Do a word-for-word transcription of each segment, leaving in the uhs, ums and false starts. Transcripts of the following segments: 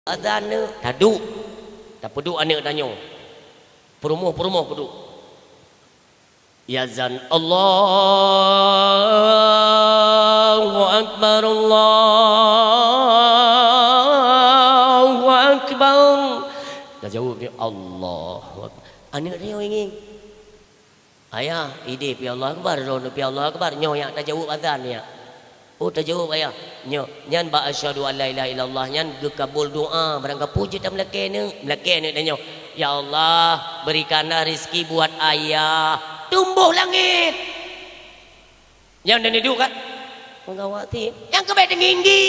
Azan nyoe, taduek. Tapeuduek aneuk tanyoe. Peurumoh-peurumoh peuduek. Azan, Allahu Akbar, Allahu Akbar. Tajaweueb nyoe, Allahu Akbar. Aneuk nyoe ngieng. Ayah, idéh pih Allahu Akbar, droeneuh pih Allahu Akbar, nyoe nyang tajaweueb azan nyan. Oh, tajaweueb, Ayah. Nyoe, nyan bak asyhadu an la ilaha illallah nyan geukabul doa, barangkapeue jeuet tameulakée neuk, meulakée neuk tanyoe, "Ya Allah, berikanlah rezeki buat ayah, tumbuh langit." Nyan dan duek kan? Meugawa ti. Nyang keubai teunginggi.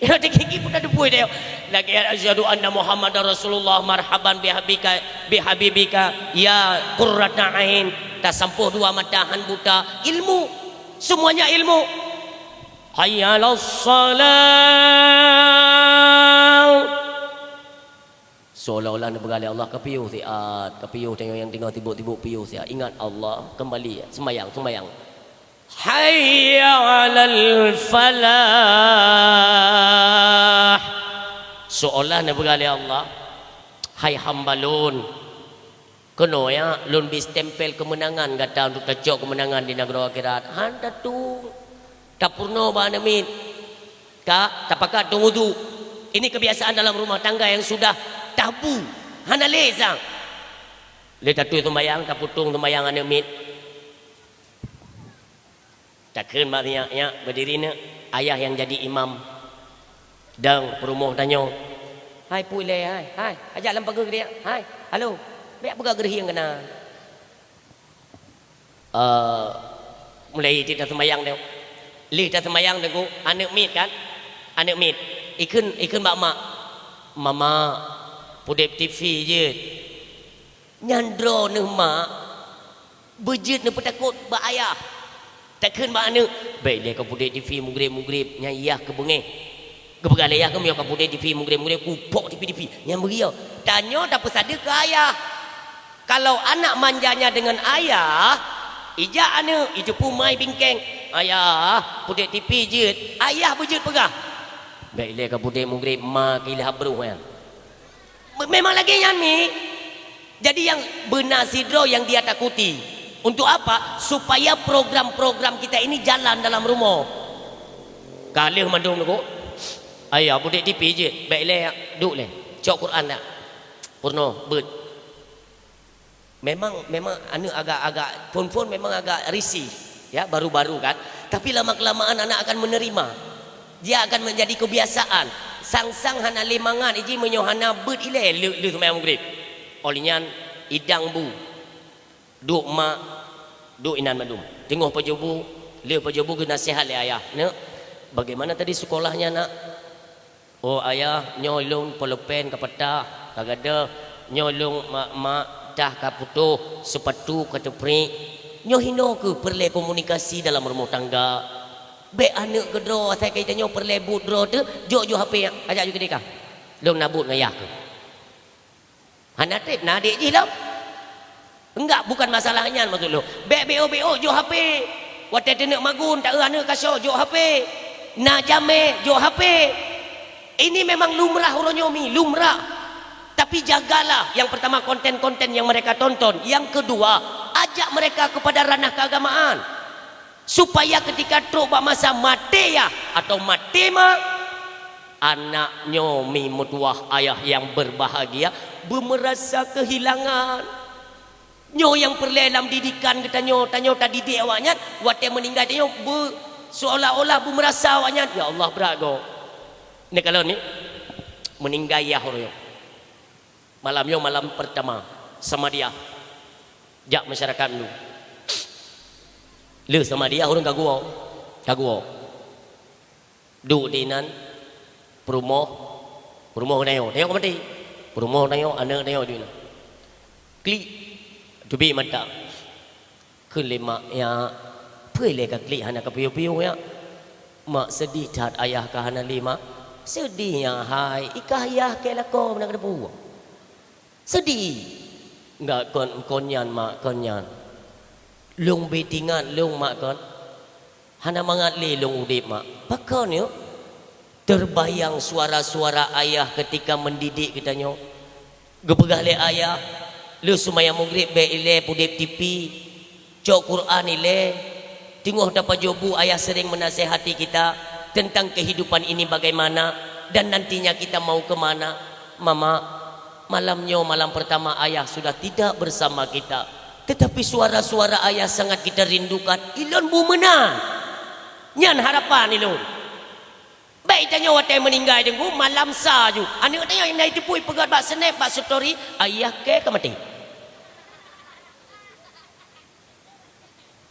Nyang teunginggi pun dah teupeue dia. Lagi asyhadu anna Muhammadar Rasulullah, marhaban bihabika, bihabibika, ya qurrata ain. Tasampôh dua mata han buta. Ilmu. Semuanya ilmu. Hayya 'alas shalah. Seolah-olah neupeugah lé Allah, "Ka piôh siat, ka piôh tanyoe nyang teungoh sibuk-sibuk piôh siat. Ingat Allah, kembali, sembahyang, sembahyang." "Hayya 'alal falah." Seolah neupeugah lé Allah, "Hai hamba Lôn, keunoe ya, Lôn bri stempel keumeunangan gata untuk tacok keumeunangan di nanggroe akhirat." Han tatueng. Tapeurunoe bak aneuk miet. Ka, tapakat tueng udhu. Ini kebiasaan dalam rumah tangga yang sudah tabu. Hana lé sang. Lé tatueng sumbayang, tapeutueng sumbayang aneuk miet. Takheun bak nyak, "Nyak, berdiri neuk." Ayah yang jadi imam. Dan peurumoh tanyoe, "Hai, pui lé, hai, hai, ajak lam pageue geude, hai, halo, bék peugah geurhieng keunan." Eh, mulai cit taseumayang deh. Lheueh taseumayang deh, aneuk miet kan? Aneuk miet. Ikheun, ikheun bak mak, "Mama, pudeb T V jeuet." Nyan droeneuh mak, beujeuet neupeutakot bak ayah. Takheun bak aneuk, "Bék lé ka pudeb T V mugreb-mugreb, nyan yah keu beungéh." Geupeugah lé yah keuh, "Meunyoe ka pudeb T V mugreb-mugreb, kupok T V, T V." Nyan beugiyoe. Tanyoe tapeusadeue keu ayah. Kalau anak manjanya dengan ayah, ijak aneuk, ijeupu mai bingkeng, "Ayah, pudeb T V jeuet." Ayah beujeuet peugah, "Bék lé ka pudeb mugreb, ma keu ilham brôh nyan." Me-, memang lagée nyan, Mi. Jadi, yang beuna sidroe yang dia takuti. Untuk apa? Supaya program-program kita ini jalan dalam rumoh. Ka lheueh mandum nyoe, "Ayah, pudeb T V jeuet, bék lé, duek lé. Cok Quran dak. Peurunoe, beuet." Memang, memang aneuk agak-agak, phon-phon memang agak risih, ya, baru-baru kan. Tapi lama-kelamaan anak akan menerima. Dia akan menjadi kebiasaan. Sang-sang hana lé mangat, iji meunyoe hana beuet ilée, lheueh, lheueh seumayang mugreb. Óh lheueh nyan, idang bu. Duek mak, duek inan mandum. Teungoh pajoh bu, lheueh pajoh bu geunaseuhat lé ayah, "Neuk, bagaimana tadi sekolahnya, Nak?" "Oh, Ayah, nyoe lôn pulpen ka patah, ka gadôh. Nyoe lôn, mak, mak, tah ka putôh, seupatu ka teupriek." Nyoe hinoe kheueh peureulée komunikasi dalam rumoh tangga. Bék aneuk keudroe, asai ka geutanyoe peureulée buet droe teuh, jok ju H P, ajak ju keudeh ka. Lôn na buet ngon yah kheueh. Hana treb na adék jih lom. Enggak, bukan masalah nyan maksud lôn. Bék B O B O jok H P. Watée teuneuk magun, taeu aneuk kaso jok H P. Na jamé jok H P. Ini memang lumrah uroe nyoe, Mi, lumrah. Tapi jagalah, yang pertama, konten-konten yang mereka tonton. Yang kedua, ajak mereka kepada ranah keagamaan. Supaya ketika trok bak masa maté yah atau maté mak, anak nyoe, Mi, meutuwah ayah yang berbahagia, beumeurasa keuhilangan. Nyoe nyang peureulée lam didikan geutanyoe, tanyoe tadidik awaknyan, watée meuninggai tanyoe beu-, seolah-olah beumeurasa awaknyan, "Ya Allah, brat goe." Neukalon, Mi, meuninggai yah uroe nyoe. Malam nyoe malam peurtama Samadiyah jak masyarakat Melu. Lheueh Samadiyah ureuëng ka geuwoe, ka geuwoe. Duek di inan peurumoh, peurumoh tanyoe, tanyoe ka maté. Peurumoh tanyoe, aneuk tanyoe duek inan. Klik, teubiet mata. Kheun lé mak, "Nyak, peue lé ka klik hana ka piôh-piôh, Nyak?" "Mak, seudeh that ayah ka hana lé, Mak." "Seudeh, Nyak hai, i kah yah keu lakoe meunan ka teupeue?" "Seudeh." "Enggak kon, kon nyan, Mak, kon nyan. Lôn bit ingat lôn, Mak, kon. Hana mangat lé lôn udeb, Mak." "Pakon nyoe?" Terbayang suara-suara ayah ketika mendidik geutanyoe. Geupeugah lé ayah, "Lheueh seumayang Maghrib bèk ilèe pudeb T V, cok Quran ilèe." Teungoh tapajoh bu, ayah sering menasehati kita tentang kehidupan ini bagaimana dan nantinya kita mau ke mana. Mama, malam nyoe malam pertama ayah sudah tidak bersama kita. Tetapi suara-suara ayah sangat kita rindukan. Ilôn bu meunan. Nyan harapan ilôn. Bèk tanyoe watèe meuninggai deungon malam sa ju. Aneuk tanyoe nyang na jiteupue peugah bak snap, bak story, "Ayah kèe ka maté."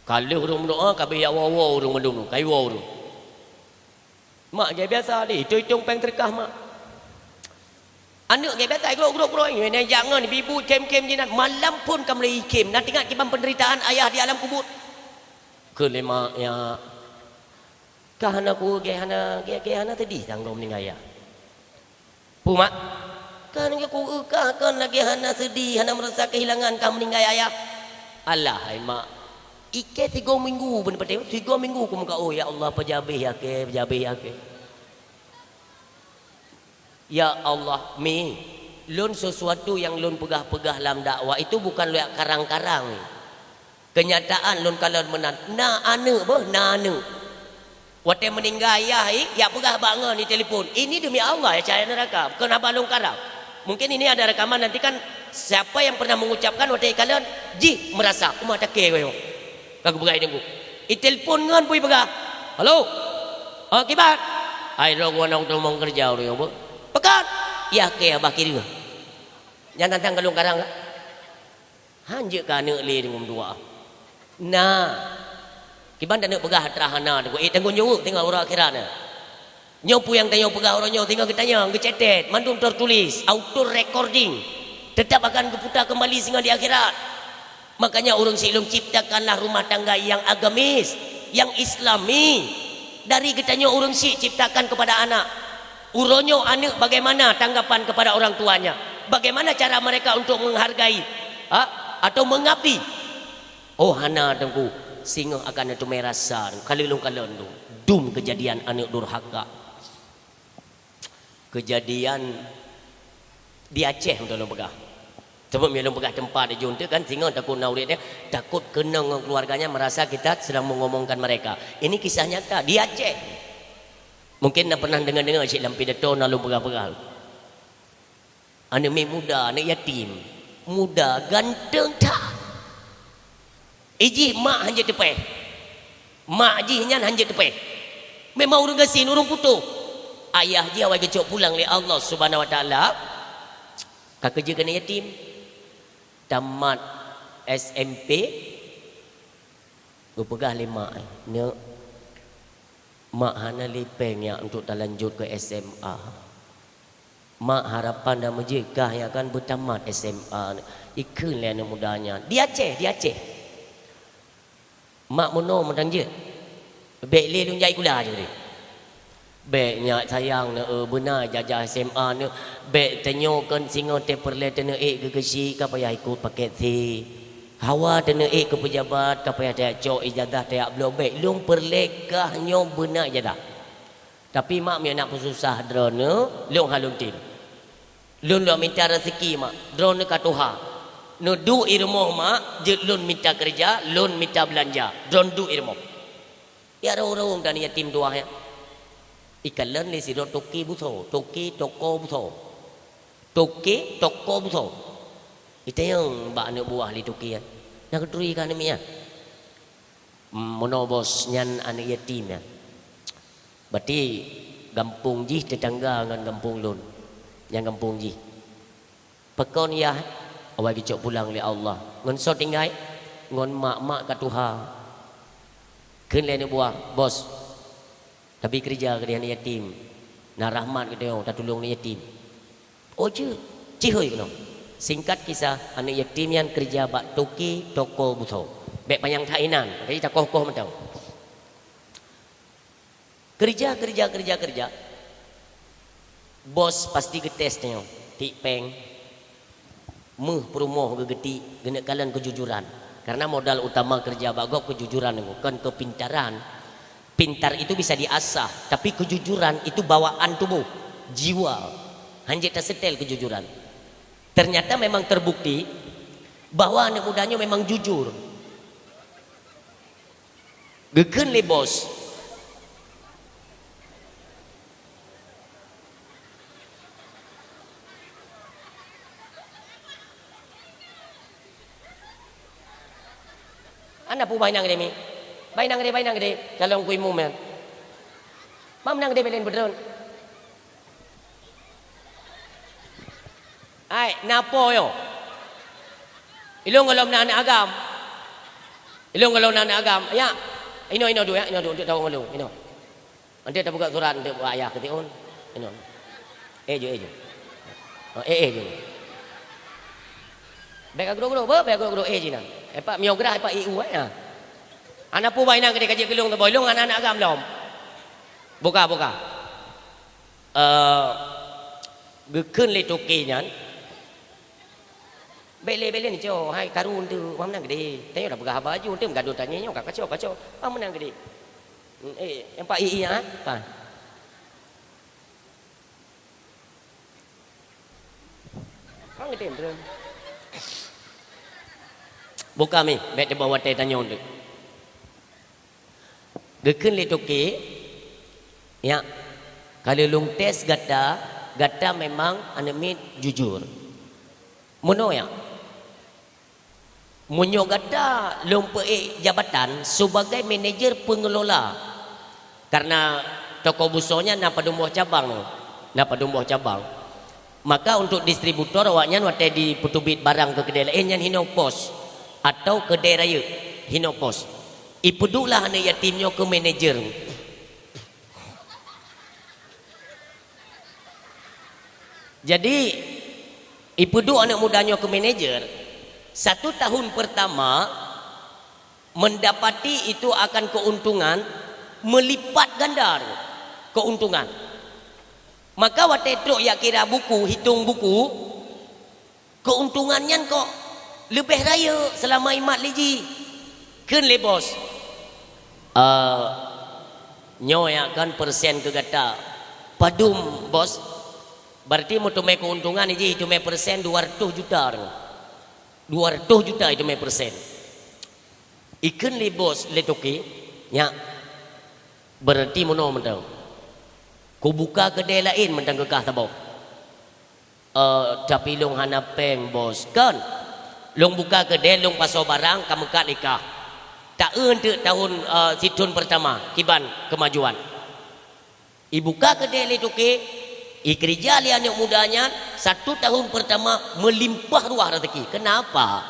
Ka lheueh ureueng meudoa, ka bèk jak woe-woe ureueng mandum, ka iwoe ureueng. Mak, gèt biasa deh, itong-itong pèng seudeukah mak. Aneuk gèt biasa, grok, grok, grok, nyoe jak ngon ibu-ibu khém-khém jinan, malam phôn ka mulai khém. Na teuingat kiban penderitaan ayah di alam kubur? Kheun lé mak, "Ya, ka hana ku, gèt hana, gèt, gèt hana seudeh sang droe meuninggai ayah." Peue mak? Kan geuku-, ka kon lagèe hana seudeh, hana meurasa keuhilangan ka meuninggai ayah. Alah hai mak, ikèe sigoe minggu beuneupatèe, sigoe minggu kumeukaôi, "Ya Allah, pajan abéh ya kèe, pajan abéh ya kèe." Ya Allah, Mi, lôn sesuatu nyang lôn peugah-peugah lam dakwah itu bukan lôn karang-karang. Keunyataan lôn kalon meunan, na aneuk beuh, na aneuk. Watèe meuninggai ayah, i, jak peugah bak ngon, itelepon. Ini demi Allah ya, cahaya neraka, bukan haba lôn karang. Mungkin ini ada rekaman, nanti kan siapa yang pernah mengucapkan watèe ikalon, jih meurasa, uma takèe goyong. Ka geupeugah i teungku. Itelepon ngon peue ipeugah, "Halo. Oh, kiban? Hai droe geuh na kuteumong keureuja ureueng nyoe beuh." "Pakon?" "Ya kèe bah kireueng." Nyan tantang ka lôn karang ka. Han jeuet keu aneuk lé deungon dua. Na. Kiban taneuk peugah atra hana deungon, eh, tanggong jaweueb teungoh uroe akhirat nyan. Nyoe peue nyang tanyoe peugah uroe nyoe singoh geutanyong, geucatat, mandum tertulis, auto recording. Tetap akan geuputa kembali singoh di akhirat. Makanya ureueng syiek lôn, ciptakanlah rumah tangga yang agamis, yang islami. Dari geutanyoe ureueng syiek ciptakan kepada anak. Uroe nyoe aneuk bagaimana tanggapan kepada orang tuanya? Bagaimana cara mereka untuk menghargai, ha, atau mengabdi? Oh, hana teungku, singoh akan neuteumé rasa, ka lheueh lôn kalon dum. Dum keujadian aneuk durhaka. Keujadian di Aceh, untuk lôn peugah. Sabab meunyo lôn peugah teumpat di Jun tu kan, singoh takot na ureueng nyan, takot keunong ngon keuluwarga nyan merasa kita sedang mengomongkan mereka. Ini kisah nyata di Aceh. Mungkin na pernah deungoe-deungoe cit lam pidato na lôn peugah-peugah. Aneuk miet muda, aneuk yatim, muda, ganteng that. Ijih mak hanjeuet teupéh. Mak jih nyan hanjeuet teupéh. Memang ureueng gasien, ureueng putôh. Ayah jih awai geucok pulang lé Allah Subhanahu Wa Taala, ka keujeuet keu aneuk yatim. Tamat S M P, geupeugah lé mak, "Neuk, mak hana lé péng nyak untuk talanjut keu S M A. Mak harapan dan meujeuet kah nyak kan beutamat S M A." Ikheun lé aneuk muda nyan, di Aceh, di Aceh. "Mak, meunoe mantong jeuet. Bèk lé lôn jak sikula ju deh." "Bèk nyak sayang, neuk, beuna ijazah S M A neuk. Bèk tanyoe kon singoh teuh peureulèe taneuk ék keu geuchik ka payah ikot paket C. Hawa taneuk ék keu peujabat ka payah tajak cok ijazah tajak bloe. Bèk, lôn peureulèe kah nyoe beuna ijazah. Tapi mak, meunyo na peususah droeneuh, lôn han lôn tem. Lôn lôn mita raseuki mak, droeneuh ka tuha. Neuduek i rumoh mak, jeuet lôn mita keureuja, lôn mita beulanja, droeneuh duek i rumoh." Ya, rawong-rawong dan yatim dua nyan. Ikalon lé sidroe toke buso, toke toko buso. Toke toko buso. Itanyong bak aneuk buah lé toke nyan, "Na kuturi kah aneuk miet nyan?" "Meunoe bos, nyan aneuk yatim nyan. Berarti gampông jih teutangga ngon gampông lôn. Nyan gampông jih." "Pakon yah?" "Awai geucok pulang lé Allah." "Ngon soe tinggai?" "Ngon mak, mak ka tuha." Kheun lé aneuk buah, "Bos, tabi keureuja keudeh aneuk yatim. Na rahmat geutanyoe tatulông aneuk yatim." "Oh jeuet, cihôi keunoe." Singkat kisah, aneuk yatim nyan keureuja bak toke toko buso. Bèk panyang that inan, jadi takoh-koh mantong. Keureuja, keureuja, keureuja, keureuja. Bos pasti geutés tanyoe, tiek péng. Méuh peurumoh geugeutiek, geuneuk kalon keujujuran. Karena modal utama keureuja bak gob keujujuran, kon keupintaran. Pintar itu bisa diasah, tapi kejujuran itu bawaan tubuh, jiwa. Hanjeuet taseutèl kejujuran. Ternyata memang terbukti bahwa aneuk muda nyoe memang jujur. Geukheun lé bos, "Hana peue bah inong geude mi? Bah inong geude, bah inong geude, calon ku imeum nyan. Bah meunan geude bèk lé neupeutrön." "Ai, na po nyoe? Ilôn gohlom na aneuk agam. Ilôn gohlom na aneuk agam. Ya, inoe, inoe duek, ya, inoe duek, duek tawöng ulôn, inoe." Eunteuk tapeugah surat eunteuk bak ayah keu siôn. Inoe. Eh, jeuet, eh, jeuet. Oh, eh, eh, jeuet. Bèk ka geuduek-geuduek, beuh, bèk ka geuduek-geuduek, eh, jih nan. Eh, pak miograh, eh, pak I U, eh, ya. "Hana peue bah inong geude ka jeuet keu lôn saboh, lôn hana aneuk agam lom." Buka, buka. Eh, geukheun lé toke nyan, "Bèk lé, bèk lé neucok, hai karu eunteuk, bah meunan geude. Tanyoe dah peugah haba laju, eunteuk meugadôh tanyoe nyoe ka kacok, kacok. Bah meunan geude." "Eh, nyang pak I U, eh, pan." Buka mi, bèk teuboh watèe tanyoe deuh. Geukheun lé toke, "Ya, ka lheueh lôn tes gata, gata memang aneuk miet jujur. Meunoe ya, meunyoe gata lôn peuék jabatan sebagai manajer pengelola," karena toko busoe nyan na padum boh cabang, na padum boh cabang. Maka untuk distributor awaknyan watèe jipeuteubiet barang keu keudè laén nyan hinoe pos, atau keudè rayeuk hinoe pos. Ipeuduek lah aneuk yatim nyoe keu manajer. Jadi, ipeuduek aneuk muda nyoe keu manajer, satu tahun pertama mendapati itu akan keuntungan melipat ganda keuntungan. Maka watèe trok jak kira buku, hitong buku, keuntungan nyan kok leubeh rayeuk seulama imat lé jih. Kheun lé bos, "Eh, nyoe ya kan persen keu gata." "Padum, Bos?" "Berarti meuteumé keuntungan jih, teumé persen dua ratus juta." "Dua ratus juta iteumé persen?" Ikheun lé bos lé toke, "Nyak, berarti meunoe mantong. Kubuka keudè laén mantong keu kah saboh." "Eh, tapi lôn hana péng, Bos." "Kon, lôn buka keudè, lôn pasoe barang, ka meukat lé kah. Taeu teuk tahun, eh, sithon pertama kiban keumajuan." Ibuka keudè lé toke, ikeurija lé aneuk muda nyan, satu tahun pertama meulimpah ruah raseuki. Kenapa?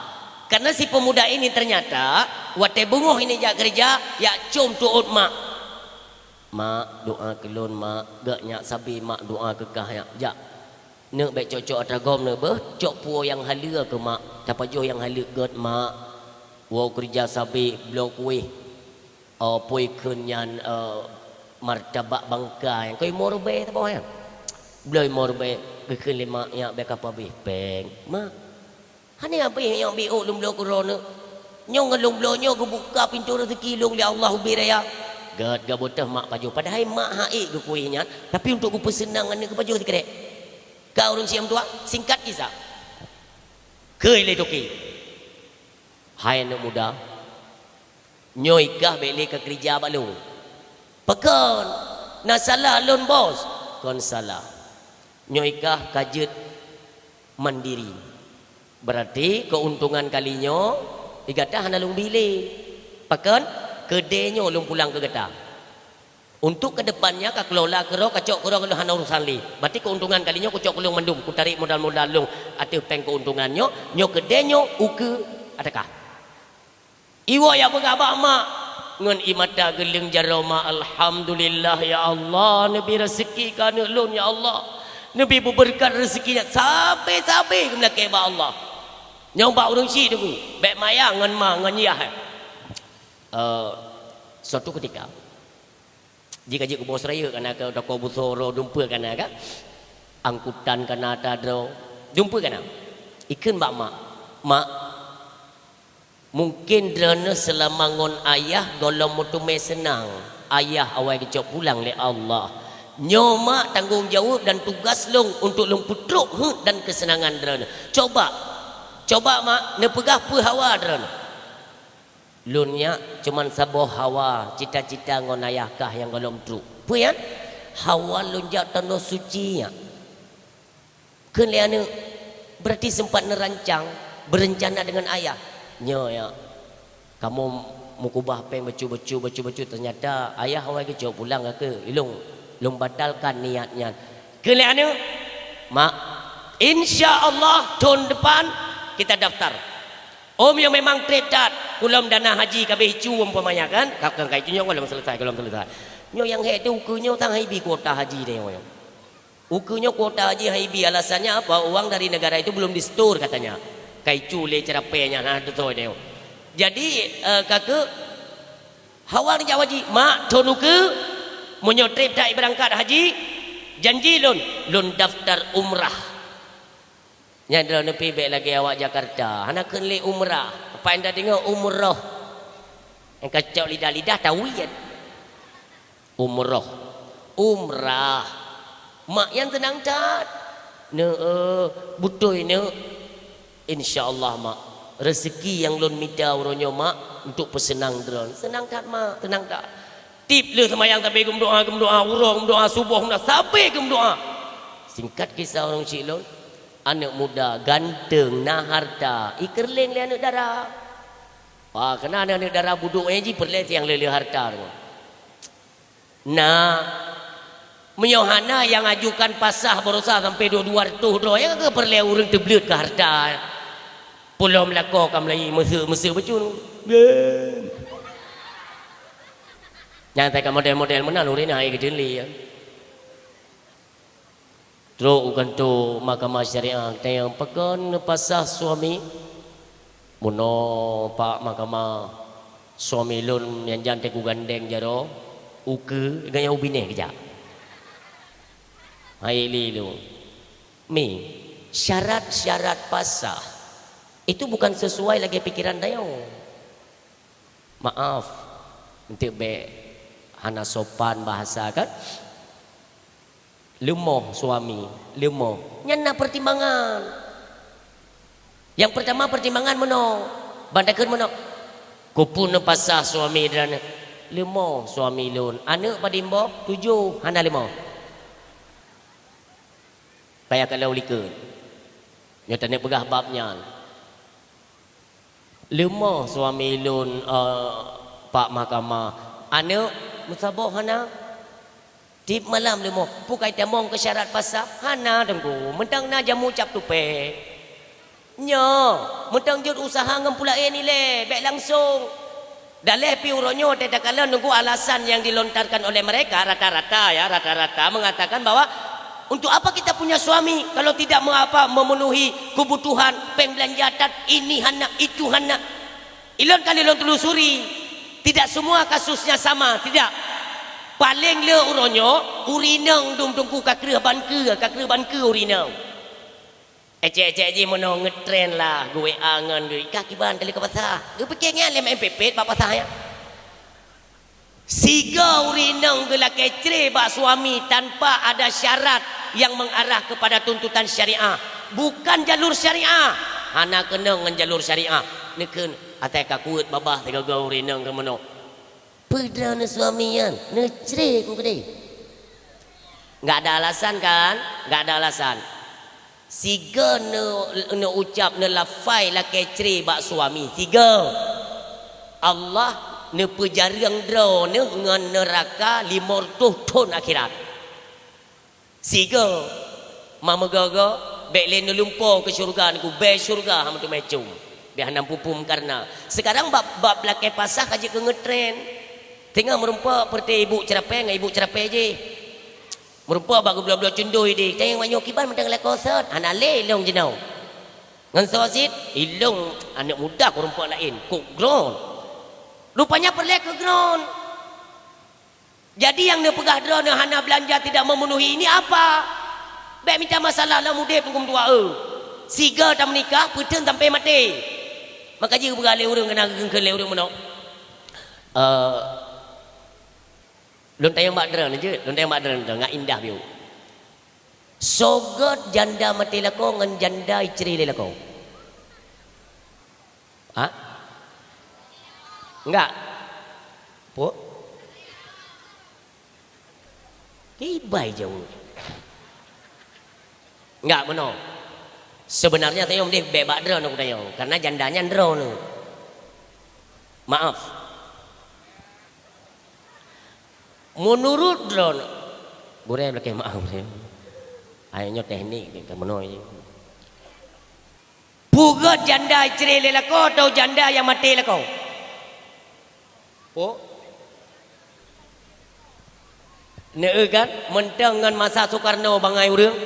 Karena si pemuda ini ternyata watèe beungoh ini jak keureuja, jak com tuôt mak. "Mak, doa keu lôn, Mak. Gèt nyak sabe, Mak, doa keu kah nyak. Jak. Neuk bèk cok-cok atra gob neuk beuh, cok puwoe nyang haleue keu Mak. Tapajoh nyang haleue gèt, Mak. Woe keureuja sabe, bloe kuéh." Oh, peue kheun nyan, eh, martabak bangka nyang keu imo rubèe saboh nyan. Bloe imo rubèe, geukheun lé mak nyak bèk ka peuhabéh péng. "Mak, hana habéh nyang biôk lôn bloe keu droeneuh. Nyoe ngon lôn bloe nyoe geubuka pintoe raseuki lôn lé Allah ubé raya." Gèt geubeutôh mak pajoh. Padahai mak han ék geukuéh nyan, tapi untuk geupeuseunang aneuk geupajoh sikrek. Ka ureueng siom tuha, singkat kisah. Kheun lé toke, "Hai aneuk muda, nyoe i kah bèk lé ka keureuja bak lôn." "Pakon? Na salah lôn, Bos?" "Kon salah. Nyoe i kah ka jeuet mandiri. Berarti keuntungan kali nyoe, i gata hana lôn bi lé. Pakon? Keudè nyoe lôn pulang keu gata. Untuk keudepannya ka keulola keudroe, ka cok keudroe, lôn hana urosan lé. Berarti keuntungan kali nyoe kucok keu lôn mandum, kutarek modal-modal lôn ateueh péng keuntungan nyoe, nyoe keudè nyoe ukeue ata kah." Iwoe jak peugah bak mak, ngon ie mata geuleueng jaroe mak, "Alhamdulillah ya Allah, neubi raseuki keu aneuk lôn ya Allah. Neubi beubeureukat raseuki nyan sabe-sabe geumeulakèe bak Allah. Nyang bak ureueng chik teungku, bèk maya ngon ma ngon yah." Eh, suatu ketika, jika jeuet keu bos rayeuk kana keu toko busoe droe dumpeue kana ka, angkutan kana ata droe dumpeue kana. Ikheun bak mak, "Mak, mungken droeneuh seulama ngon ayah gohlom meuteumé seunang. Ayah awai geucok pulang lé Allah. Nyoe mak tanggong jaweueb dan tugas lôn untuk lôn peutrok heuet dan keuseunangan droeneuh. Coba, coba mak neupeugah peue hawa droeneuh. Lôn nyak cuman saboh hawa, cita-cita ngon ayah kah nyang gohlom trok. Peue nyan? Hawa lôn jak tanoh suci nyak. Kheun lé aneuk, berarti sempat neurancang, berencana dengan ayah. Nyoe ya, kamoe meukubah péng bacut-bacut, bacut-bacut, ternyata ayah awai geucok pulang ka keu ilong, lôn batalkan niat nyan. Kheun lé aneuk, mak, insya Allah thon depan kita daftar. Om nyang memang trép that, kulom dana haji kabeh cu umpamanya kan, ka, ka, ka itu nyoe gohlom selesai, gohlom selesai. Nyoe nyang hék tu ukeue nyoe tang haibi kuota haji deh nyoe. Ukeue nyoe kuota haji haibi, alasannya apa? Uang dari negara itu belum di-store katanya. Kaicu lé ceurapée nyan hana teutôi nyoe. Jadi, eh, ka keuh, hawa neujak haji, mak, thon ukeue, meunyoe trép that beurangkat haji, janji lôn, lôn daftar umrah. Nyan droeneuh pih bék lagée awak Jakarta, hana kheun lé umrah. Apa nyang tadeungoe umroh? Nyang kacok lidah-lidah tawiet. Umroh. Umrah. Mak nyan seunang that. Neuk, eh, beutôi neuk. Insya Allah mak. Rezeki nyang lôn mita uroe nyoe mak untuk peuseunang droen. Seunang that mak, seunang that. Tiep lheueh seumayang sabe geumeudoa, geumeudoa uroe, geumeudoa suboh, geumeudoa sabe geumeudoa. Singkat kisah ureueng chik lôn, aneuk muda ganteng na harta, ikeureuléng lé aneuk dara. Wah, keunan aneuk dara budok nyan jih peureulée siang lé-lé harta deungoe. Na, meunyoe hana nyang ajukan pasah baroesa sampai dua, dua reutôh droe, nyang ka peureulée ureueng teubleuet keu harta. Pulo meulako ka meulayi meuseuk-meuseuk bacut. Nyang teuka model-model meunan ureueng na hai geudeun lé, ya. Trok u kantô mahkamah syariah, tanyong, "Pakon neupasah suami?" "Meunoe, Pak Mahkamah, suami lôn nyang jan teuh kugandeng jaroe, ukeue, gaya u binéh geujak." Hai lé lôn. Mi, syarat-syarat pasah itu bukan sesuai lagée pikiran tanyoe. Maaf, eunteuk bék hana sopan bahasa kan? Leumoh suami, leumoh. Nyan na pertimbangan. Nyang pertama pertimbangan meunoe. Ban takheun meunoe. Keupeue neupasah suami droeneuh? Leumoh suami lôn. Aneuk padum boh? Tujoh. Hana leumoh. Payah kalon likot. Nyoe taneuk peugah bab nyan. Leumoh suami lôn, eh, Pak Mahkamah. Aneuk meusaboh hana? Tiep malam leumoh. Peue ka itamong keu syarat pasah? Hana, Teungku. Mantong na jamu cap tupée. Nyoe, mantong jeuet usaha ngon peue laén ilée, bék langsong. Daleh pih uroe nyoe teuh takalon Teungku alasan yang dilontarkan oleh mereka, rata-rata ya, rata-rata mengatakan bahwa untuk apa kita punya suami kalau tidak me-, apa, memenuhi kebutuhan, péng belanja that, ini hana, itu hana. Ilôn kan ilôn telusuri, tidak semua kasusnya sama, tidak. Paléng le uroe nyoe, ureueng inong dum Teungku ka kreueh ban keue, ka kreueh ban keue ureueng inong. Ecek-ecek jih meunoe ngeutren lah, geu-W A ngon geu, "Ka kiban tali ka pasah." Geupike nyan lé maén pepet bak pasah nyan. Sigoe ureueng inong geulakée cre bak suami tanpa ada syarat yang mengarah kepada tuntutan syariah, bukan jalur syariah. Hana keunong ngon jalur syariah. Neukheun, asai ka kuet babah sigoe-goe ureueng inong keu meunoe. Peue droeneuh suami nyan neucre ku keudeh? Enggak ada alasan kan? Enggak ada alasan. Sigoe neu-, neuucap neulafai lakée cre bak suami, sigoe. Allah neupeujareueng droeneuh ngon neuraka limong reutôh thon akhirat. Sigoe, ma meugoe-goe, bék lé neulumpo keu syeuruga Teungku, bée syeuruga hana meuteumé com. Bék hana pupum karna. Sekarang bab, bab lakée pasah ka jeuet keu ngeutren. Teungoh meurumpok peureuté ibu ceurapée ngon ibu ceurapée jih. Meurumpok bak geubloe-bloe cundoi deh. Tanyong, "Wanyoe kiban mantong lakoe sot?" "Hana lé ilong jinoe." "Ngon soe cit?" "Ilong aneuk muda keu meurumpok laén." Kok gron. Rupanya peureulée keu gron. Jadi nyang neupeugah droeneuh hana beulanja tidak memenuhi ini apa? Bék mita masalah lam udeb huköm dua e. Sigoe tameunikah, peuteun sampoe maté. Maka jih geupeugah lé ureueng keunan geukheun lé ureueng meunoe. Eh, Lôn tanyong bak droeneuh jeuet, lôn tanyong bak droeneuh ngon indah biôh. Soe göt janda maté lakoe ngon janda icré lé lakoe? Ha? Enggak. Pok? Kiban jaweueb. Enggak meunoe. Sebenarnya tanyong deh bèk bak droeneuh kutanyong, karena janda nyan droeneuh. Maaf. Meunurot droeneuh, gurèe lakèe maaf, gurèe. Ai nyoe teknik ka meunoe. Peugöt janda icré lé lakoe atau janda nyang maté lakoe? Po? Neu kan, mantong ngon masa Soekarno bangai ureueng.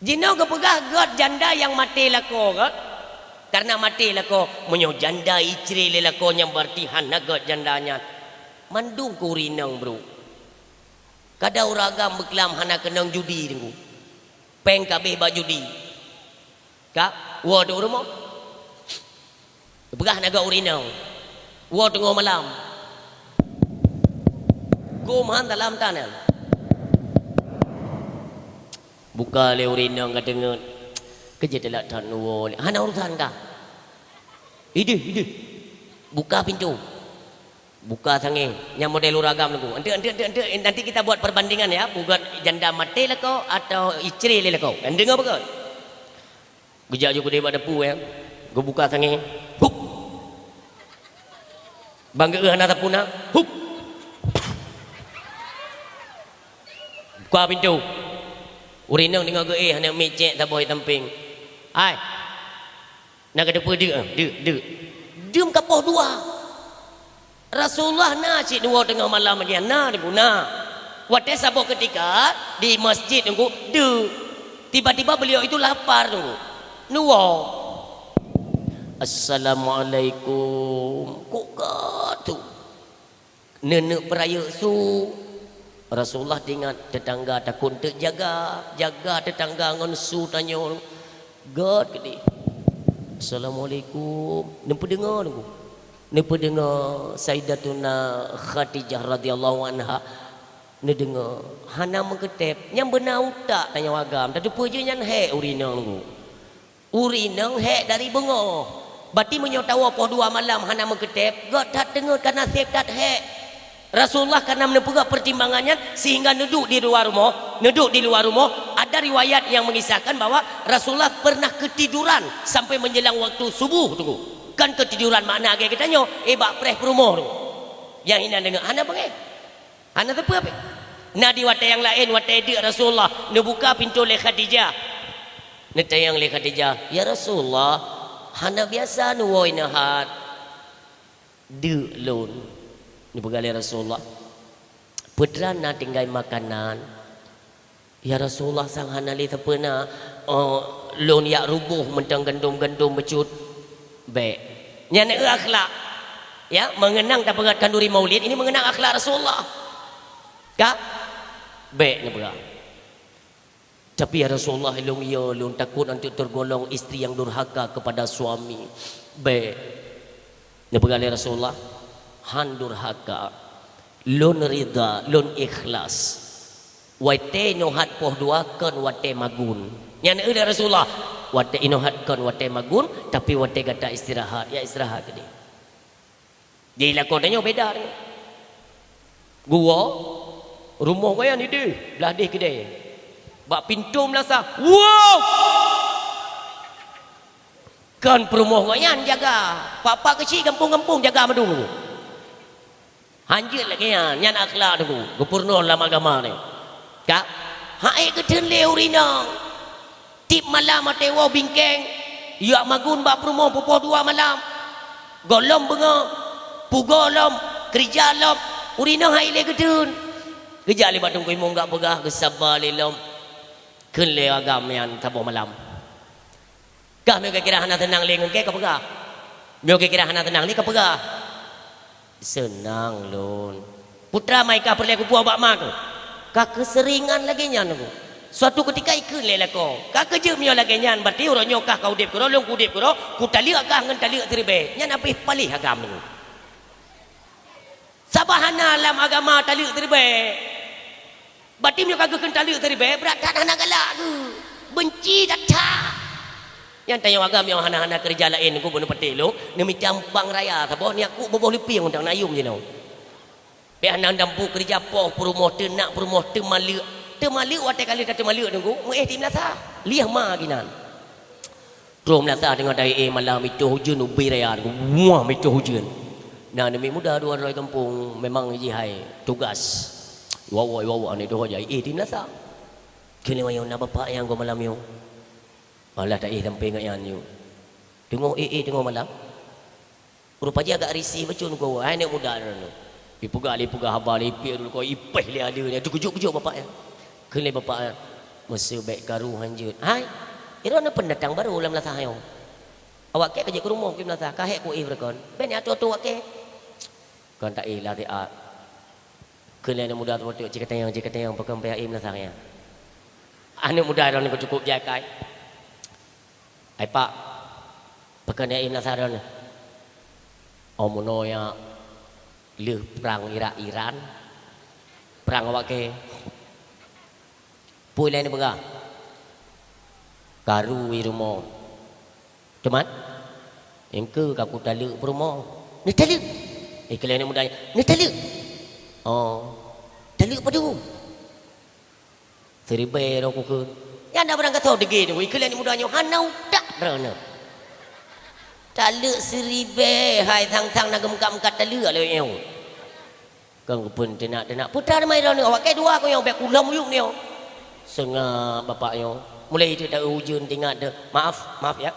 Jinoe geupeugah göt janda nyang maté lakoe göt. Karena maté lakoe, meunyoe janda icré lé lakoe nyan berarti hana göt janda nyan. Mandum keu ureueng inong, bro. Kadang ureueng agam beuklam hana keunong judi, Teungku. Péng ka abéh bak judi. Ka, woe teuk u rumoh. Peugah na göt ureueng inong. Woe teungoh malam. Gom han dalam taneuh. Buka lé ureueng inong ka teungeut. Keu jeuet telat that neuwoe lé. Hana urusan kah. Ideh, ideh. Buka pintoe. Buka sangé. Nyan model ureueng agam lagoe. Enteuk, enteuk, enteuk, enteuk. Nanti kita buat perbandingan ya. Peugöt janda maté lakoe atau icré lé lakoe. Kan deungoe beugöt. Geujak ju keudeh bak dapu, ya. Geubuka sangé. Hup! Ban geu-eu hana sapeue na. Hup! Buka pintoe. Ureueng inong deungoe geu-éh, hana micék saboh di sampéng. Hai! Na kateupeue deuk, deuk, deuk. Dum ka poh dua. Rasulullah na cit neuwoe teungoh malam lagèe nyan, na Teungku, na. Watèe saboh keutika di masjid Teungku, deuk. Tiba-tiba beliau itu lapar Teungku. Neuwoe. Assalamualaikum. Kok ka tu? Neuneuk peurayeuk su. Rasulullah teuingat teutangga takot teuk jaga, jaga teutangga ngon su tanyoe. Göt keudeh. Assalamualaikum. Neupeudeungoe Teungku. Neupeudeungoe Sayyidatuna Khadijah radhiyallahu anha. Neudeungoe. Hana meukeutép. Nyan beuna utak tanyoe agam. Tateupeue jih nyan hék ureueng inong Teungku. Ureueng inong hék dari beungoh. Berarti meunyoe tawoe poh dua malam hana meukeutép, göt that teungeut ka naseb that hék. Rasulullah ka na neupeugah pertimbangan nyan sehingga neuduek di luwa rumoh, neuduek di luwa rumoh. Ada riwayat yang mengisahkan bahwa Rasulullah pernah ketiduran sampai menjelang waktu subuh Teungku. Kan ketiduran makna lagèe geutanyoe, eh, bak preh peurumoh Teungku. Nyang inan deungoe hana beungèh. Hana teupeu pih. Na di watèe nyang laén, watèe deuk Rasulullah, neubuka pintoe lé Khadijah. Neutanyong lé Khadijah, "Ya Rasulullah, hana biasa neuwoe inong hat." "Deuk lôn," neupeugah lé Rasulullah. "Peue teuma na tinggai makanan?" "Ya Rasulullah, sang hana lé sapeue na, oh, lôn jak ruboh mantong gandom-gandom bacut." Bèk. Nyan eu akhlak. Ya, mengenang tapeugöt khanduri maulid ini mengenang akhlak Rasulullah. Ka? Bèk neupeugah. "Tapi ya Rasulullah, lôn yo, lôn takot nanti tergolong istri yang durhaka kepada suami." Bèk. Neupeugah lé Rasulullah, "Han durhaka. Lôn ridha, lôn ikhlas. Watèe inong hat poh dua kon watèe magun." Nyan eu lé Rasulullah, "Watèe inong hat kon watèe magun, tapi watèe gata istirahat, ya istirahat keudeh." Jadi lakoe tanyoe beda. Geuwoe, rumoh gobnyan ideh, blah deh keudè. Bak pintoe meulasah, "Woe!" Kon peurumoh gobnyan jaga. Pak-pak keuchik gampông-gampông jaga mandum. Hanjeuet lagèe nyan, nyan akhlak Teungku, geupeurunoe lam agama nyoe. Ka? Hana geutheun lé ureueng inong. Tiep malam watèe woe bingkeng, jak magun bak peurumoh pukon dua malam. Gohlom beungoh, pugoe lom, keurija lom, ureueng inong hana lé geutheun. Geujak lé bak Teungku Imum geujak peugah, geusaba lé lom. Kheun lé agam nyan saboh malam. Kah meunyoe kira hana seunang lé ngon kèe, kapeugah. Meunyoe kira hana seunang lé, kapeugah. Seunang lôn. Putra mai kah peureulèe kupuwoe bak ma keuh. Ka keuseuringan lagèe nyan Teungku. Suatu keutika ikheun lé lakoe. Ka keujeuet meunyoe lagèe nyan, berarti uroe nyoe kah ka udép keudroe, lôn udép keudroe, kutaleuek kah ngon taleuek siribèe. Nyan abéh paléh agam Teungku. Sabab hana lam agama taleuek siribèe. Berarti meunyoe ka geukheun taleuek siribèe, brat that hana galak geuh. Beunci that-that. Nyang tanyoe agam nyang hana-hana keureuja laén, ku beuneupatéh lôn, neumita umpang raya saboh, neujak kuk boh-boh leupieng u dang nayum jinoe. Bèk hana dampu keureuja poh peurumoh, teunak peurumoh, teumaleuek. Teumaleuek watèe ka lheueh tateumaleuek teungku, meuéh di meulasah. Lieh ma ginan. Troh meulasah teungoh taéh-éh malam, mitoh ujeuen ubé raya, muah mitoh ujeuen. Na aneuk miet muda dua droe gampông, memang jih hai tugas. Iwoe-woe, iwoe-woe aneuk tuha jai éh di meulasah. Keuneuk na bapak nyang goh malam nyoe. Alah taéh sampé ngon nyan nyoe. Teungoh éh-éh teungoh malam. Rupa jih agak risih bacut ngon hai aneuk muda nyoe. Ipeugah lé, ipeugah haba lé, ipiek lé, ipéh lé aneuk nyan, teukeujot-keujot bapak nyan. Kheun lé bapak nyan, "Meuseu bèk karu hanjeuet." "Hai, droeneuh pendatang baru lam meulasah nyoe. Awak kèe ka jeuet keu rumoh keu meulasah, ka hék kuéh beureukon. Bèk neuatoe-atoe awak kèe." Kon taéh lah siat. Kheun lé aneuk muda teuk, "Cit katanyong, cit katanyong, pakon payah éh meulasah nyan?" Aneuk muda droeneuh cukôp jai kai. "Hai pak, pakon éh meulasah droeneuh?" "Oh meunoe nyak, lheueh prang Irak Iran, prang awak kèe." "Peue lé neupeugah?" "Karu i rumoh." "Teumat?" "Engkeu ka kutaleuek peurumoh." "Neutaleuek?" Eh, keu lé aneuk muda nyan, "Neutaleuek?" "Oh." "Taleuek padum?" "Siribèe roh kukheun." Nyan na barang gasoe degé nyoe, ikeu lé aneuk muda nyoe hana utak droeneuh. Taleuek siribèe, hai sang-sang na geumeukat-meukat taleuek lé nyoe. Kon keupeuen teunak-teunak. Putra teuma droeneuh, awak kèe dua keuh nyoe, bèk kulom uyuek nyoe. Seungab bapak nyoe. Mulai teuk taeu ujeuen teuingat teuk. Maaf, maaf ya.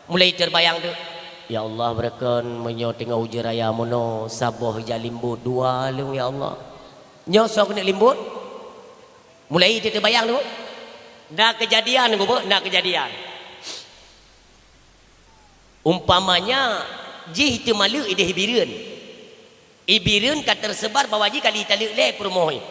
Mulai terbayang teuk. Ya Allah, beureukon meunyoe teungoh ujeuen raya meunoe, saboh ija limbot dua lôn ya Allah. Nyoe soe keuneuk limbot? Mulai teuk teubayang teuk. Na keujadian, gubuk, na keujadian. Umpamanya, jih teumaleuek idéh Ibireuen. Ibireuen ka tersebar bahwa jih ka jitaleuek lé peurumoh nyan.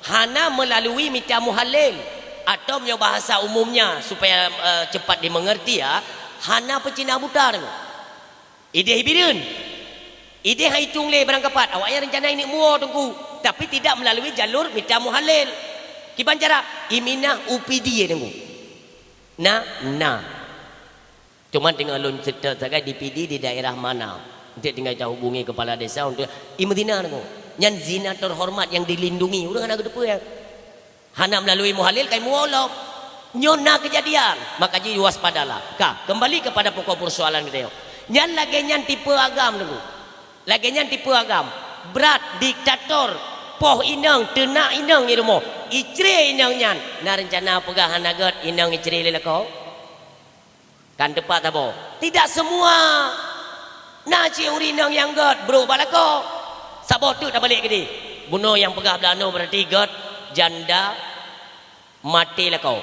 Hana melalui mita muhalil, atau meunyoe bahasa umumnya supaya, eh, cepat dimengerti ya, hana peucina buta deungoe. Idéh Ibireuen. Idéh han itong lé barang kapat, awaknyan rencana ineuk muwoe teungku, tapi tidak melalui jalur mita muhalil. Kiban cara? Iminah U P D teungku. Na, na. Cuman teungoh lôn seutôt sagai di P D di daerah mana. Enteuk tinggai tahubungi kepala desa untuk imeuzina deungoe. Nyan zina terhormat yang dilindungi. Ureueng hana geuteupeue nyan. Hana melalui muhalil kai muwoe lom. Nyoe na keujadian, maka jih waspadalah. Ka, kembali kepada pokok persoalan geutanyoe. Nyan lagèe nyan tipe agam teungku. Lagèe nyan tipe agam. Brat, diktator, poh inong, teunak inong i rumoh. Icré inong nyan. Na rencana peugah hana gèt inong icré lé lakoe? Kan teupat saboh. Tidak semua. Na cit ureueng inong nyang gèt brôk bak lakoe. Saboh teuk tabalek keudéh. Bunoe nyang peugah blah nyoe berarti gèt janda maté lakoe.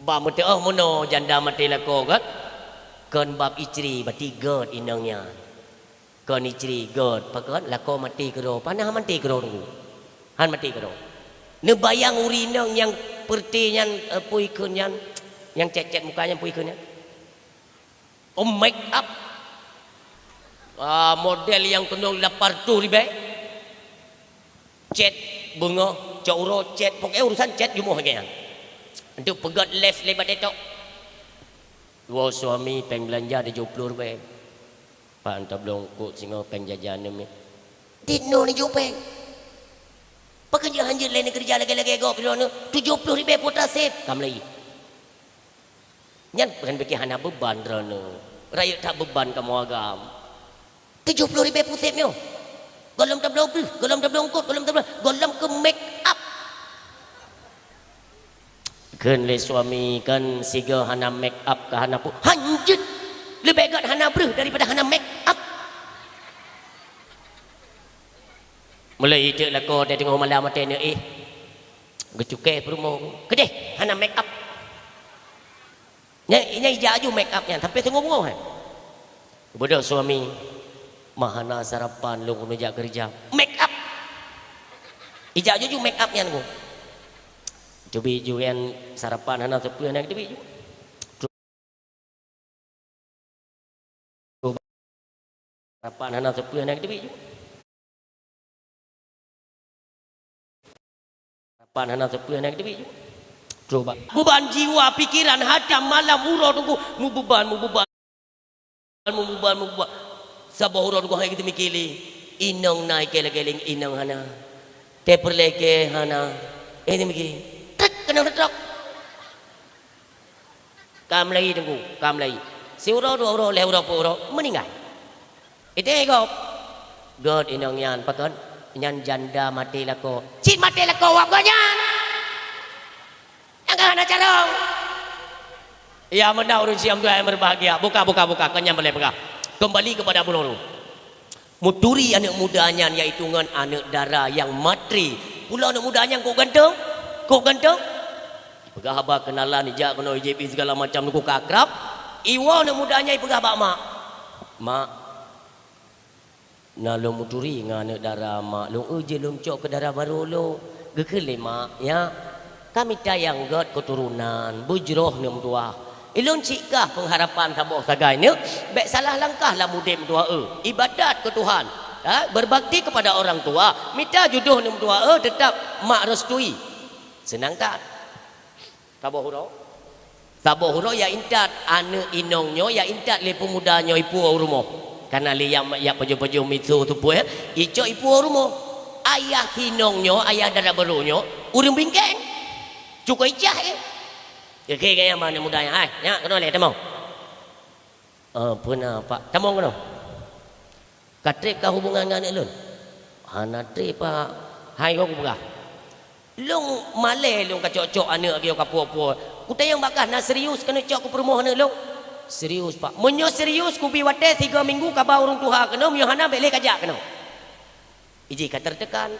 Bak meuteuoh bunoe janda maté lakoe gèt, kon bab icré berarti gèt inong nyan. Kon icré gèt, pakon lakoe maté keudroe, pane han maté keudroe teungku. Han maté keudroe. Neubayang ureueng inong nyang peureté nyan, eh, peue ikheun nyan, nyang cèt-cèt muka nyan peue ikheun nyan. Oh, make up. Ah, model nyang keunong lapan reutôh ribèe. Cèt beungoh, cot uroe cèt, pokoknya urusan cèt jumoh lagèe nyan. Untuk peugèt les lé bak TikTok. Dua suami péng beulanja tujoh ploh ribèe. Pak, enta bloe eungkôt singoh péng jajan nyoe. Dit nyoe neujok péng. Pakon jeuet han jeuet lé neukeureuja lagèe-lagèe gob droeneuh, tujoh ploh ribèe putra sép ka meulayeue. Nyan bukan pike hana beuban droeneuh. Rayeuk that beuban kamoe agam. Tujoh ploh ribèe pusép nyoe. Gohlom tabloe breuh, gohlom tabloe eungkôt, gohlom tabloe, gohlom keu make up. Kheun lé suami kan sigoe hana make up ka hana pu-, hanjeuet. Leubeh gèt hana breuh daripada hana make up. Mulai ijak lakoe teungoh malam watèe neuéh. Geucukée peurumoh. Keudeh hana make up. Nyan, nyan ijak aju make up nyan sampai teungoh-ngoh, eh. Beudôh suami, "Ma hana sarapan lôn keuneuk jak keureuja." Make up. Ijak aju make up nyan ku. Teubiet ju nyan sarapan hana teupeue nyan teubiet ju. Sarapan hana teupeue nyan teubiet ju. Pan hana sapeue, hana geuteubiet ju. Troh bak. Beban jiwa, pikiran, hata malam uroe teungku meubeban, meubeban, meubeban, meubeban. Saboh uroe teungku hai geuteumiké lé. Inong na ikée lagée lé, inong hana. Teupeureulee ikée hana. Eh, teumiki. Trek, keunong trok. Ka meulai teungku, ka meulai. Siuroe, dua uroe, lhée uroe, peuet uroe, meuninggai. Itée gob. Göt inong nyan, pakon? Nyan janda maté lakoe. Cit maté lakoe wak gobnyan. Nyang ka hana carông. Ya, meunan ureuëng siam tuha yang berbahagia. Buka, buka, buka. Kon nyan balée peugah. Kembali kepada bunoe. Meuturi aneuëk muda nyan, yaitu ngon aneuëk dara nyang matre. Pula aneuëk muda nyan kok ganteng? Kok ganteng? Peugah haba keunalan, ijak keunoe, ijép ié segala macam, neukuk ka akrab. Iwoe aneuëk muda nyan ipeugah bak mak, "Mak, na lôn meuturi ngon aneuëk dara mak lôn, eu jeuet lôn cok keu dara barô lôn." Geukheun lé mak, "Ya, ka mita nyang göt keuturonan, beujroh neuk meutuwah. Ulôn cit kah peungharapan saboh sagai neuk, bék salah langkah lam udeb meutuwah eu, ibadat keu Tuhan, ha, berbakti kepada orang tua, mita judoh neuk meutuwah eu, teutap mak restui." Seunang that. Saboh uroe, saboh uroe ya intat aneuëk inong nyoe, ya intat lé peumuda nyoe ipuwoe u rumoh. Kana lé yak, yak pajoh-pajoh miseue teupue, icok ipuwoe u rumoh. Ayah inong nyoe, ayah dara barô nyoe, ureuëng bingkeng. Cukôi cah, eh. Oke, gaya mana muda nyan? Hai, nyak keunoe lé, tamong. "Eh, peue na, Pak?" "Tamong keunoe." "Ka treb kah hubungan ngon aneuëk lôn?" "Hana treb, Pak." "Hai, goe kupeugah. Lôn malée lôn kacok-cok aneuëk geuh kapuwoe-puwoe. Kutanyong bak kah, na serius keuneuk cok keu peurumoh aneuëk lôn?" "Serius, Pak." "Meunyoe serius, kubi watée sigoe minggu kaba ureuëng tuha keunoe, meunyoe hana bék lé kajak keunoe." Iji ka tertekan.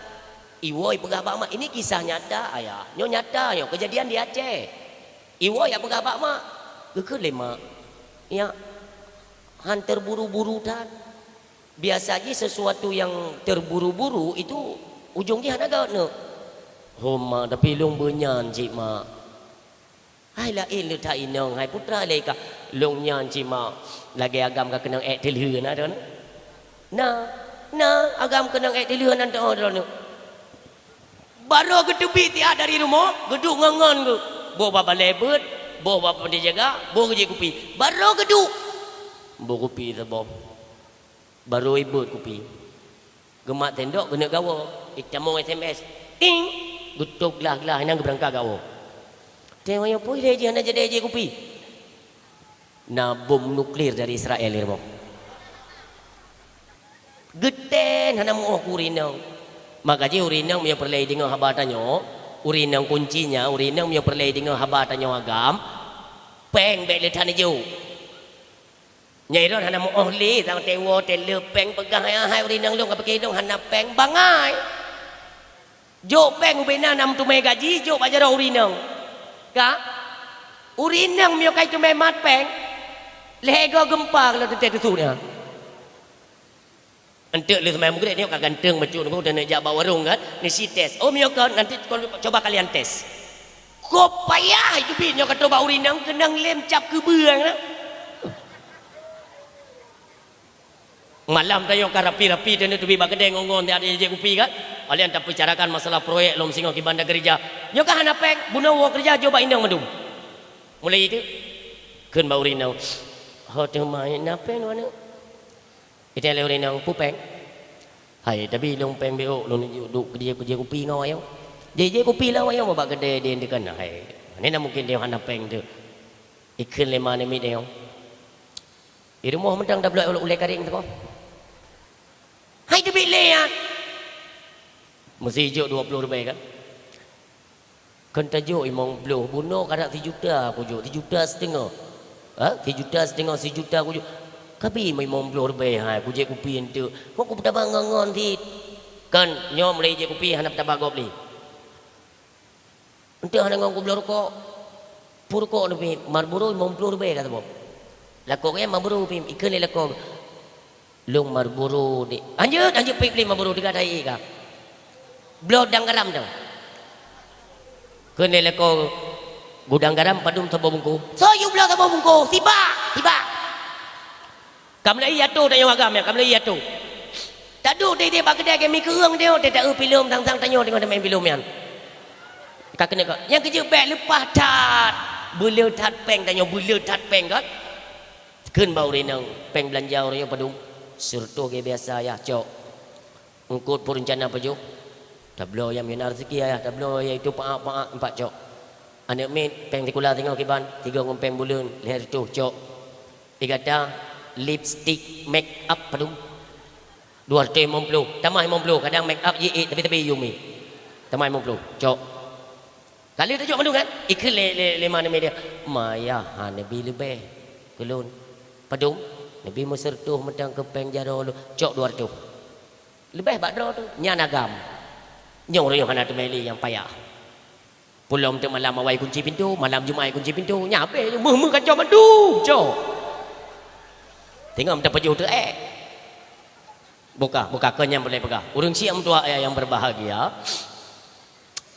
Iwoe ipeugah bak mak, ini kisah nyata, Ayah. Nyoe nyata nyoe, kejadian di Aceh. Iwoe yak peugah bak mak, geukheun lé mak, "Yak, han terburu-buru that. Biasa jih sesuatu yang terburu-buru itu ujong jih hana göt neuk." "Hom mak, tapi lôn beunyan cit mak." "Hai laén leuta inong, hai putra lé kah." "Lôn nyan cit mak, lagée agam ka keunong ék teulheueh na droeneuh." "Na, na agam keunong ék teulheueh nan teuoh droeneuh." Barô geuteubiet siat dari rumoh, geuduek ngon-ngon geuh. Boh bak balée beuet, boh bak panti jaga, boh geujép kupi. Barô geuduek, boh kupi saboh. Barô ibeuet kupi. Geumat sendok, geuneuk gawoe. Itamong S M S. Ting! Geutôb glah-glah, inan geubeurangkat gawoe. Teuh nyoe peue lé jih hana jadi jép kupi. Na bom nuklir dari Israel di rumoh. Geutén hana meuoh keu ureuëng inong. Maka jih ureuëng inong meunyoe peureulée deungoe haba tanyoe, ureuëng inong kuncinya, ureuëng inong meunyoe peureulée deungoe haba tanyoe agam, péng bék le that neujok. Nyai ron hana meuoh lé, sang tewoe, teleu péng peugah, "Hai, hai, ureuëng inong lôn, ka pike lôn hana péng bangai." Jok péng ubena na meuteumé gaji, jok bak jaroe ureuëng inong. Ka? Ureuëng inong meunyoe ka iteumé mat péng, lhée goe geumpa kalau teuntée teusut nyan. Enteuk lé seumai mugrét nyoe ka ganteng bacut nunggu dan jak bak warong kan, nisi tes. Oh, meunyoe ka nanti coba kalian tes. Kop payah itu bit nyoe ka toba ureuëng inong keunong lem cap keubeue na. Malam tanyoe ka rapi-rapi, tanyoe teubiet bak keudée ngon-ngon, tieb-tieb jép kupi kan. Alèh tapeucarakan masalah proyek lom singoh kiban da keureuja. Nyoe ka hana péng, bunoe woe keureuja jok bak inong mandum. Mulai itu, kheun bak ureuëng inong, "Ho teuma na péng droeneuh?" Itée lé ureuëng inong, "Peue péng?" "Hai, tabi lôn péng bék, lôn duek keudeh-keudeh kupi ngon ayong." Jijép kupi lam ayong bak keudée dien dikeue na, hai. Ni na mungken deh hana péng teuh. Ikheun lé ma namiet ayong. Di rumoh mantong tabloe ulée karéng teuh. Hai teubiet lé nyan. Meusi jok dua ploh ribèe kan? Kon tajok limong ploh, bunoe karab sijuta kujok, sijuta siteungoh. Ha? Sijuta siteungoh, sijuta kujok. Kabi limong ploh ribèe hai, kujép kupi enteuk. Kok kupeutabang ngon-ngon cit. Kan nyoe mulai jép kupi hana peutaba gob lé. Enteuk hana ngon kubloe rukok. Peue rukok neuh pih, Marlboro limong ploh ribèe ka saboh. Lakoe nyan Marlboro pih, ikheun lé lakoe. Lôn Marlboro dek. Hanjeuet, hanjeuet pih bli Marlboro teuga tai ka. Bloe dang garam dong. Kheun lé lakoe gudang garam padum saboh bungkôh. Soe yue bloe saboh bungkôh? Sibak, sibak. Ka meulai atô tanyoe agam nyan, ka meulai atô. Taduek deh-deh bak keudè keu mi keureueng teuh, teuta eu filem sang-sang tanyoe teungoh tameu'en filem nyan. Ka keuneuk ka. Nyang keujeuet bèk leupah that. Beuleu that péng tanyoe, beuleu that péng kan. Kheun bak ureueng inong, péng beulanja ureueng nyoe padum? Sireutoh lagèe biasa yah, cok. Eungkôt peue reuncana pajoh? Tabloe nyang meunan rezeki ayah, tabloe yaitu paak-paak empat cok. Aneuk miet, péng sikula singoh kiban, sigoe ngon péng buleuen, lhèe reutôh cok. Di gata, lipstik, make up padum? Dua reutôh limong ploh, tamah limong ploh, kadang make up jih ék, tapi-tapi yumi. Tamah limong ploh, cok. Ka lheueh tajok mandum kan? Ikheun lé, lé, lé ma neubi dia, "Ma yah, ha neubi leubeh keu lôn." "Padum?" "Neubi meuseureutoh mantong keu péng jaroe lôn." "Cok dua reutôh." Leubeh bak droe tu, nyan agam. Nyoe ureueng hana teumé lé nyang payah. Pulom teuk malam awai kunci pintoe, malam Jumat kunci pintoe, nyan abéh, meuh-meuh kacau mandum, cok. Teungoh meuteupeujoh teuk ék. Buka, buka, keu nyang boleh peugah. Ureueng siek meutuah ayah nyang berbahagia.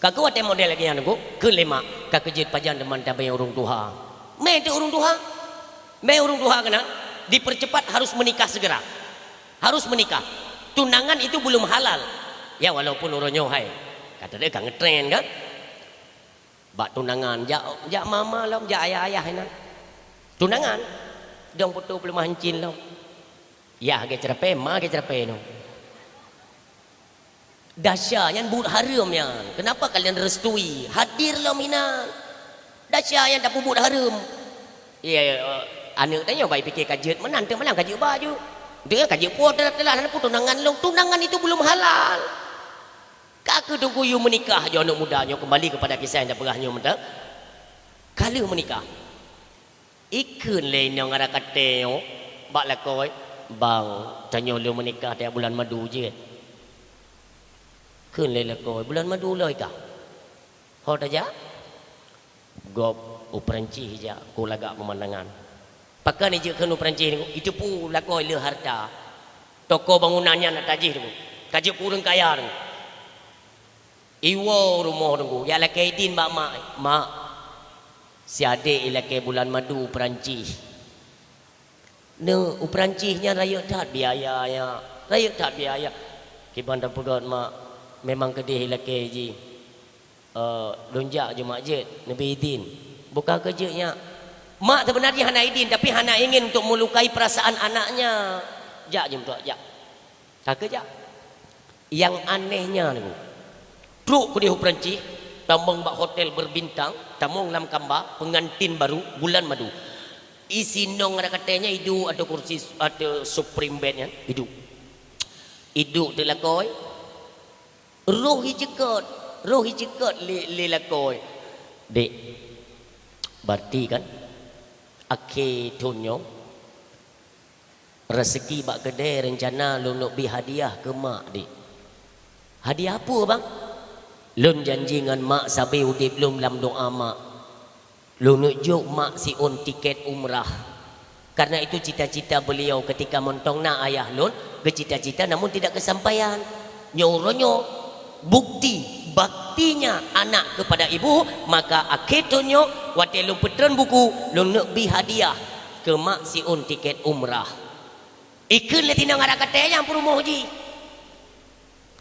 Ka keuh watèe model lagèe nyan, Teungku, kheun lé mak, ka keu jeuet pajan teuma tabé ureueng tuha. Mé teuk ureueng tuha. Mé ureueng tuha keunan, dipercepat harus menikah segera. Harus menikah. Tunangan itu belum halal. Ya, walaupun uroe nyoe hai. Ka teudeuk ka ngetren kan? Bak tunangan, jak, jak mama lom, jak ayah-ayah inan. Tunangan. Dong peutoe peuleumah encin lom. Yah lagèe ceurapée, ma lagèe ceurapée nyoe. Dasya nyan buet hareuem nyan. Kenapa kalian restui? Hadir lom inan. Dasya nyan tapeubuet hareuem. Iya, iya, aneuk tanyoe bai pike ka jeuet meunan, teuk malam ka jeuet ba ju. Dia ka jeuet puwoe teulah-teulah, hana peue tunangan lom. Tunangan itu belum halal. Ka keuh Teungku yue meunikah, jih aneuk muda nyoe, kembali kepada kisah nyang tapeugah nyoe mantong. Ka lheueh meunikah. Ikheun lé inong ara katée nyoe bak lakoe, "Bang, tanyoe lheueh meunikah tajak bulan madu jeuet." Kheun lé lakoe, "Bulan madu lôn i kah? Ho tajak?" "Gob u Peurancih ijak, keu lagak peumandangan." Pakon ijeuet kheun u Peurancih nyoe? Iteupeue lakoe le hareuta. Toko bangunan nyan ata jih nyoe. Ka jeuet keu ureueng kaya nyoe. Iwoe u rumoh nyoe, jak lakée idin bak mak. "Mak, si adék ilakée bulan madu u Peurancih." "Neuk, u Peurancih nyan rayeuk that biaya, ya. Rayeuk that biaya." "Kiban tapeugét, Mak, memang keudeh ilakée jih. Eh, lôn jak ju mak jeuet, neubi idin." "Bukon keu jeuet nyak." Mak seubeuna jih hana idin, tapi hana ingin untuk melukai perasaan anaknya. "Jak ju mak, jak." Ka keuh jak. Nyang aneh nyan, Teungku. Trok keudeh u Peurancih, tamong bak hotel berbintang, tamong lam kamba, pengantin baru, bulan madu. Isi inong ara katée nyan iduek ateueh kursi, ateueh supreme bed nyan, iduek. Iduek teuk lakoe, roh iceukot, roh iceukot lé, lé lakoe. "Dek, berarti kan, akhé thon nyoe, raseuki bak keudè reuncana lôn neuk bi hadiah keu mak, Dek." "Hadiah peue, Bang?" "Lôn janji ngon mak sabe udeb lôn lam doa mak, lôn neuk jok mak siôn tiket umrah. Karena itu cita-cita beliau ketika mantong na ayah lôn, geucita-cita namun tidak kesampaian. Nyoe uroe nyoe, bukti baktinya anak kepada ibu, maka akhé thon nyoe watée lôn peutreun buku, lôn neuk bi hadiah keu mak siôn tiket umrah." Ikheun lé si inong ara katée nyan peurumoh jih.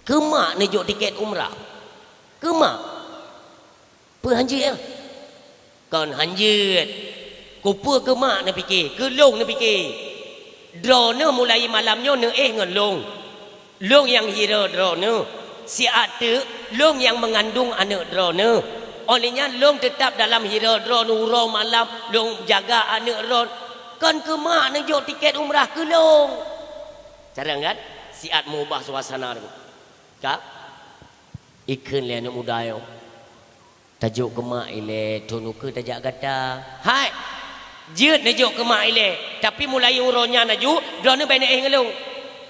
"Keu mak neujok tiket umrah. Keu mak." "Peue hanjeuet, ah?" "Kon hanjeuet. Keupeue keu mak neupike? Keu lôn neupike. Droeneuh mulai malam nyoe neuéh ngon lôn. Lôn nyang hiro droeneuh. Siat teuk lôn nyang meungandong aneuk droeneuh. Óh lheueh nyan lôn teutab dalam hiro droeneuh uroe malam, lôn jaga aneuk droeneuh. Kon keu mak neujok tiket umrah, keu lôn." Carông kan? Siat meuubah suasana tu. Ka? Ikheun lé aneuk muda nyoe. "Tajok keu mak ilée, thon ukeue tajak gata." "Hai! Jeuet neujok keu mak ilée, tapi mulai uroe nyan laju, droeneuh bèk neuéh ngon lôn,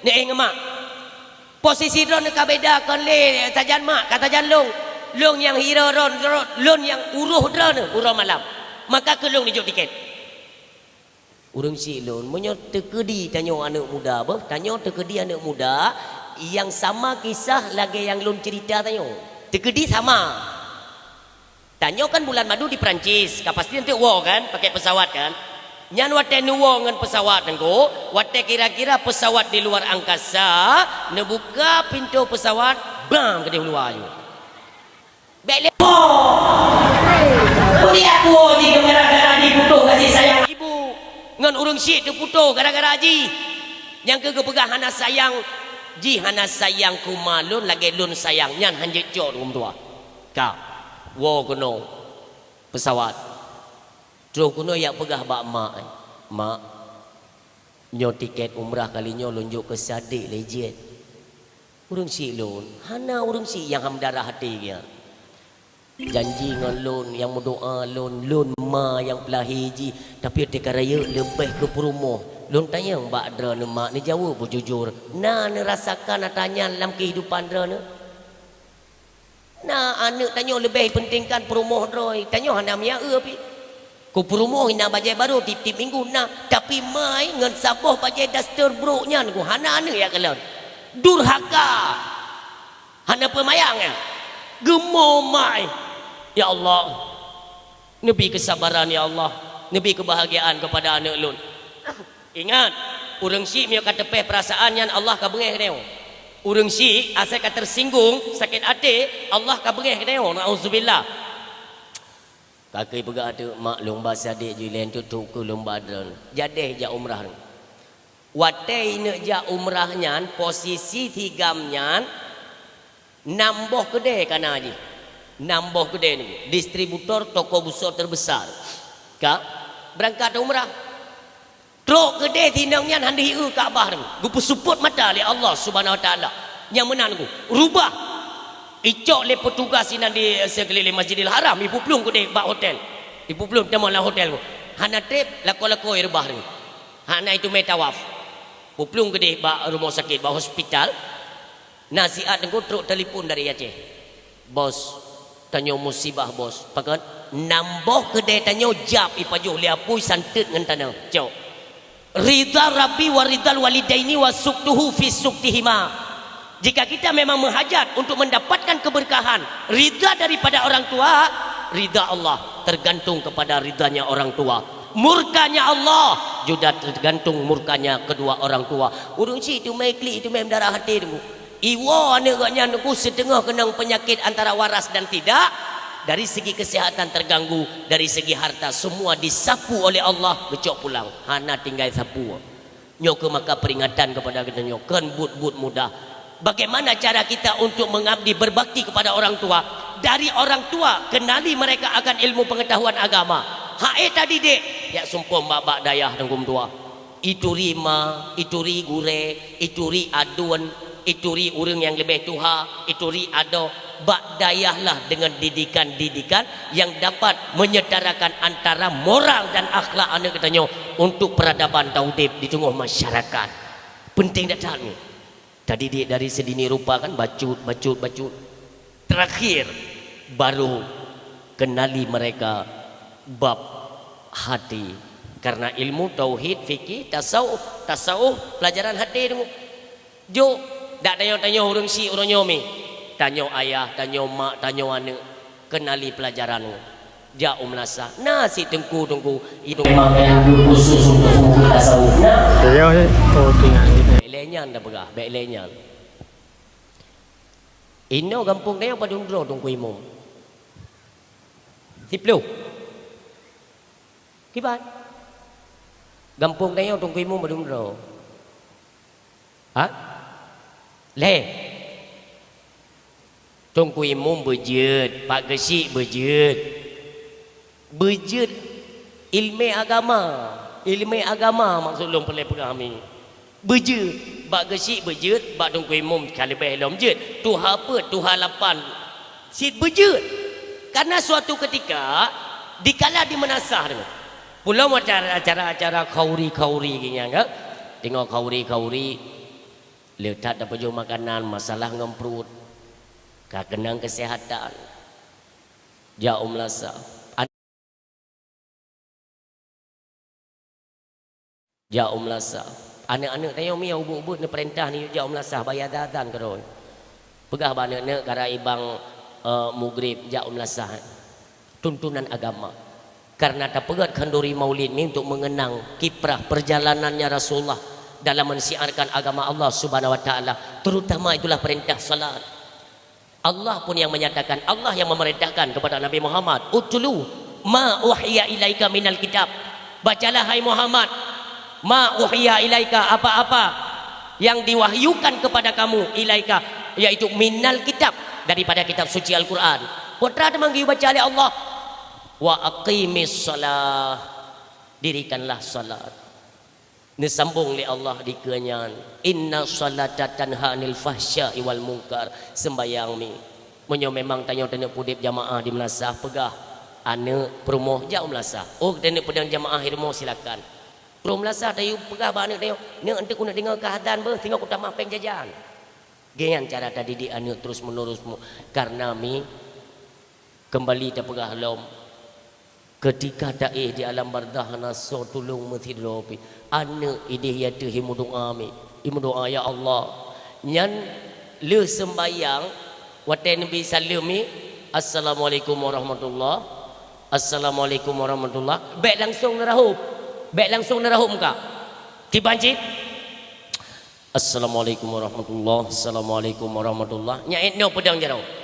neuéh ngon mak. Posisi droeneuh ka beda, kon lé sajan mak, ka sajan lôn. Lôn nyang hiro droeneuh, lôn nyang uroh droeneuh uroe malam. Maka keu lôn neujok tiket." Ureueng syiek lôn, meunyoe teukeudi tanyoe aneuk muda, beuh, tanyoe teukeudi aneuk muda nyang sama kisah lagèe nyang lôn ceurita tanyoe. Teukeudi sama. Tanyoe kan bulan madu di Perancis, ka pasti enteuk woe kan, pakai pesawat kan. Nyan watèe neuwoe ngon pesawat nyan, watèe kira-kira pesawat di luar angkasa, neubuka pintoe pesawat, bang, keudeh u luwa nyoe. Bèk lé po. Peue jih aku jih gara-gara jiputôh kasih sayang ibu ngon ureueng syiek teuputôh gara-gara jih. Nyang keu geupeugah hana sayang, jih hana sayang keu ma lôn lagèe lôn sayang, nyan hanjeuet cok lôn tuha. Ka, woe keunoe peusawat. Troh keunoe jak peugah bak mak, "Mak, nyoe tiket umrah kali nyoe lôn jok keu si adék lé jeuet." Ureueng syiek lôn, hana ureueng syiek nyang ham darah até geuh. Janji ngon lôn, nyang meudoa lôn, lôn ma nyang peulahé jih, tapi teuka rayeuk leubeh keu peurumoh. Lôn tanyong bak droeneuh mak, neujaweueb beujujur. Na neurasakan atra nyan lam keuhidupan droeneuh? Na aneuk tanyoe leubeh pentingkan peurumoh droe, tanyoe hana miyueb pih. Keu peurumoh na bajèe barô tiep-tiep minggu na, tapi mai ngon saboh bajèe daster brôk nyan ku hana aneuk jak kalon. Durhaka. Hana peumayang nyan. Geumo mai. Ya Allah. Neubi keusabaran, ya Allah. Neubi keubahgiaan keupada aneuk lôn. Ingat, ureueng syiek meunyoe ka teupéh peurasaan nyan Allah ka beungéh geutanyoe. Ureueng syiek asai ka teusinggung, sakét até, Allah ka beungéh geutanyoe. Nauzubillah. Ka keuh peugah teuk, "Mak, lôn ba si adék jih lé, enteuk trok keuh lôn ba droeneuh." Jadéh jak umrah. Watèe ineuk jak umrah nyan, posisi si gam nyan, nam boh keudè ka na jih. Nam boh keudè nyoe, distributor toko busoe terbesar. Ka, beurangkat umrah. Trok keudè si inong nyan han deuh jieu Ka'bah nyoe, geupeusupôt mata lé Allah Subhanahu Wa Taala. Nyang meunan ku, rubah. Icok lé petugas inan di seukeuliléng Masjidil Haram, ipeuplueng keudè bak hotel. Ipeuplueng tamong lam hotel ku. Hana trép, lakoe-lakoe reubah nyoe. Hana iteumé tawaf. Peuplueng keudè bak rumoh sakét, bak hospital. Na siat teungku trok telepon dari Aceh. "Bos, tanyoe musibah, Bos." Pakon? Nam boh keudè tanyoe jab ipajoh lé apui santet ngon tanoh. Cok. "Ridha Rabbi wa ridhal walidaini wa sukhtuhu fi sukhtihima." Jika kita memang menghajat untuk mendapatkan keberkahan, ridha daripada orang tua, ridha Allah tergantung kepada ridhanya orang tua. Murkanya Allah juga tergantung murkanya kedua orang tua. Ureueng syiek teumé klik, teumé meudarah até teungku. Iwoe aneuk geuh nyan teungku siteungoh keunong peunyakét antara waras dan tidak, dari segi kesehatan terganggu, dari segi harta semua disapu oleh Allah geucok pulang, hana tinggai sapeue. Nyoe keuh maka peringatan kepada geutanyoe, kon buet-buet mudah. Bagaimana cara kita untuk mengabdi, berbakti kepada orang tua? Dari orang tua, kenali mereka akan ilmu pengetahuan agama. Hai tadidik, jak sumpôm bak-bak dayah teungku meutuah. Ituri ma, ituri gurèe, ituri aduen, ituri ureueng nyang leubeh tuha, ituri adoe, bak dayahlah deungon didikan-didikan nyang dapat menyetarakan antara moral dan akhlak aneuk geutanyoe untuk peradaban taudép di teungoh masyarakat. Penting that-that nyoe. Tadidik dari sedini rupa kan, bacut, bacut, bacut. Terakhir, baru kenali mereka bab hati. Karena ilmu tauhid, fikih, tasawuf, tasawuf, pelajaran hati tu. Jok, dak tanyoe-tanyoe ureueng syiek ureueng nyoe mi. Tanyoe ayah, tanyoe mak, tanyoe aneuk. Kenali pelajaran tu. Jak u meulasah. Na si teungku-teungku, itu memang yang khusus untuk buku tasawuf. Nah. Iya, iya. Oh, tinggal. Bèk lé nyan dah peugah, bèk lé nyan. Inoe gampông tanyoe padum droe Teungku Imum? Siplôh. Kiban? Gampông tanyoe Teungku Imum padum droe? Ha? Lhèe. Teungku Imum beujeuet, Pak Geuchik beujeuet. Beujeuet ileumèe agama. Ileumèe agama maksud lôn peureulèe peugah mi. Beujeuet, bak Geuchik beujeuet, bak Teungku Imum ka leubeh lom jeuet. Tuha peuet, tuha lapan cit beujeuet. Karena suatu ketika, dikala di meunasah deungon. Pulang acara-acara khauri-khauri geuh nyan kan. Teungoh khauri-khauri, le that tapajoh makanan, masalah ngon pruet. Ka keunong keuseuhatan. Jak u meulasah. Jak u meulasah. Aneuk-aneuk tanyoe mi nyang ubit-ubit neupeurintah neuyue jak u meulasah, baya azan keudroe. Peugah bak aneuk-aneuk kara ibang, eh, mugrib jak u meulasah. Tuntunan agama. Karena tapeugöt khanduri maulid ni untuk mengenang kiprah perjalanannya Rasulullah dalam mensiarkan agama Allah Subhanahu wa Taala, terutama itulah perintah salat. Allah pun yang menyatakan, Allah yang memerintahkan kepada Nabi Muhammad, "Utlu ma uhiya ilaika minal kitab." Bacalah, hai Muhammad, ma uhiya ilaika, apa-apa yang diwahyukan kepada kamu, ilaika, yaitu minal kitab, daripada kitab suci Al-Quran. Peue teuma geuyue baca lé Allah. "Wa aqimis shalah." Dirikanlah salat. Neusambong lé Allah dikeue nyan, "Inna shalata tanha 'anil fahsya'i wal munkar." Sembayang mi. Meunyoe memang tanyoe taneuk pudeb jamaah di meulasah, peugah aneuk peurumoh jak u meulasah. Oh, taneuk peudong jamaah di rumoh, silakan. Peurumoh meulasah tayue peugah bak aneuk tanyoe, "Neuk, eunteuk keuneuk deungoe keu azan beuh, singoh kutamah péng jajan." Geuh nyan cara tadidik aneuk terus menerus mu-, karena mi keumbali tapeugah lom. Keutika taéh di alam barzakh hana soe tulông meusidroe pih. Aneuk idéh ateueh imeudoá mi. Imeudoá, "Ya Allah." Nyan lheueh seumbayang, watée neubi saleuem mi, "Assalamualaikum warahmatullah. Assalamualaikum warahmatullah." Bék langsong neurahom. Bék langsong neurahom ka. Kiban cit. "Assalamualaikum warahmatullah. Assalamualaikum warahmatullah." Nyan ék nyoe peudong jaroe.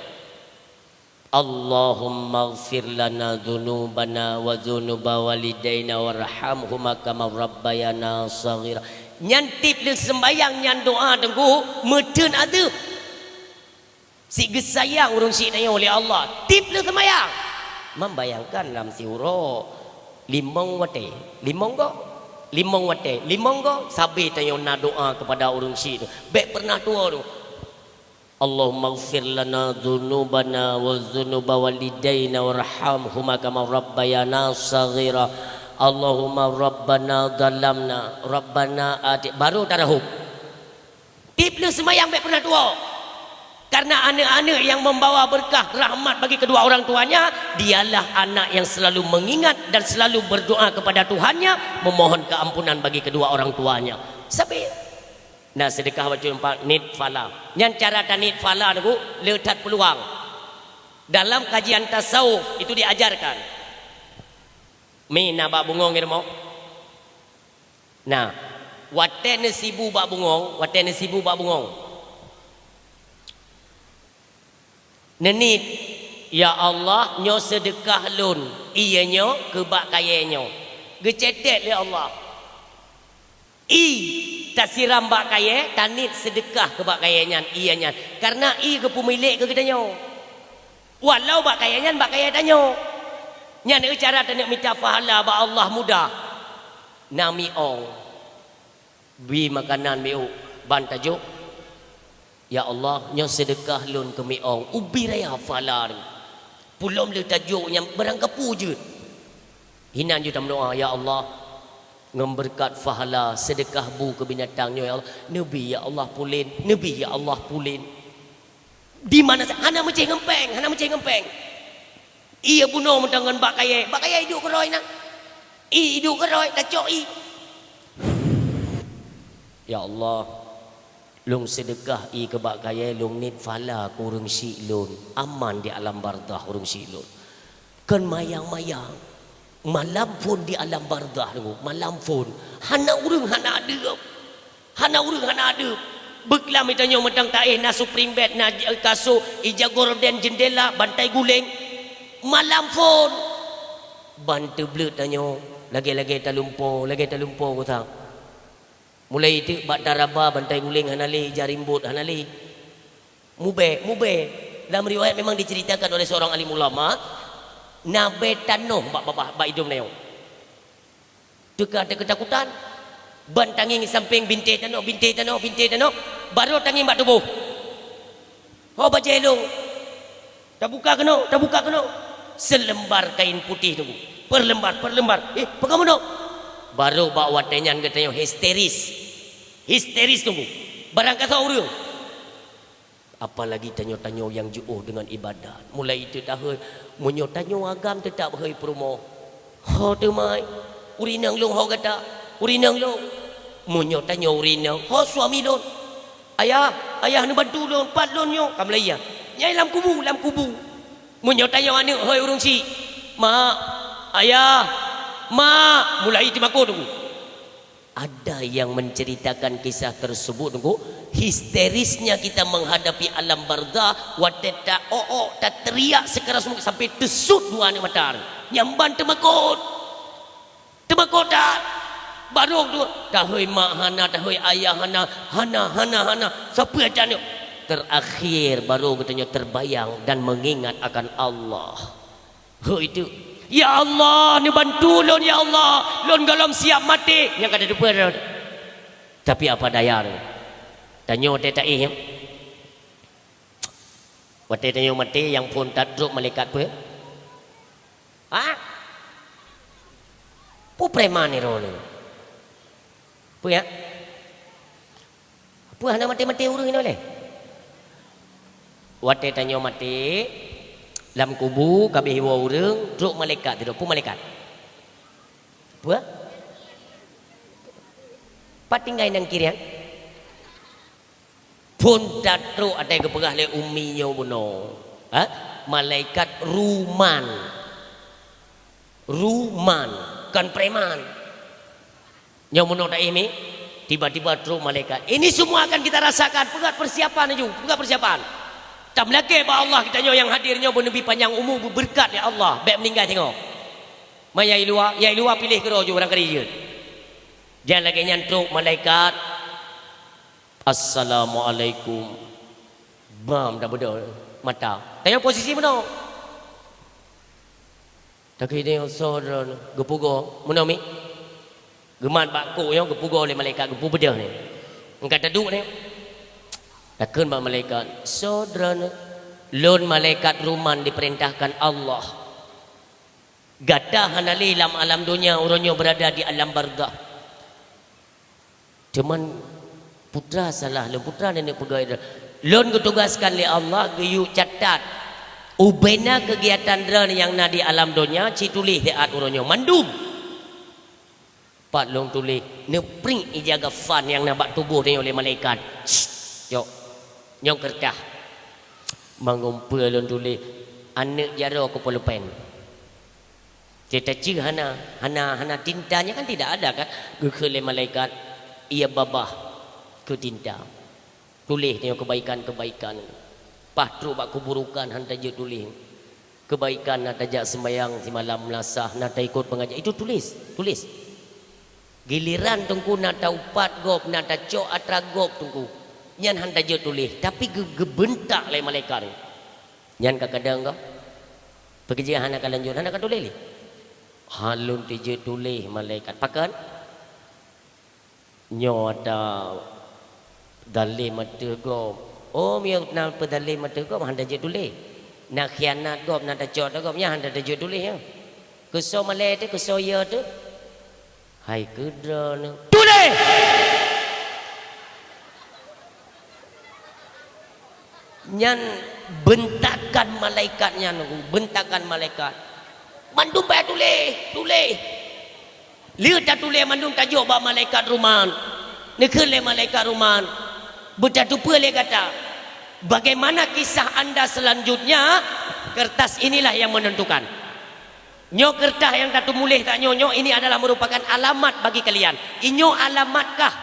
"Allahummaghfir lana dzunubana wa dzunuba walidaina warhamhuma kama rabbayana shaghira." Nyan tieb lheueh seumbayang nyan doá teungku meuteun ateueh. Sigeusayang ureuëng syik tanyoe lé Allah tieb lheueh seumbayang. Membayangkan lam siuroe limong watée, limong goe, limong watée, limong goe, sabe tanyoe na doá kepada ureuëng syik tu. Bék pernah tuwoe tu. "Allahummaghfir lana dzunubana wa dzunuba walidaina warhamhuma kama rabbayana shaghira. Allahumma rabbana zalamna, rabbana ati," baru tarahub. Tieb lheueh seumayang bék pernah tuwoe. Karena aneuk-aneuk yang membawa berkah rahmat bagi kedua orang tuanya, dialah anak yang selalu mengingat dan selalu berdoa kepada Tuhannya, memohon keampunan bagi kedua orang tuanya. Sabe. Nah, sedekah bacut empat nit fala. Nyan cara tanit fala tu le that peuluang. Dalam kajian tasawuf itu diajarkan. Mi na bak bungong di rumoh. Nah, watée neusibu bak bungong, watée neusibu bak bungong. Neuniet, "Ya Allah, nyoe seudeukah lôn, ié nyoe keubak kayée nyoe." Geucetek lé Allah. Ié tasiram bak kayée, taniet seudeukah keubak kayée nyan, ié nyan. Kareuna ié geupeumilék keu geutanyoe. Walau bak kayée nyan, bak kayée tanyoe. Nyan cara taneuk mita pahala bak Allah mudah. Na miong. Bi makanan miuk ban tajok, "Ya Allah, nyoe seudeukah lôn keu miong, ubé raya pahala nyoe. Peulom le tajok nyang barang kapeue jeuet." Hinan jeuet tameudoá, "Ya Allah, ngon beureukat pahala seudeukah bu keu binatang nyoe, ya Allah, neubi ya Allah pulen, neubi ya Allah pulen." Di mana sa-, hana meucéh ngon péng, hana meucéh ngon péng. Ié bunoe mantong ngon bak kayée, bak kayée iduek keurôi na. Ié iduek keurôi, tacok ié. "Ya Allah, lôn seudeukah ié keubak kayée, lôn niet pahala keu ureuëng syik lôn, aman di alam barzakh ureuëng syik lôn." Kon mayang-mayang. Malam phon di alam barzakh tu, malam phon. Hana ureuëng hana adeueb. Hana ureuëng hana adeueb. Beuklam geutanyoe mantong taéh na spring bed, na j-, kasô, ija gorden, jeundela, bantai guléng. Malam phon. Ban teubleuet tanyoe, lagée-lagée talumpo, lagée talumpo geutanyoe. Mulai teuk bak taraba, bantai guléng hana lé, ija rimbot hana lé. Mubée, mubée. Dalam riwayat memang diceritakan oleh seorang alim ulama, na bée tanoh bak babah, bak idong nyoe. Teuka teukeutakutan, ban tangieng sampéng bintéh tanoh, bintéh tanoh, bintéh tanoh, barô tangieng bak tuboh. "Ho bajée lôn, tabuka keunoe, tabuka keunoe." Seulembar kain putéh teungku. Peulembar, peulembar. "Eh, peue kamoe?" Barô bak watée nyan geutanyoe histeris. Histeris teungku. Barang kasoe ureuëng. Apalagi tanyoe-tanyoe nyang jiôh deungon ibadat. Mulai itu tahun, meunyoe tanyoe agam teutap hôi peurumoh. "Ho teumai, ureuëng inong lôn ho gata, ureuëng inong lôn." Meunyoe tanyoe ureuëng inong, "Ho suami lôn. Ayah, ayah neubantu lôn, pat lôn nyoe." Ka mulai ya. Nyai lam kubu, lam kubu. Meunyoe tanyoe aneuk hôi ureuëng syik, "Mak, ayah, mak," mulai teumakot teungku. Ada yang menceritakan kisah tersebut, Teungku, histerisnya kita menghadapi alam barzah, watèe ta-ok-ok, tateriak sekeras mungkin sampai teusut dua aneuk mata. Nyan ban teumakot. Teumakot that. Barô tu, tahôi mak hana, tahôi ayah hana, hana, hana, hana. Sapeue aja nyoe. Terakhir, baru geutanyoe terbayang dan mengingat akan Allah. Hôi teuk, "Ya Allah, neubantu lôn, ya Allah. Lôn gohlom siap maté." Nyang ka tateupeue lôn. Tapi apa daya lôn. Tanyoe watèe taéh nyoe. Watèe tanyoe maté, nyang phôn that trok malaikat peue? Ha? Peue preman nyoe droeneuh? Peue ya? Peue hana maté-maté ureueng nyoe lé? Watèe tanyoe maté, lam kubu ka abéh iwoe ureueng, trok malaikat sidroe. Peue malaikat? Peue? Pat tinggai nangkirian? Phôn that trok, até geupeugah lé umi nyoe bunoe. Ha? Malaikat ruman. Ruman, kon preman. Nyoe meunoe taéh mi, tiba-tiba trok malaikat. Ini semua akan kita rasakan. Peugöt persiapan laju, peugöt persiapan. Tameulakèe bak Allah, geutanyoe nyang hadir nyoe beuneubi panyang umu, beubeureukat lé Allah, bèk meuninggai singoh. Ma nyang i luwa, nyang i luwa piléh keudroe ju barangkali jeuet. Jan lagèe nyan trok malaikat, "Assalamualaikum." Bam, tabeudôh mata. Tanyoe posisi meunoe. Takheun nyoe, "Soe droeneuh?" Geupeugoe, meunoe mi. Geumat bak kok nyoe, geupeugoe lé malaikat, geupeubeudôh nyoe. Angkat taduek nyoe. Takheun bak malaikat, "Soe droeneuh?" "Lôn malaikat ruman dipeurintahkan Allah. Gata hana lé lam alam donya, uroe nyoe beurada di alam barzakh." Cuman putra salah lôn, putra nenek peugah, "Lôn geutugaskan lé Allah geuyue catat ubena keugiatan droeneuh nyang na di alam donya, ci tuléh siat uroe nyoe mandum." Pat lôn tuléh, neupring ija gafan nyang na bak tuboh tanyoe lé malaikat. "Cok, nyoe keureutah." Mangon peue lôn tuléh, "Aneuk jaroe keu pulpen." Ceutaceue hana, hana, hana tinta nyan kan tidak ada kan? Geukheun lé malaikat, "Iya babah keu tinta. Tuléh nyoe kebaikan-kebaikan. Paih trok bak keuburukan han tajeuet tuléh. Kebaikan na tajak seumayang simalam meulasah, na taikot pengajian. Itu tulis, tulis." Giliran Teungku na taupat gob, na tacok atra gob Teungku. Nyan han tajeuet tuléh, tapi geu-, geubeuntak lé malaikat. Nyan ka kadang ka. Peukeujian hana ka lanjut, hana ka tuléh lé. Han lôn tijeuet tuléh malaikat. Pakon? Nyoe ata zalim ateueh gob. Oh, meunyoe na peuzalem ateueh gob, han tajeuet tuléh. Na khianat gob, na tacok atra gob, nyan han tajeuet tuléh nyan. Keusoe malée teuh, keusoe yo teuh. Hai keu droeneuh. Tuléh! Nyan beuntakan malaikat nyan, beuntakan malaikat. Mandum bak tuléh, tuléh. Lheueh tatuléh mandum tajok bak malaikat ruman. Neukheun lé malaikat ruman, "Beutateupeue lé gata. Bagaimana kisah anda selanjutnya? Kertas inilah yang menentukan." Nyoe keureutah nyang tateumuléh tanyoe nyoe, ini adalah merupakan alamat bagi kalian. Inyoe alamatkah?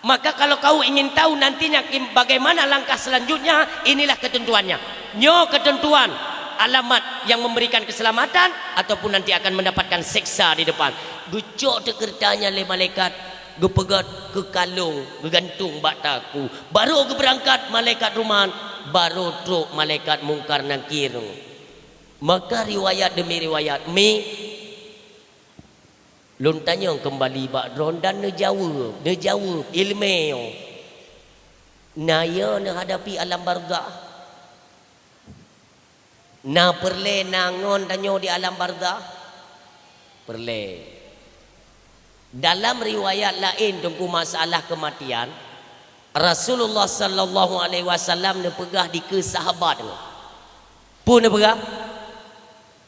Maka kalau kau ingin tahu nantinya kim-, bagaimana langkah selanjutnya, inilah ketentuannya. Nyoe ketentuan, alamat yang memberikan keselamatan ataupun nanti akan mendapatkan seksa di depan. Geucok teuh keureutah nyan lé malaikat, geupeugöt keu kalông, geugantung bak takue. Barô geubeurangkat malaikat ruman, barô trok malaikat Mungkar Nakir. Maka riwayat demi riwayat, mi lôn tanyong keumbali bak droe dan neujaweueb, neujaweueb iéleumé nyoe. Na yo neuhadapi alam barzakh? Na peureulée na ngon tanyoe di alam barzakh? Peureulée. Dalam riwayat laén, Teungku, masalah keumatian, Rasulullah sallallahu alaihi wasallam neupeugah dikeue sahabat nyoe. Peue neupeugah?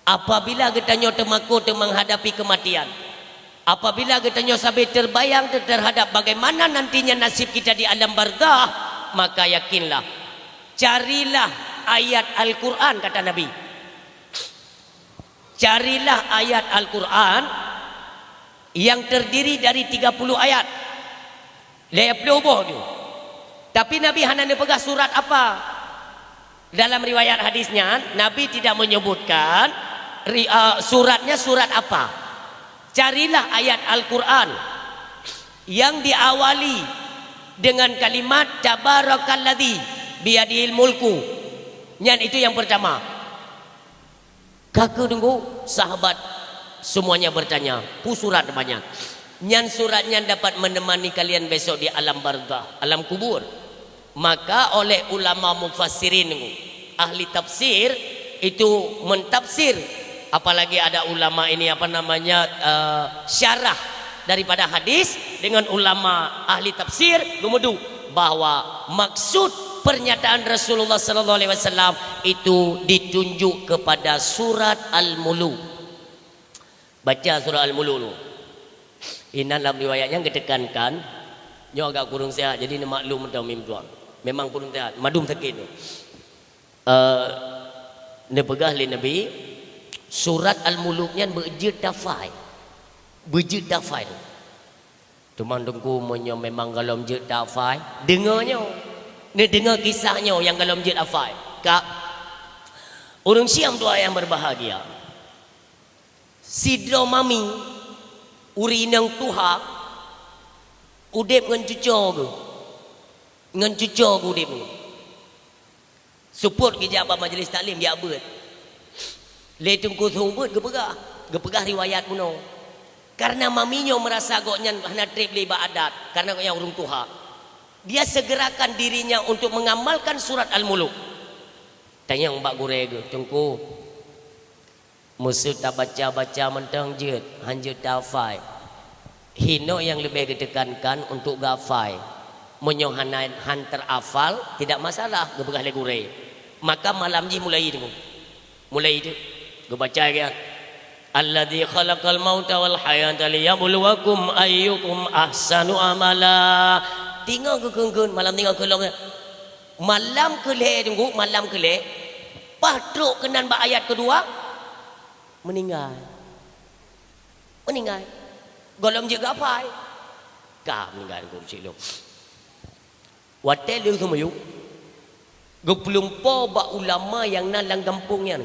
Apabila geutanyoe teumakot teuma menghadapi keumatian, apabila geutanyoe sabe terbayang te-, terhadap bagaimana nantinya nasib kita di alam barzakh, maka yakinlah, carilah ayat Al-Quran, kata Nabi. Carilah ayat Al-Quran yang terdiri dari tiga puluh ayat. Lhèe ploh boh nyoe. Tapi Nabi hana neupeugah surat apa. Dalam riwayat hadis nyan, Nabi tidak menyebutkan ri-, eh, suratnya surat apa. Carilah ayat Al-Quran yang diawali dengan kalimat "Tabarakalladzi biyadihil mulku". Nyan itu yang pertama. Ka keuh deungoe, sahabat semuanya bertanya, "Peue surat banyak?" "Nyan surat nyan dapat menemani kalian besok di alam barzakh, alam kubur." Maka oleh ulama mufassirin, ahli tafsir, itu mentafsir, apalagi ada ulama ini, apa namanya, eh, syarah daripada hadis dengan ulama ahli tafsir, geumeuduek bahwa maksud pernyataan Rasulullah sallallahu alaihi wasallam itu ditunjuk kepada surat Al-Muluk. Baca surat Al-Muluk tu. Inan lam riwayat nyang geutekankan, nyoe agak kurang sihat, jadi neumaklum mantong mim tuan. Memang kurang sihat, mandum sakét tu. Eh, neupeugah lé Nabi, surat Al-Muluk nyan beujeuet tahafai. Beujeuet tahafai. Teuma Teungku, meunyoe memang gohlom jeuet tahafai, deungoe nyoe. Neudeungoe kisah nyoe nyang gohlom jeuet hafai. Ka, ureuëng Syiah dua yang berbahagia. Sidroe mami, ureuëng inong tuha, udeb ngon cuco geuh. Ngon cuco geuh udeb nyoe. Seupôt geujak bak majlis taklim, geujak beuet. Lé Teungku Seuubeuet geupeugah, geupeugah riwayat bunoe. Karena mami nyoe meurasa gobnyan hana treb lé bak adat, karena gobnyan ureuëng tuha. Dia segerakan dirinya untuk mengamalkan surat Al-Muluk. Tanyong bak gurée geuh, "Teungku, meuseu tabaca-baca mantong jeuet, han jeuet tahafai. Hinoe nyang leubeh geutekankan untuk geuhafai. Meunyoe hana, han teuhafal, tidak masalah," geupeugah lé gurée. Maka malam jih mulai deungoe. Mulai itu, geubaca lagée nyan, "Alladzi khalaqal mauta wal hayata liyabluwakum ayyukum ahsanu amala." Tingoe geukheun-kheun, malam tingoe kheun lom. Malam keulhée Teungku, malam keulhée, paih trok keunan bak ayat keudua, meuninggai. Meuninggai. Gohlom jeuet geuhafai. Ka meuninggai Teungku Syiah lom. Watée lheueh seumiyueb, geupeulumpo bak ulama nyang na lam gampông nyan.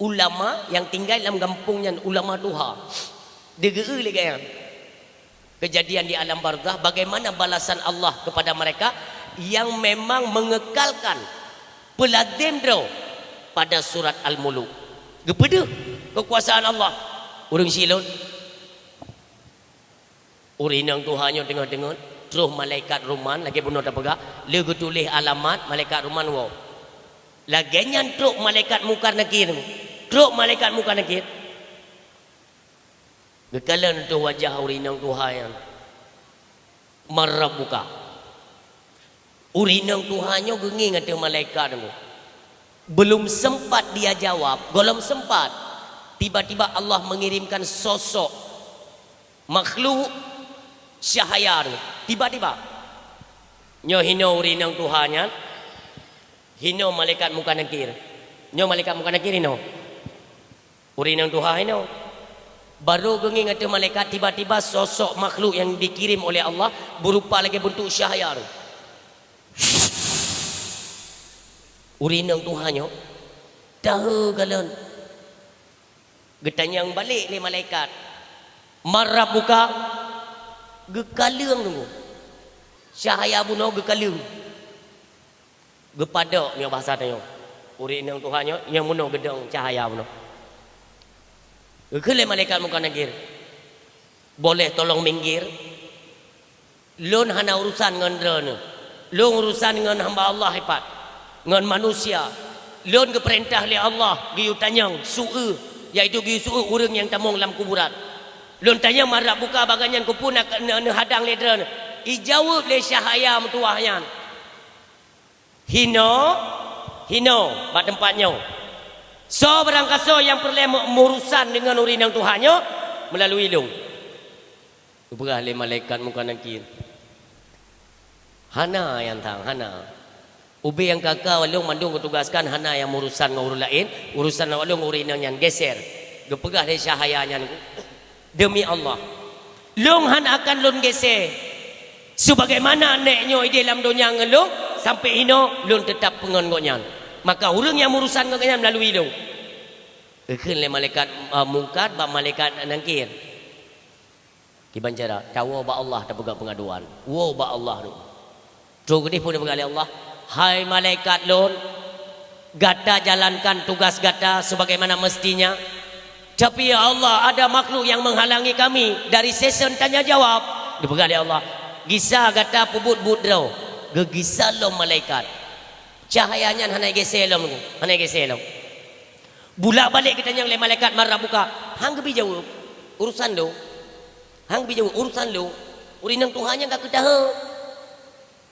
Ulama nyang tinggai lam gampông nyan, ulama tuha. Digeu-eu lé gobnyan kejadian di alam barzakh, bagaimana balasan Allah kepada mereka yang memang mengekalkan peulazem droe pada surat Al-Muluk. Geupeudeuh keukuasaan Allah. Ureuëng Syiah lôn, ureuëng inong tuha nyoe teungoh deungon, troh malaikat ruman, lagée bunoe tapeugah, lé geutuléh alamat, malaikat ruman woe. Lagée nyan trok malaikat Mungkar Nakir. Trok malaikat Mungkar Nakir. Geukalon ateueh wajah ureuëng inong tuha nyan, "Man rabbuka?" Ureuëng inong tuha nyoe geungieng ateueh malaikat nyoe. Belum sempat dia jawab, gohlom sempat, tiba-tiba Allah mengirimkan sosok makhluk cahaya nyoe. Tiba-tiba. Nyoe hinoe ureuëng inong tuha nyan, hinoe malaikat Mungkar Nakir. Nyoe malaikat Mungkar Nakir hinoe. Ureuëng inong tuha hinoe. Barô geungieng ateueh malaikat, tiba-tiba sosok makhluk yang dikirim oleh Allah berupa lagée beuntuk cahaya tu. Ureuëng inong tuha nyoe, tahe galon. Geutanyong balek lé malaikat, "Man rabbuka?" Geukaleueng nunggu. Cahaya bunoe geukaleueng. Geupadok nyoe bahasa tanyoe. Ureuëng inong tuha nyoe, nyang bunoe geudong cahaya bunoe. Geukheun lé malaikat Mungkar Nakir, "Boleh tolong minggir? Lôn hana urusan ngon droeneuh. Lôn urusan ngon hamba Allah ipat, ngon manusia. Lôn geupeurintah lé Allah geuyue tanyong su-eu, yaitu geuyue su-eu ureuëng nyang tamong lam kuburan. Lôn tanyong, 'Man rabbuka?' Bagaih nyan keupeue na, na, neuhadang lé droeneuh?" Ijaweueb lé cahaya meutuwah nyan, "Hinoe, hinoe bak teumpat nyoe. Soe barangkasoe nyang peureulée meu-, meurusan deungon ureuëng inong tuha nyoe, meulalui lôn." Geupeugah lé malaikat Mungkar Nakir, "Hana, nyang thang, hana. Ubé nyang ka-ka lôn mandum geutugaskan, hana nyang meurusan ngon ureuëng laén, urusan lôn ureuëng inong nyan, geser." Geupeugah lé cahaya nyan, "Demi Allah, Lôn hán akan lôn gésé, sebagaimana nék nyoe idéh lam donya ngon lôn, sampoe inoe lôn teutab ngon gobnyan. Maka ureuëng nyang meurusan ngon gobnyan meulalu lôn. Geukheun lé malaikat, eh, Mungkar bak malaikat Nakir. Kiban cara, tawoe bak Allah tapeugah peungaduan. Woe bak Allah tu. Troh geudeh pun dipeugah lé Allah, "Hai malaikat lôn, gata jalankan tugas gata sebagaimana mestinya. Tapi ya Allah, ada makhluk yang menghalangi kami dari sesi tanya jawab." Dipeugah lé Allah, "Gisa gata peubuet buet droe." Geugisa lom malaikat. Cahaya nyan hana gésé lom, hana gésé lom. Bulak balek geutanyong lé malaikat, "Man rabbuka?" Hang geubri jaweueb, "Urusan lôn." Hang geubri jaweueb, "Urusan lôn." Ureuëng inong tuha nyan ka keudaheueng.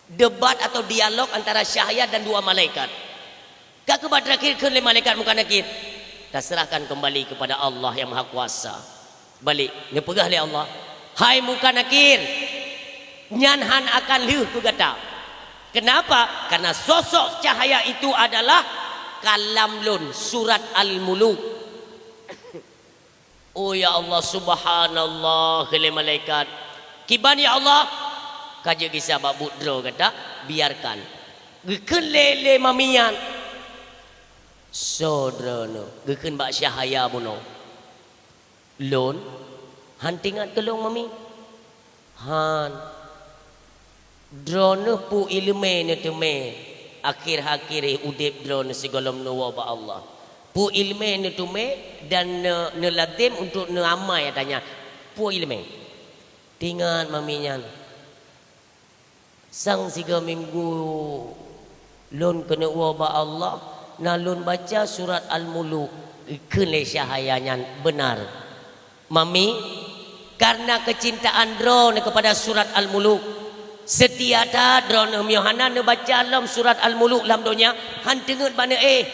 Debat atau dialog antara cahaya dan dua malaikat. Ka keubat terakhir kheun lé malaikat Mungkar Nakir, "Taserahkan kembali kepada Allah yang Maha Kuasa." Balek, neupeugah lé Allah, "Hai Mungkar Nakir, nyan hán akan lheueh keu gata." Kenapa? Karena sosok cahaya itu adalah kalam lôn, surat Al-Muluk. Oh ya Allah, subhanallah, kheun lé malaikat. Kiban ya Allah, ka jeuet gisa bak buet droe gata, biarkan. Geukheun lé, lé mami nyan, "Soe droeneueh?" Geukheun bak cahaya bunoe. "Lôn, hán teuingat keu lôn, mami?" "Hán." "Droeneueh peue iéleumé neuteumé akhir-akhir udeb droeneueh sigohlom neuwoe bak Allah? Peue iéleumé neuteumé dan ne-, neulazem untuk neuamai ata nyan? Peue iéleumé?" "Teuingat mami nyan. Sang sigoe minggu lôn keuneuk woe bak Allah, na lôn baca surat Al-Muluk." Geukheun lé cahaya nyan, "Benar, Mami, karena kecintaan droeneueh kepada surat Al-Muluk, seutia that droeneueh meunyoe hana neubaca lom surat Al-Muluk lam donya, hán teungeut bak neuéh.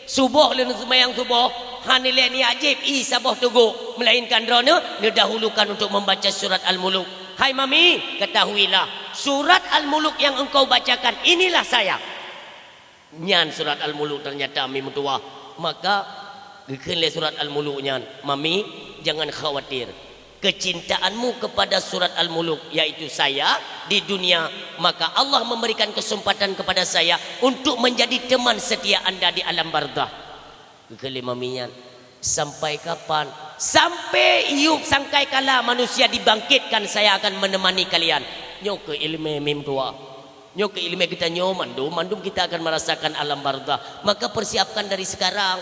Suboh lôn seumayang suboh, hán ilée niat jieb ié saboh teugok, melainkan droeneueh neudahulukan untuk membaca surat Al-Muluk. Hai Mami, ketahuilah, surat Al-Muluk yang engkau bacakan inilah saya." Nyan surat Al-Muluk ternyata, mi meutuwah. Maka geukheun lé surat Al-Muluk nyan, "Mami, jangan khawatir. Kecintaanmu kepada surat Al-Muluk, yaitu saya, di dunia, maka Allah memberikan kesempatan kepada saya untuk menjadi teman setia anda di alam barzakh." Geukheun lé mami nyan, "Sampai kapan?" "Sampai yub sangkai kala manusia dibangkitkan, saya akan menemani kalian." Nyoe keuh iéleumé, mi meutuwah. Nyoe keuh iéleumé geutanyoe mandum, mandum kita akan merasakan alam barzakh. Maka persiapkan dari sekarang.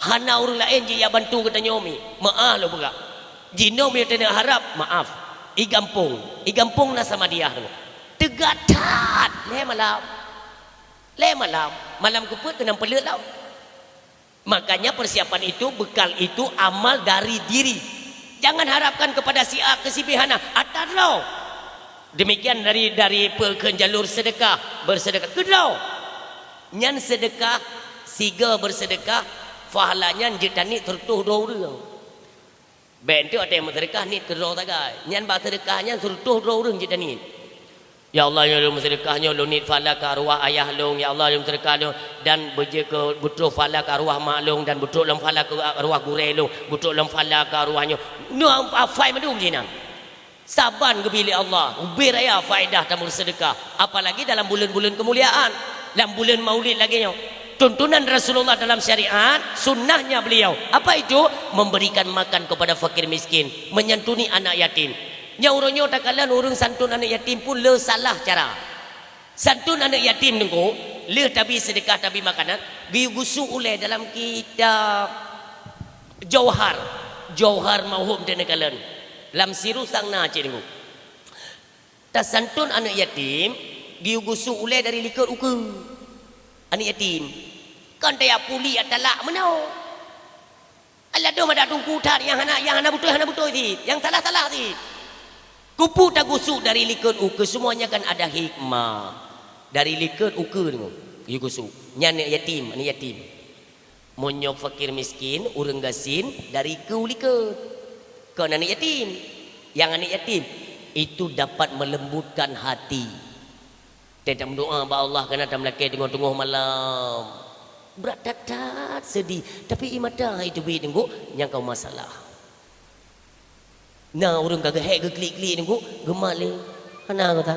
Hana ureuëng laén jijak bantu geutanyoe, mi. Meu'ah lôn peugah. Jinoe mi teuneuk harab, maaf. I gampông, i gampông na Samadiyah tu. Teuga that, lhée malam. Lhée malam, malam keupeuet keunong peuleuet lom. Makanya persiapan itu, bekal itu amal dari diri. Jangan harapkan kepada si A, ke si B, hana. Ata droe. Demikian dari, dari pe-, kheun jalur sedekah, bersedekah. Keudroe. Nyan sedekah, sigoe bersedekah, pahala nyan jeuet taniet seureutôh droe ureuëng. Bék enteuk watée meuseudeukah niet keudroe sagai. Nyan bak seudeukah nyan seureutôh droe ureuëng jeuet taniet. "Ya Allah, nyoe lôn meuseudeukah nyoe lôn niet pahala keu arwah ayah lôn, ya Allah, lôn meuseudeukah lôn dan beujeuet keu beutrôh pahala keu arwah mak lôn dan beutrôh lom pahala keu arwah gurée lôn, beutrôh lom pahala keu arwah nyoe." Nyoe afai mandum jih nyan. Saban geubri lé Allah, ubé raya faedah tameuseudeukah, apalagi dalam buleuen-buleuen keumuliaan, lam buleuen Maulid lagée nyoe. Tuntunan Rasulullah dalam syariat, sunnahnya beliau. Apa itu? Memberikan makan kepada fakir miskin, menyantuni anak yatim. Nyang uroe nyoe takalon ureuëng santun aneuk yatim pun le salah cara. Santun aneuk yatim nengko, lheueh tabi seudeukah, tabi makanan, geuyue gusuk ulée dalam kitab Jauhar. Jauhar Mauhub teuneuk kalon. Lam Sirus sang na cit nengko. Tasantun aneuk yatim, geuyue gusuk ulée dari likot ukeue. Aneuk yatim. Kon tajak puli talak meunoe. Alah dum adak teungku that nyang hana, nyang hana beutôi, hana beutôi cit, nyang salah, salah cit. Keupeue tagusuk dari likot ukeue, semuanya kan ada hikmah. Dari likot ukeue nyoe, geuyue gusuk. Nyan aneuk yatim, aneuk yatim. Meunyoe fakir miskin, ureuëng gasien, dari keue likot. Kon aneuk yatim. Nyang aneuk yatim, itu dapat melembutkan hati. Teutab meudoá bak Allah kana tameulakée teungoh-teungoh malam. Brat that-that seudeh, tapi ié mata hai teubiet teungku nyang ka masalah. Na ureuëng ka geuhek geuklik-klik Teungku, geumat lé. Hana gata.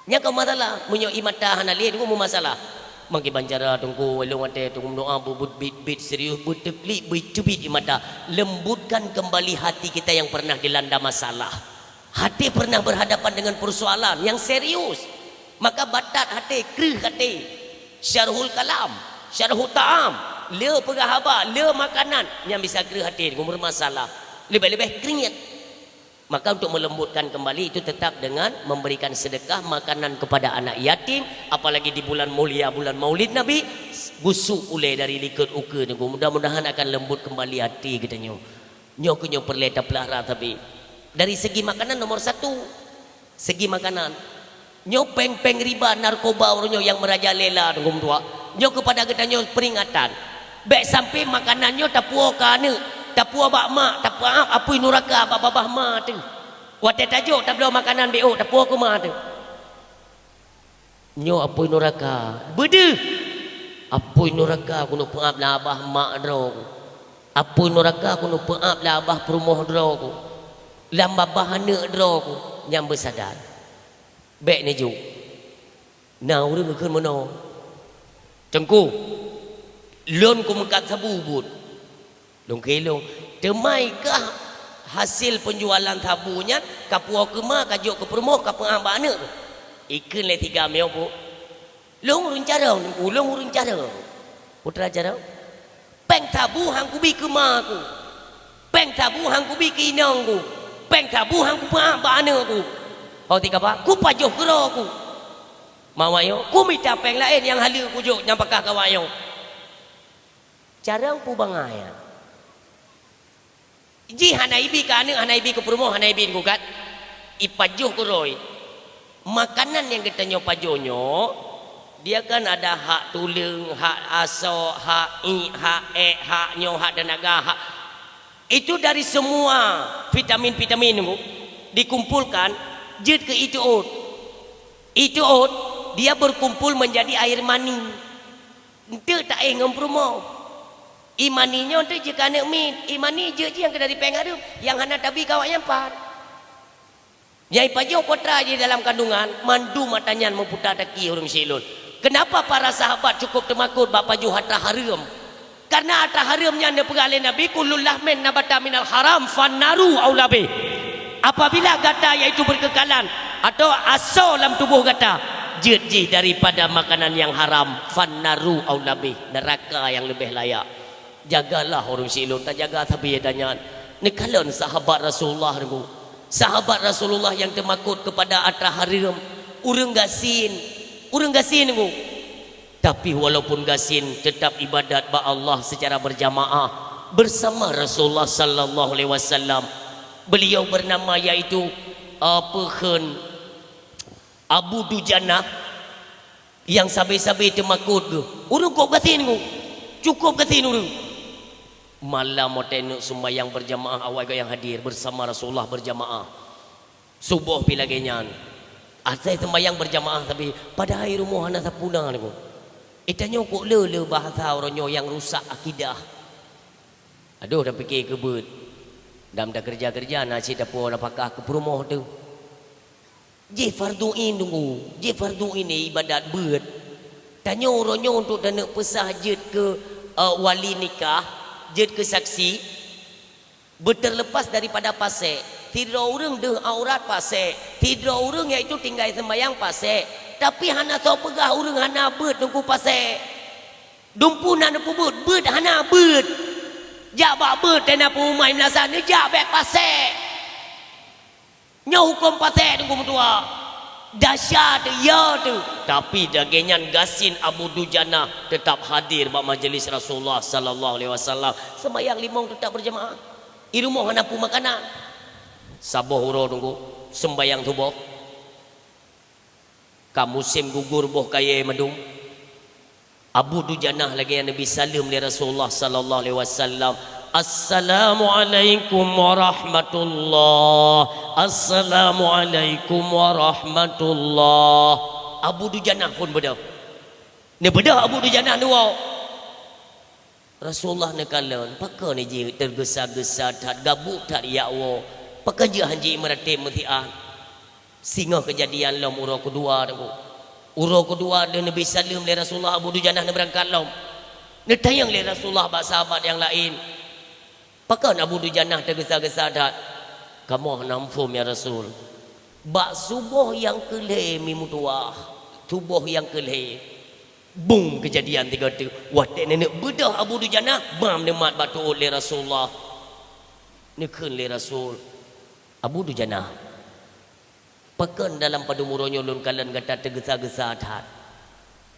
Nyan ka masalah, meunyoe ie mata hana lé Teungku meumasalah. Mangkiban cara Teungku, lôn watée Teungku meudoá beubuet bit-bit serius, beuteuklik, beucubit ie mata. Lembutkan kembali hati kita yang pernah dilanda masalah. Hati pernah berhadapan dengan persoalan yang serius. Maka batat hati, kreueh hati. Syarhul kalam, syarhut ta'am, le peugah haba, le makanan nyang bisa kreueh hati, Teungku, meumasalah. Leubeh-leubeh kringat. Maka untuk melembutkan kembali itu tetap dengan memberikan sedekah makanan kepada anak yatim, apalagi di bulan mulia, bulan Maulid Nabi, gusok ulée dari likot ukeue Teungku. Mudah-mudahan akan lembut kembali hati geutanyoe. Nyoe keuh nyoe peureulée tapeulara tapi dari segi makanan nomor satu. Segi makanan. Nyoe péng-péng riba narkoba uroe nyoe nyang meurajalela Teungku meutuah. Nyoe keupada geutanyoe peringatan. Bék sampai makanan nyoe tapuwoe keu aneuk, tapuwoe bak mak, tapuwoe apui nuraka bak babah ma teuh. Watée tajok tabloe makanan B O tapuwoe keu ma teuh. Nyoe apui nuraka. Beudeuh! Apui nuraka keuneuk peuab lam babah mak droe ku. Apui nuraka keuneuk peuab lam babah peurumoh droe ku. Lam babah aneuk droe ku nyang beusadat. Bék neujok. Na ureuëng geukheun meunoe, "Teungku, lôn kumeukat sabu buet." Lôn keu ilôn, "Teuma i kah hasil peunjualan sabu nyan kapuwoe keu ma, kajok keu peurumoh, kapeuab bak aneuk?" Ikheun lé si Gam nyoe, "Lôn ureuëng carông, Teungku, lôn ureuëng carông." Putra carông? Péng sabu han kubi keu ma ku. Péng sabu han kubi keu inong ku. Péng sabu han kupeuab bak aneuk ku. Ho tika ba, kupajoh keudroe ku. Ma awak nyoe, kumita péng laén nyang haleue kujok nyang pakah keu awak nyoe. Carông peue bangai nyan. Jih hana ibi keu aneuk, hana ibi keu peurumoh, hana ibi keu gat. Ipajoh keudroe. Makanan nyang geutanyoe pajoh nyoe, dia kan ada hak tuleueng, hak asoe, hak iek, hak ék, hak nyoe, hak teunaga, hak. Itu dari semua vitamin-vitamin Teungku dikumpulkan, jeuet keu iteuôt. Iteuôt, dia berkumpul menjadi air mani. Enteuk taéh ngon peurumoh. Ie mani nyoe enteuk jeuet keu aneuk miet, ie mani jeuet jih nyang keu dari péng hareuem, nyang hana tabi keu awak nyan pat. Nyang ipajoh putra jih dalam kandungan, mandum atra nyan meuputa taki ureuëng syiek lôn. Kenapa para sahabat cukup teumakot bak pajoh atra hareuem? Karena atra hareuem nyan neupeugah lé Nabi, "Kullu lahmin nabata minal haram, fannaru aula bih." Apabila gata, yaitu berkekalan, atau asoe lam tuboh gata, jeuet jih daripada makanan nyang haram, fannaru aula bih, neuraka nyang leubeh layak. Jagalah ureuëng syiek lôn, tajaga sabe atra nyan. Neukalon sahabat Rasulullah Teungku. Sahabat Rasulullah nyang teumakot keupada atra hareuem, ureuëng gasien, ureuëng gasien Teungku. Tapi walaupun gasien, tetap ibadat bak Allah secara berjamaah bersama Rasulullah sallallahu alaihi wasallam. Beliau bernama yaitu, eh, peue kheun, Abu Dujanah, nyang sabe-sabe teumakot geuh. Ureuëng kok gasien Teungku. Cukup gasien ureuëng. Malam watée neuk seumbahyang berjamaah awai geuh nyang hadir bersama Rasulullah berjamaah. Suboh pi lagée nyan. Asai seumbahyang berjamaah tapi padahai rumoh hana sapeue na Teungku. Atra nyoe kok le-le bahasa uroe nyoe nyang rusak akidah. Adoh, tapike keu beuet. Dam takeureuja-keureuja na cit tapuwoe nafakah keu peurumoh teuh. Jih fardu ain Teungku, jih fardu ain ibadat beuet. Tanyoe uroe nyoe untuk taneuk peusah jeuet keu, eh, wali nikah, jeuet keu saksi, beuteureulepas daripada pasék. Sidroe ureuëng deuh aurat pasék, sidroe ureuëng yaitu tinggai seumbahyang pasék. Tapi hana soe peugah ureuëng hana beuet Teungku pasék. Dumpeue na neupeubuet, beuet hana beuet. Jak bak beuet teuh na peumai meunasah neujak bék pasék. Nyoe huköm pasék Teungku meutuah. Dahsyat, ya teuh. Tapi lagée nyan gasien Abu Dujanah tetap hadir bak majelis Rasulullah sallallahu alaihi wasallam. Seumbahyang limong tetap berjamaah. I rumoh hana peue makanan. Saboh uroe Teungku, seumbahyang suboh. Ka musém gugur boh kayée mandum. Abu Dujanah lagée nyan neubi saleuem lé Rasulullah sallallahu alaihi wasallam, "Assalamualaikum warahmatullah. Assalamualaikum warahmatullah." Abu Dujanah phon beudôh. Neubeudôh Abu Dujanah neuwoe. Rasulullah neukalon, pakon jih teugeusa-geusa that, gabuk that jak woe. Pakon jih han jimeuratéb meusiat. Singoh keujadian lom uroe keudua, Teungku. Uroe keudua lheueh neubi saleuem lé Rasulullah, Abu Dujanah neubeurangkat lom. Neutanyong lé Rasulullah bak sahabat nyang laén, "Pakon Abu Dujanah teugeusa-geusa that?" "Kamoe hana muphom, ya Rasul. Bak suboh nyang keu lhée mi meutuwah, suboh nyang keu lhée, bung keujadian tiga teuk. Watée neuneuk beudôh Abu Dujanah, bam neumat bak tuôt lé Rasulullah." Neukheun lé Rasul, "Abu Dujanah, pakon dalam padum uroe nyoe lôn kalon gata teugeusa-geusa that?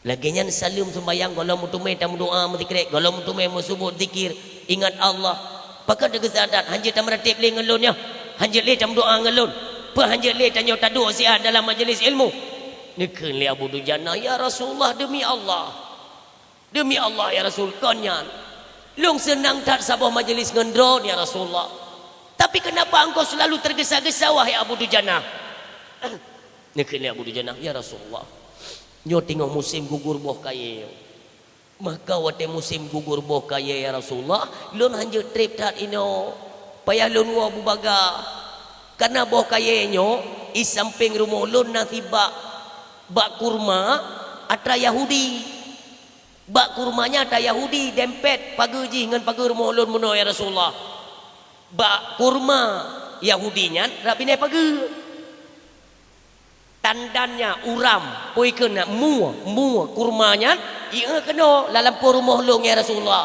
Lagée nyan saleuem seumbahyang, gohlom meuteumé tameudoá meusikrek, gohlom meuteumé meuseubut zikir, ingat Allah. Pakon teugeusa that, han jeuet tameuratéb lé ngon lôn nyoe? Han jeuet lé tameudoá ngon lôn? Peue han jeuet lé tanyoe taduek siat dalam majeulis ilmu?" Neukheun lé Abu Dujanah, "Ya Rasulullah, deumi Allah. Deumi Allah, ya Rasul, kon nyan. Lôn seunang that saboh majeulis ngon droe, ya Rasulullah. Tapi kenapa engkau selalu tergesa-gesa, wahai Abu Dujanah?" Neukheun lé Abu Dujanah, "Ya Rasulullah, nyoe teungoh musém gugur boh kayée. Maka watée musém gugur boh kayée, ya Rasulullah, lôn han jeuet treb that inoe. Payah lôn woe beubaga. Kareuna boh kayée nyoe, i sampéng rumoh lôn na sibak bak kurma atra Yahudi. Bak kurma nyan atra Yahudi dempet pageue jih ngon pageue rumoh lôn meunoe, ya Rasulullah. Bak kurma Yahudi nyan rab binéh pageue. Tandannya uram, peue keunan, mue, mue kurma nyan, ié keunoe lam lampôh rumoh lôn, ya Rasulullah.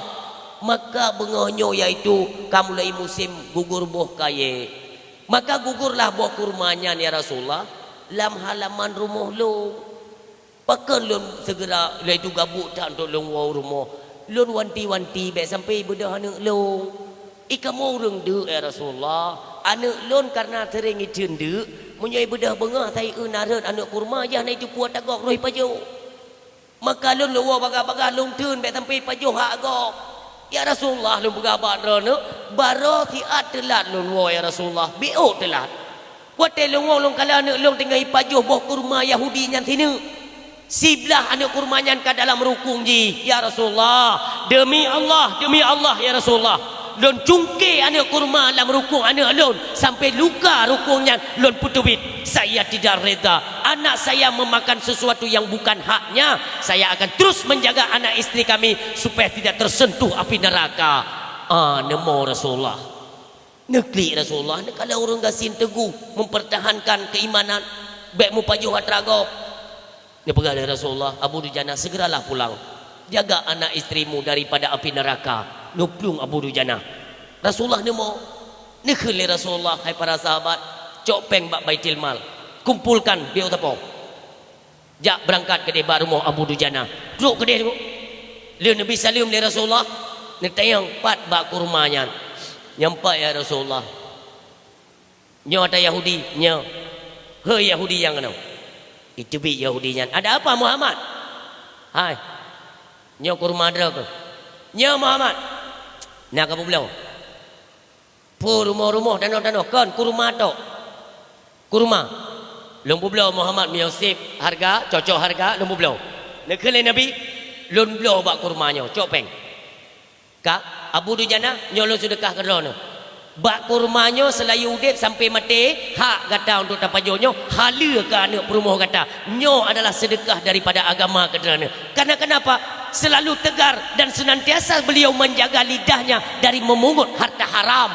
Maka beungoh nyoe, yaitu ka mulai musém gugur boh kayée. Maka gugurlah boh kurma nyan, ya Rasulullah, lam halaman rumoh lôn. Pakon lôn seugera laju gabuk that untuk lôn woe u rumoh? Lôn wanti-wanti bék sampai ibeudôh aneuëk lôn. I kamoe ureuëng deuk, ya Rasulullah. Aneuëk lôn kareuna seuréng itheun deuk, meunyoe ibeudôh beungoh sai eu na rhot aneuëk kurma, yah na iteupeue tagok roh ipajoh. Maka lôn lôn woe bagah-bagah lôn theun bék sampai ipajoh hak gob. Ya Rasulullah, lôn peugah bak droeneueh, baroe siat teulat lôn woe, ya Rasulullah, biôk teulat. Watée lôn woe lôn kalon aneuëk lôn teungoh ipajoh boh kurma Yahudi nyan sineuk. Siblah aneuëk kurma nyan ka dalam rukung jih. Ya Rasulullah, demi Allah, demi Allah, ya Rasulullah, lôn cungké aneuëk kurma lam rukung aneuëk lôn sampai luka rukung nyan lôn peuteubiet. Saya tidak reda anak saya memakan sesuatu yang bukan haknya. Saya akan terus menjaga anak istri kami supaya tidak tersentuh api neraka. Ah, neumo Rasulullah. Neuklik Rasulullah, neukalon ureuëng gasien teuguh mempertahankan keimanan, bék meupajoh atra gob. Neupeugah lé Rasulullah, "Abu Dujanah, segeralah pulang. Jaga anak istrimu daripada api neraka." Neuplueng Abu Dujanah. Rasulullah neumo. Neukheun lé Rasulullah, "Hai para sahabat, cok péng bak Baitul Mal. Kumpulkan biôh sapo." Jak beurangkat keudeh bak rumoh Abu Dujanah. Trok keudeh, lheueh neubi saleuem lé Rasulullah, neutanyong pat bak kurma nyan. "Nyan pat, ya Rasulullah." "Nyoe atra Yahudi?" "Nyoe." "Hei Yahudi nyang keunoe." Iteubiet Yahudi nyan, "Ada apa Muhammad?" "Hai, nyoe kurma droe keuh." "Nyoe Muhammad." "Na kapeubloe." "Peue rumoh-rumoh, tanoh-tanoh?" "Kon, kurma tok." "Kurma." "Lôn peubloe Muhammad meunyoe sép hareuga, cocok hareuga, lôn peubloe." Neukheun lé Nabi, "Lôn bloe bak kurma nyoe, cok péng." "Ka, Abu Dujanah, nyoe lôn seudeukah keu droeneueh. Bak kurma nyoe seulayu udeb sampai maté, hak gata untuk tapajoh nyoe, haleue keu aneuëk peurumoh gata. Nyoe adalah seudeukah daripada agama keu droeneueh." Karena kenapa? Selalu tegar dan senantiasa beliau menjaga lidahnya dari memungut harta haram.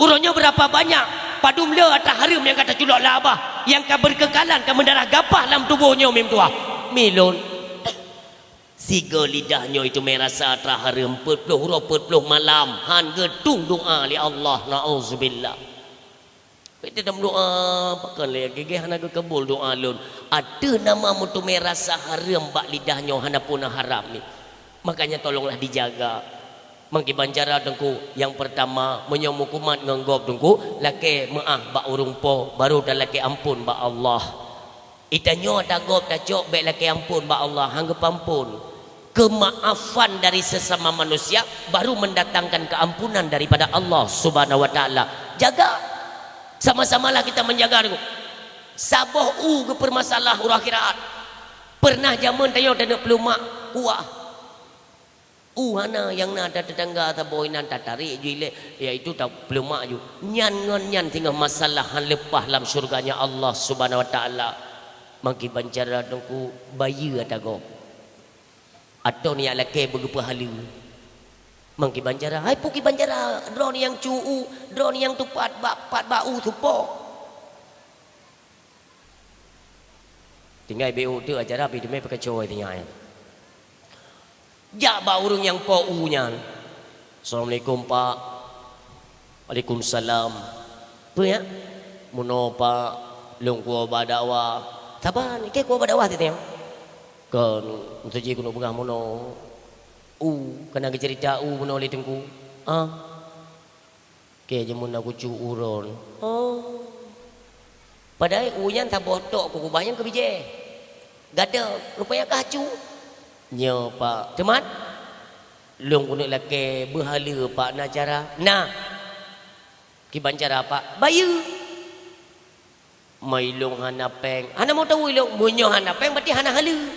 Uroe nyoe beurapa banyak padum le atra hareuem nyang ka taculok lam babah, nyang ka beukeukalan, ka meudarah gapah lam tuboh nyoe mi meutuwah. Mi lôn. Sigoe lidah nyoe itu meurasa atra hareuem peuet ploh uroe peuet ploh malam, han geutung doa lé Allah, naudzubillah. Bèk teudoa, pakon lé geugeh hana geukabul doa lôn. Ateueh nama meuteumé rasa hareuem bak lidah nyoe hana peue na harab nyoe. Makanya tolonglah dijaga. Meukiban cara Teungku, nyang peurtama, meunyoe meukumat ngon gob Teungku, lakèe meu'ah bak ureueng po, baru talakèe amphon bak Allah. Geutanyoe ata gob tacok bèk lakèe amphon bak Allah, han geupeuamphon. Keumaafan dari sesama manusia baru mendatangkan keampunan daripada Allah Subhanahu wa Ta'ala. Jaga. Sama-samalah kita menjaga, Teungku. Saboh u geupeurmasalah uroe akhirat. Peureunah jameun tanyoe taneuk peulumak kuah. U hana, nyang na teutangga saboh inan tatarek ju ilée, yaitu tapeuleumah ju. Nyan ngon nyan singoh masalah han leupah lam syurganya Allah Subhanahu wa Taala. Mangkiban cara teungku bayeue ata gob. Atau neujak lakée beugeupeuhaleue. Mangkiban cara, hai peue kiban cara, droeneuh nyang cu u, droeneuh nyang tupat bak pat bak u supo. Tinggai B O teuk acara pih teumé peukacoe tinggai. Jak bak ureuëng nyang po u nyan. "Assalamualaikum, Pak." "Waalaikumsalam." "Peue nyak?" "Meunoe, Pak, lôn kuwoe bak dakwah." "Saban, ikée kuwoe bak dakwah teuh nyak?" "Kon, meusaji keuneuk peugah meunoe. U, kana geuceurita u meunoe lé teungku." "Ah." Kée jameun na kucu u droen. Oh. Padahai u nyan saboh tok keu kubah nyang keu bijéh. Gadôh, rupanya kah cu. Nyoe, Pak. Teumat, lôn keuneuk lakée beuhaleue, Pak, na cara? Na. Kiban cara, Pak? Bayeue. Ma ilôn hana péng. Hana meu tahu ilôn. Meunyoe hana péng, berarti hana haleue.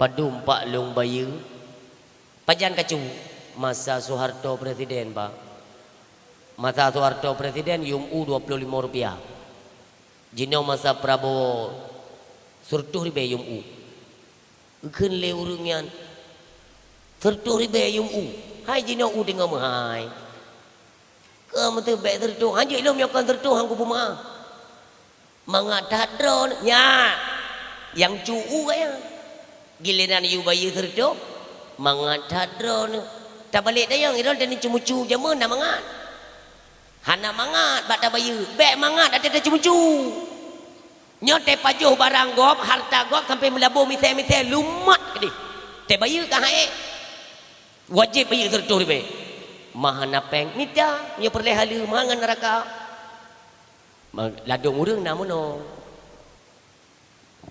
Padum, Pak, lôn bayeue? Pajan kacu? Masa Soeharto presiden, Pak. Masa Soeharto presiden, yum u dua puluh lima rupiah. Jinoe masa Prabowo, seureutôh ribée yum u. Geukheun lé ureuëng nyan, "Seureutôh ribée yum u." Hai jinoe u teungoh meuhai. Keu meuteubek seureutôh, hanjeuet lom nyoe kon seureutôh han kupeumeu'ah. Mangat that droeneuh, nyak. Nyang cu u kaya. Giliran yue bayeue seureutôh, mangat that droeneuh. Tabalek dayong, droeneuh dan ceumucu jameun na mangat. Hana mangat bak tabayeue, bék mangat até taceumucu. Nyoe teupajoh barang gob, harta gob sampai meulaboh misée-misée lumat keudeh. Teubayeue ka haék. Wajéb bayeue seureutôh ribée. Ma hana péng, mita, nyoe peureulée haleue, ma ngon neuraka. Ma-, ladôm ureuëng na meunoe.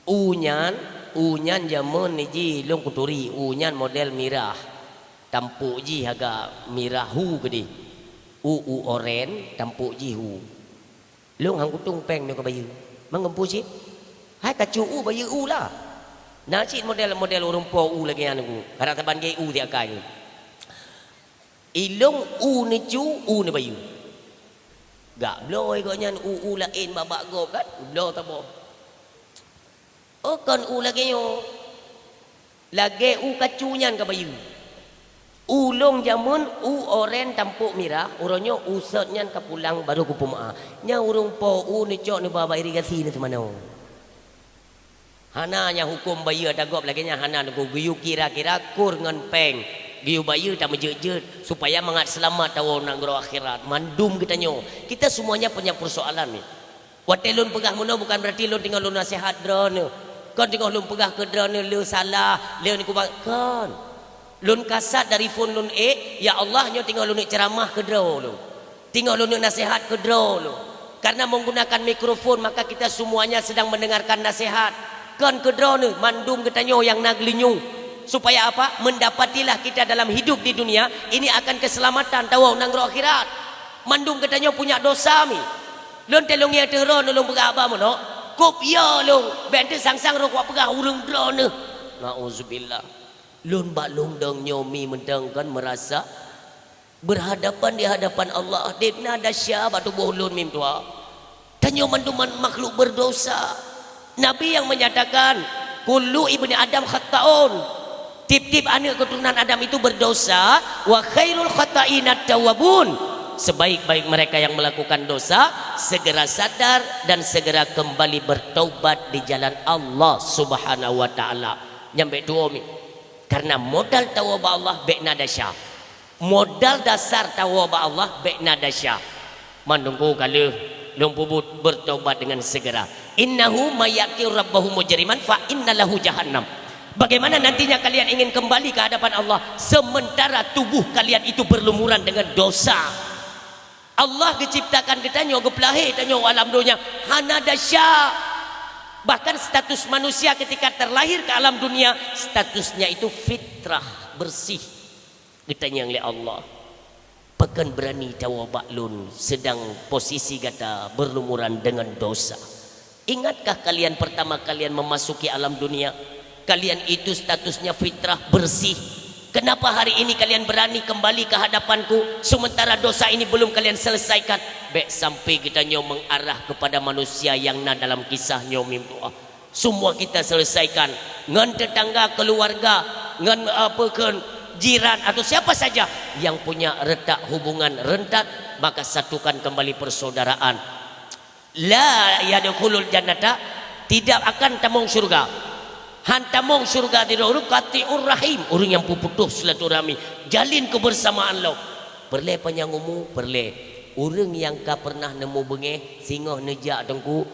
U nyan, u nyan jameun jih lôn kuturi, u nyan model mirah. Tampok jih agak mirah hu keudeh. U, u oren, tampok jih hu. Lôn han kutung péng nyoe keu bayeue. Mangat peue cit? Hai kacu u bayeue u lah. Na cit model-model ureuëng po u lagée nyan ku. Karab saban gée u siat kai. Ilôn u neucu, u neubayeue. Gak bloe gobnyan u, u laén bak-bak gob kan? Bloe saboh. Oh, kon u lagée nyoe. Lagée u kacu nyan ka bayeue. U lôn jameun u oren tampok mirah, uroe nyoe u sot nyan ka pulang barô kupeumeu'ah. Nyan ureuëng po u neucok neuba bak irigasi neuseumanoe. Hana nyang huköm bayeue ata gob lagée nyan hana teungku, geuyue kira-kira kur ngon péng, geuyue bayeue tameujeuet-jeuet supaya mangat seulamat tawoe nanggroe akhirat. Mandum geutanyoe, kita semuanya punya persoalan ni. Watée lôn peugah meunoe bukan berarti lôn teungoh lôn naseuhat droeneuh. Kon teungoh lôn peugah keu droeneuh le salah, le neukuba-, kon. Lôn kasat dari phon lôn ék, "Ya Allah, nyoe teungoh lôn ceramah keu droe lôn. Teungoh lôn naseuhat keu droe lôn." Karena menggunakan mikrofon, maka kita semuanya sedang mendengarkan nasihat. Kon keu droeneuh, mandum geutanyoe nyang na geulinyueng. Supaya apa? Mendapatilah kita dalam hidup di dunia ini akan keselamatan tawoe nanggroe akhirat. Mandum geutanyoe punya dosa mi. Lôn teulong ya teuro lôn peugah haba meunoe, kop ya lôn, bék teuh sang-sang rot kupeugah ureuëng droeneuh. Nauzubillah. Lôn bak lôn dong nyoe mi mantong kan merasa berhadapan di hadapan Allah, deb na desya bak tuboh lôn mi meutuah. Tanyoe mandum makhluk berdosa. Nabi yang menyatakan, "Kullu ibni Adam khatta'un." Tiep-tiep aneuëk keuturonan Adam itu berdosa, "Wa khairul khatta'inat tawwabun." Sebaik-baik mereka yang melakukan dosa, segera sadar dan segera kembali bertaubat di jalan Allah Subhanahu wa Taala. Nyang bék tuwo mi. Karena modal tawoe bak Allah bék na desya. Modal dasar tawoe bak Allah bék na desya. Mandum ka lheueh lôn peubuet, bertobat dengan segera. "Innahu may ya'ti rabbahu mujriman fa inna lahu jahannam." Bagaimana nantinya kalian ingin kembali ke hadapan Allah sementara tubuh kalian itu berlumuran dengan dosa? Allah geuciptakan geutanyoe, geupeulahé tanyoe alam donya hana desya. Bahkan status manusia ketika terlahir ke alam dunia, statusnya itu fitrah, bersih. Geutanyong lé Allah, "Pakon beurani tawoe bak Lôn seudang posisi gata beurlumuran deungon dosa? Ingatkah kalian pertama kalian memasuki alam dunia, kalian itu statusnya fitrah, bersih? Kenapa hari ini kalian berani kembali ke hadapan-Ku, sementara dosa ini belum kalian selesaikan? Bék sampai geutanyoe mengarah kepada manusia nyang na dalam kisah nyoe mim doa. Semua kita selesaikan ngon tetangga, keluarga, ngon, apa, kheun jiran atau siapa saja yang punya retak hubungan rentat, maka satukan kembali persaudaraan. La yadkhulul jannata, tidak akan tamong syurga. Han tamong syurga di roh qati'ur rahim, ureuëng nyang peuputôh silaturahmi, jalin kebersamaan lom. Peureulée panyang umu, peureulée. Ureuëng nyang ka pernah neumeubeungéh, singoh neujak Teungku,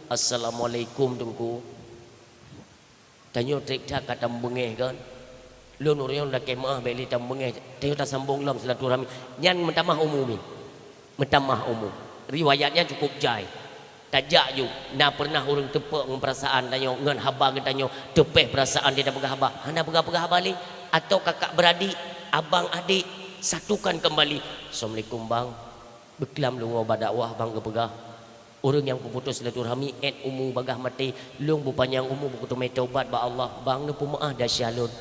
"Assalamualaikum Teungku." Tanyoe treb that ka tameubeungéh kan? Lôn uroe nyoe lakée meuáh bék lé tameubeungéh, tanyoe tasambong lom silaturahmi. Nyan meutamah umu mi. Meutamah umu. Riwayat nyan cukup jai. Tajak ju, na pernah ureuëng teupeu ngon peurasaan tanyoe, ngon haba geutanyoe, teupeh peurasaan di tapeugah haba. Hana peugah-peugah haba lé, atau kakak beradik, abang adik, satukan kembali. "Assalamualaikum bang, beuklam lôn woe bak dakwah bang geupeugah. Ureuëng nyang peuputôh silaturahmi, ét umu bagaih maté, lôn beupanyang umu beukeuteumé taubat bak Allah, bang neupeumeuáh desya lôn."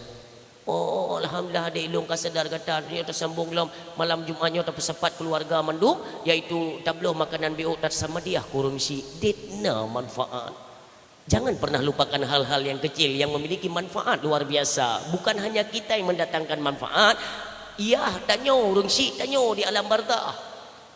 "Oh, alhamdulillah, adék lôn ka sadar gata. Nyoe tasambong lom malam Jumat nyoe tapeusapat keuluwarga mandum, yaitu tabloe makanan biôk taseumayah keu ureuëng syik." Dit na manfaat. Jangan pernah lupakan hal-hal yang kecil yang memiliki manfaat luar biasa. Bukan hanya kita yang mendatangkan manfaat, yah tanyoe, ureuëng syik tanyoe di alam barzakh.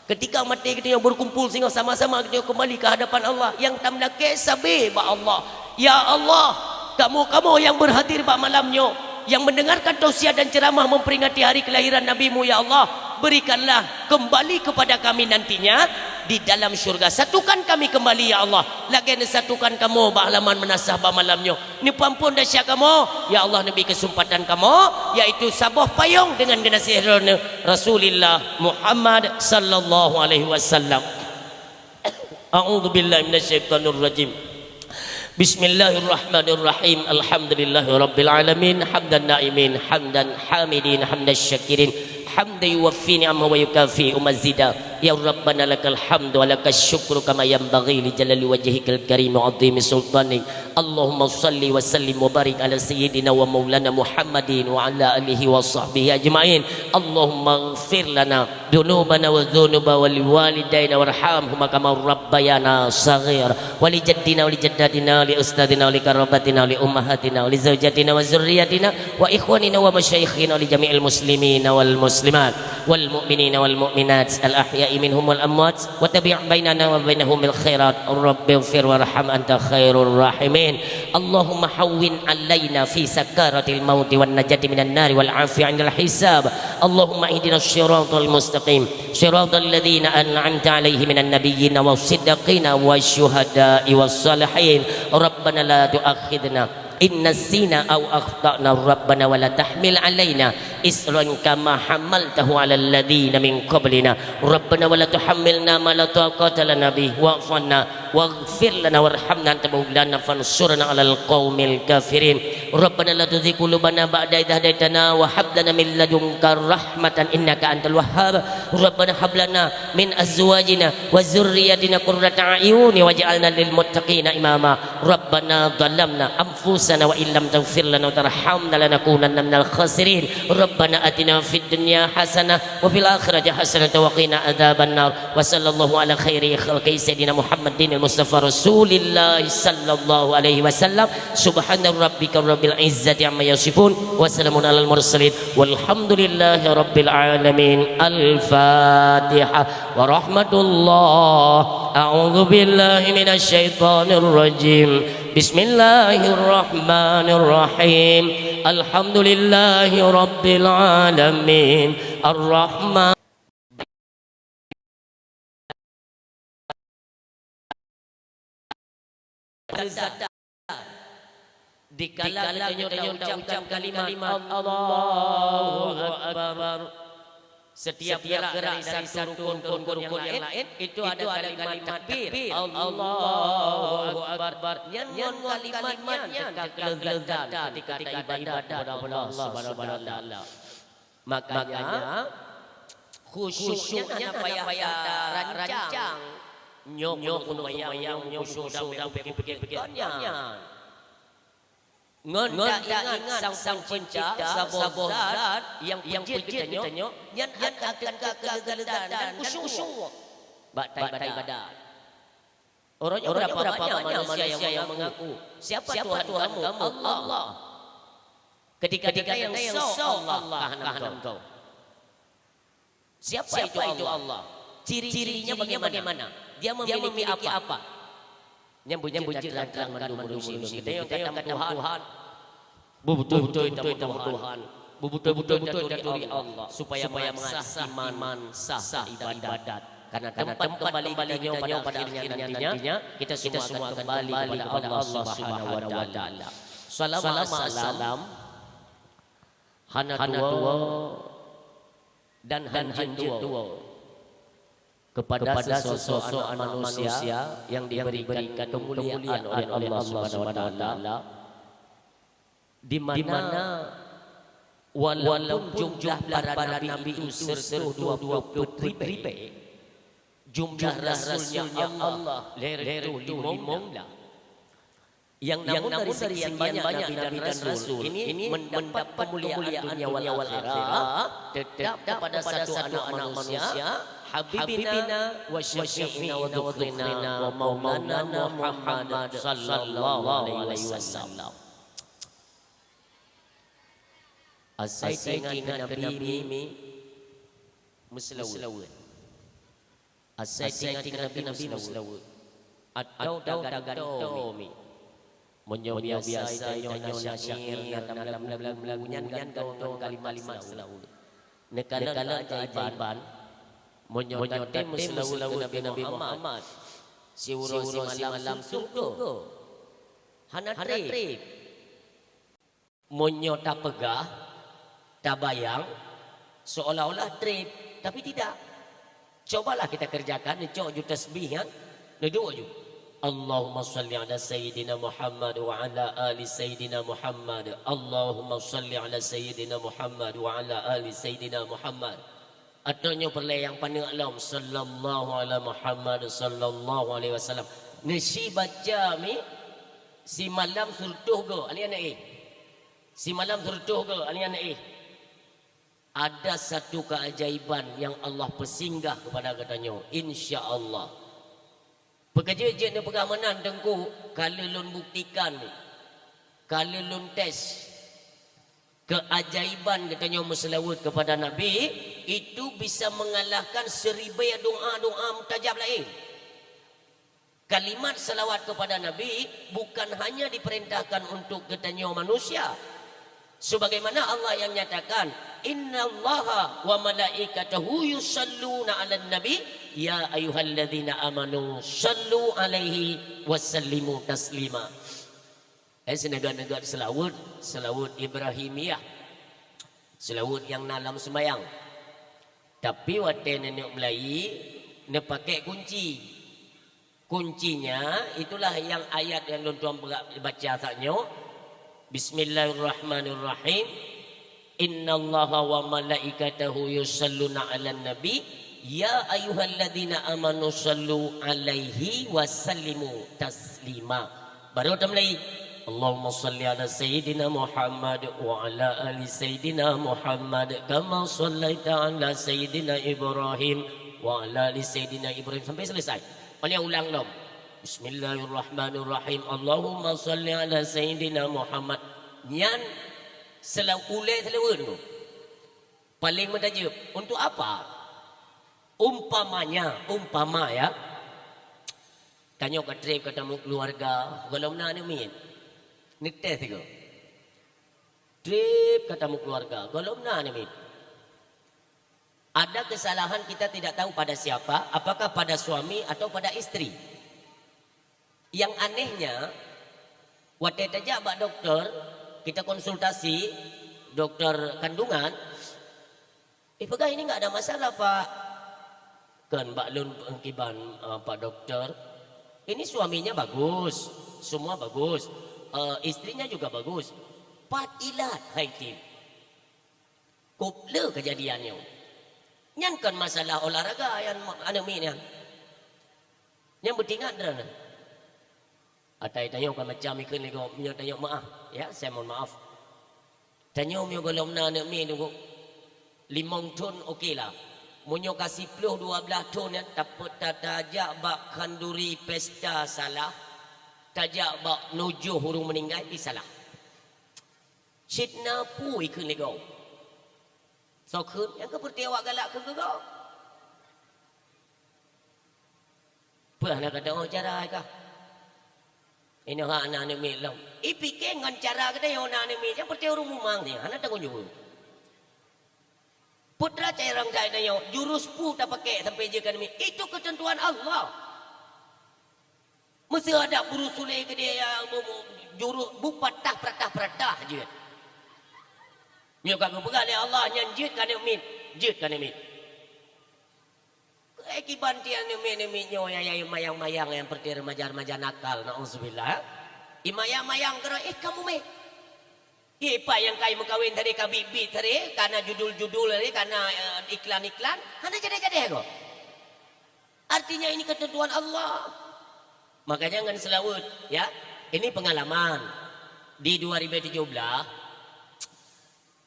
Ketika maté geutanyoe berkumpul singoh sama-sama geutanyoe kembali ke hadapan Allah, nyang tameulakée sabe bak Allah, "Ya Allah, kamoe-kamoe nyang berhadir bak malam nyoe, nyang mendengarkan tausiah dan ceramah memperingati hari kelahiran Nabi-Mu, ya Allah, berikanlah kembali kepada kami nantinya di dalam syurga. Satukan kami kembali, ya Allah, lagée neusatukan kamoe bak halaman meunasah bak malam nyoe." Neupeuamphon desya kamoe, ya Allah, neubri keuseumpatan kamoe, yaitu saboh payong deungon geunaséh Droeneuh Rasulillah Muhammad sallallahu alaihi wasallam. A'udzubillahi minasyaitonirrajim. Bismillahirrahmanirrahim. Alhamdulillahirabbil alamin. Hamdan na'imin, hamdan hamidin, hamdan syakirin. Hamdan yuwaffi ni'amahu wa yukafi'u mazida. Ya Rabbana lakal hamdu wa lakasy syukru kama yanbaghi li jalali wajhikal karim wa 'azimi sultanik. Allahumma shalli wa sallim wa barik ala sayyidina wa maulana Muhammadin wa ala alihi wa sahbihi ajma'in. Allahumma ighfir lana dzunubana wa dzunuba wali walidaina warhamhuma kama rabbayana shaghira. Wa li jaddina wa li jaddatina, li ustadzina, li qarabatina, li ummahatina, li zaujatina wa dzurriyyatina, wa ikhwanina wa masyayikhina, li jami'il muslimina wal muslimat, wal mu'minina wal mu'minat, al ahya'i minhum wal amwat, wa tabi' bainana wa bainahum bil khairat. Rabbighfir warham anta khairur rahimin. Allahumma hawwin alaina fi sakaratil mauti wan najati minan nari wal afi 'indal hisab. Allahumma ihdinas siratal mustaqim. Siratal ladzina an'amta 'alaihim minan nabiyyina was siddiqina wasy syuhada'i was shalihin. Rabbana la tu'akhidna in nasina aw akhtana. Rabbana wa la tahmil 'alaina isran kama hamaltahu 'alal ladzina min qablina. Rabbana wa la tuhammilna ma la taqata lana bih wa'fu 'anna waghfir lana warhamna anta maulana fansurna 'alal qaumil kafirin. Rabbana la tuzigh qulubana ba'da idh hadaitana wa hab lana min ladunka rahmatan innaka antal wahhab. Rabbana hab lana min azwajina wa dzurriyyatina qurrata a'yuni waj'alna lil muttaqina imama. Rabbana zalamna anfusana wa illam taghfir lana wa tarhamna lanakunanna minal khasirin. Rabbana atina fid dunya hasanah wa fil akhirati hasanah wa qina adzabannar. Wa sallallahu ala khairi khalqi sayyidina Muhammadinil Mustafa Rasulillah sallallahu alaihi wasallam. Subhana rabbika rabbil izzati amma yasifun. Wa salamun alal mursalin. Walhamdulillahi rabbil alamin. Al-Fatihah. Wa rahmatullah. A'udzu billahi minasy syaithanir rajim. Bismillahirrahmanirrahim. Alhamdulillahi rabbil alamin. Ar-Rahman Dikala geutanyoe ta-ucapkan kalimat Allahu Akbar, setiap gerak dari satu rukun ke rukun yang lain, itu ada kalimat takbir, Allahu Akbar. Nyan ngon kalimat nyan teuka kelezatan ketika ibadat kepada Allah Subhanahu wa Taala. Makanya, khusyuk nyan hana payah ta rancang. Nyoe keuneuk seumayang, nyoe khusyuk dan beugét-beugét nyan. Ngon taingat sang Pencipta saboh zat nyang peujeuet geutanyoe, nyan akan teuka keuleugadan dan khusyuk bak ibadat. Uroe nyoe beurapa banyak manusia nyang mengaku, "Siapa Tuhan kamu?" "Allah." Ketika ditanya, "Soe Allah?" "Kahanam kau." Siapa itu Allah? Ciri-cirinya bagaimana? Dia memiliki apa? Nyang beujeuet that terang-terang mandum ureueng Muslim. Geutanyoe Tuhan. Beutôi-beutôi Tuhan. Beutôi-beutôi taturi Allah supaya mangat iman sah ibadat. Karena tempat kembali geutanyoe pada akhirnya nantinya, kita semua akan kembali kepada Allah Subhanahu wa Taala. Salama salam hana tuwoe dan hanjeuet tuwoe kepada sesosok anak manusia yang diberikan kemuliaan oleh Allah Subhanahu wa Taala, di mana walaupun jumlah para nabi itu seratus dua puluh ribèe, jumlah rasulnya Allah lhèe reutôh limong blah. Yang namun dari sekian banyak nabi dan rasul ini mendapat kemuliaan dunia wal akhirat, tetap kepada satu anak manusia, habibina wa syafi'ina wa dzukhrina wa maulana Muhammad sallallahu alaihi wasallam. Asai teuingat keu Nabi mi meuseulaweuet. Asai teuingat keu Nabi meuseulaweuet. Atau tagantoe mi. Meunyoe biasa tanyoe na syair, na lagu-lagu nyan gantoe ngon kalimat seulaweuet. Neukalon keajaiban, meunyoe tatem meuseulaweuet keu Nabi Muhammad, siuroe simalam suntuk go. Hana trép. Meunyoe tapeugah, tabayang, seolah-olah trép, tapi tidak. Cobalah kita kerjakan, neucok ju tasbih nyan, neuduek ju. Allahumma shalli ala Sayyidina Muhammad wa ala ali Sayyidina Muhammad. Allahumma shalli ala Sayyidina Muhammad wa ala ali Sayyidina Muhammad. Atau nyoe peureulèe nyang paneuk lom, sallallahu ala Muhammad, sallallahu alaihi wasallam. Neusi baca mi simalam seratus go, aneuk-aneuk eh. Simalam seratus go, aneuk-aneuk eh. Ada satu keajaiban yang Allah peusinggah kepada geutanyoe, insya Allah. Peukeujeuet jeuet neupeugah meunan, Teungku, ka lheueh lôn buktikan, ka lheueh lôn tes. Keajaiban geutanyoe meuseulaweuet kepada Nabi, itu bisa mengalahkan seribèe doa-doa mustajab laén. Kalimat salawat kepada Nabi bukan hanya diperintahkan untuk geutanyoe manusia. Sebagaimana Allah yang nyatakan, "Innallaha wa malaikatahu yusalluna 'alan nabi, ya ayyuhalladzina amanu sallu 'alaihi wa sallimu taslima." Eh, seuneugöt-neugöt seulaweuet, seulaweuet Ibrahimiyah. Seulaweuet nyang na lam seumayang. Tapi watèe neuneuk meulayi, neupakèk kunci. Kuncinya, itulah nyang ayat nyang lôn tuan baca saat nyoe. Bismillahirrahmanirrahim. "Innallaha wa malaikatahu yusalluna 'alan nabi, ya ayyuhalladzina amanu sallu 'alaihi wa sallimu taslima." Baru tameulayi, "Allahumma shalli 'ala Sayyidina Muhammad wa 'ala ali Sayyidina Muhammad, kama shallaita 'ala Sayyidina Ibrahim wa 'ala ali Sayyidina Ibrahim," sampai selesai. Paléng ulang lom. "Bismillahirrahmanirrahim. Allahumma shalli 'ala Sayyidina Muhammad." Nyan seulaweuet, ulèe seulaweuet tu. Paléng meutajeueb. Untuk apa? Umpamanya, umpama ya, tanyoe ka trép ka tameukeuluwarga, gohlom na aneuk miet. Neutés sigoe. Trép ka tameukeuluwarga, gohlom na aneuk miet. Ada kesalahan kita tidak tahu pada siapa, apakah pada suami atau pada istri. Yang anehnya, watèe tajak bak doktor, kita konsultasi, doktor kandungan, "Eh, peugah ini nggak ada masalah, Pak." "Kan bak lôn kiban, eh, Pak Doktor, ini suaminya bagus, semua bagus, eh, istrinya juga bagus. Pat ilat hai tim." Kop le keujadian nyoe. Nyan kon masalah olahraga nyang aneuk miet nyan. Nyan beutingat droeneuh. Atai tanyoe ka macam ikheun lé gob, meunyoe tanyoe meu'ah, ya, saya mohon maaf. Tanyoe meunyoe gohlom na aneuk miet nunggu limong thon, oke lah. Meunyoe ka siploh dua blaih thon nyan, tape-, ta-, tajak bak khanduri pesta salah, tajak bak nujoh ureuëng meuninggai pih salah. Cit na peue ikheun lé gob. Soe kheun nyang keupeureuté awak galak keu geugob? Peue hana gata ngon cara kah? Inoe hak na aneuk miet lom. Ipike ngon cara geutanyoe na aneuk miet, nyang peureuté ureuëng mumang nyan hana tanggong jaweueb. Putra cai rang cai tanyoe, jurus peue tapake sampai jeuet keu aneuk miet. Itu keuteuntuan Allah. Meuseuh adak buru sulé keudeh, ya, bu-, bu-, jurus bu patah peratah-peratah jeuet. Nyoe ka geupeugah lé Allah nyan jeuet keu aneuk miet, jeuet keu aneuk miet. Eh, kiban tiang aneuk miet-aneuk miet nyoe ya, ya, mayang-mayang nyang peureuté remaja-remaja nakal, naudzubillah. Imayang-mayang keudroe, eh, kamu meh. Ié, pat nyang kai meukawen tadi ka bit-bit tadi, kana judul-judul tadi, kana, eh, iklan-iklan, hana jadeh-jadeh kok. Artinya ini ketentuan Allah. Makanya ngon seulaweuet, ya. Ini pengalaman. Di dua ribu tujuh belas,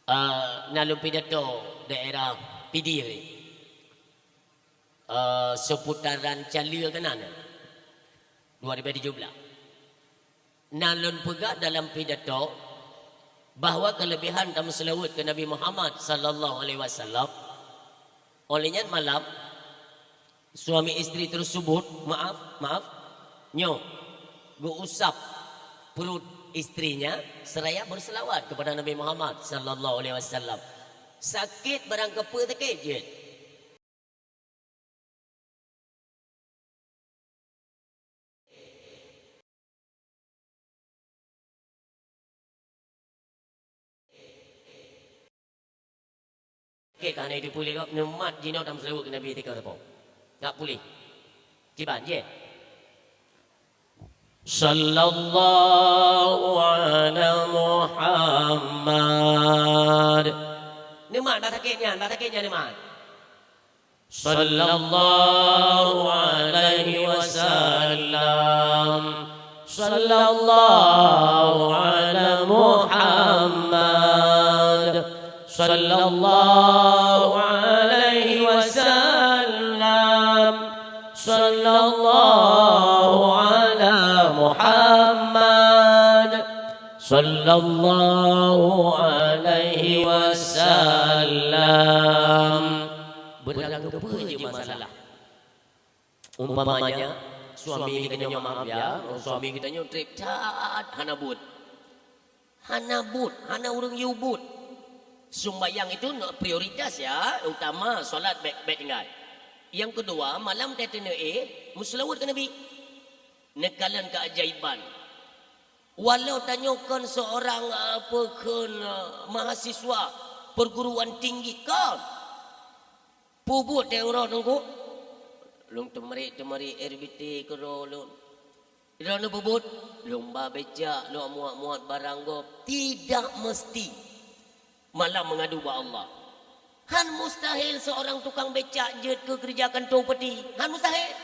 eh, na lôn pidato daerah Pidie tadi. Eh, seputaran Cale keunan, dua ribu tujuh belas. Na lôn peugah dalam pidato bahwa keulebihan tameuseulaweuet keu Nabi Muhammad sallallahu alaihi wasallam. Óh lheueh nyan malam, suami istri tersebut, maaf, maaf, nyoe, geuusap perut istrinya seraya berselawat kepada Nabi Muhammad sallallahu alaihi wasallam. Sakét barang keupeue sakét jeuet. Oke, ka hana jiteupeue lé gob, neumat jinoe tameuseulaweuet keu Nabi tika sapo. Nak puléh. Kiban, jeh. Sallallahu ala Muhammad. Neumat, bah sakét nyan, bah sakét nyan neumat. Sallallahu alaihi wasallam. Sallallahu ala Muhammad. Sallallahu alaihi wasallam. Sallallahu ala Muhammad. Sallallahu alaihi wasallam. Beurang keupeue jeuet masalah? Umpamanya, suami geutanyoe, maaf ya, suami geutanyoe trép that hana buet. Hana buet, hana ureuëng yue buet. Sumbayang itu prioritas ya, utama salat bèk-bèk tinggai. Nyang keudua, malam teuteuneu éh, meuseulaweuet keu Nabi. Neukalon keajaiban. Walau tanyoe kon seurang, eh, peue kheun, eh, mahasiswa perguruan tinggi kon. Peubuet teuh uroe teungku, lôn teumarit-teumarit R B T keudroe lôn. Droeneuh peubuet, lôn ba becak, lôn muat-muat barang gob. Tidak mesti malam mengadu bak Allah. Han mustahil seorang tukang becak jeuet keu keureuja kantô peuti. Han mustahil.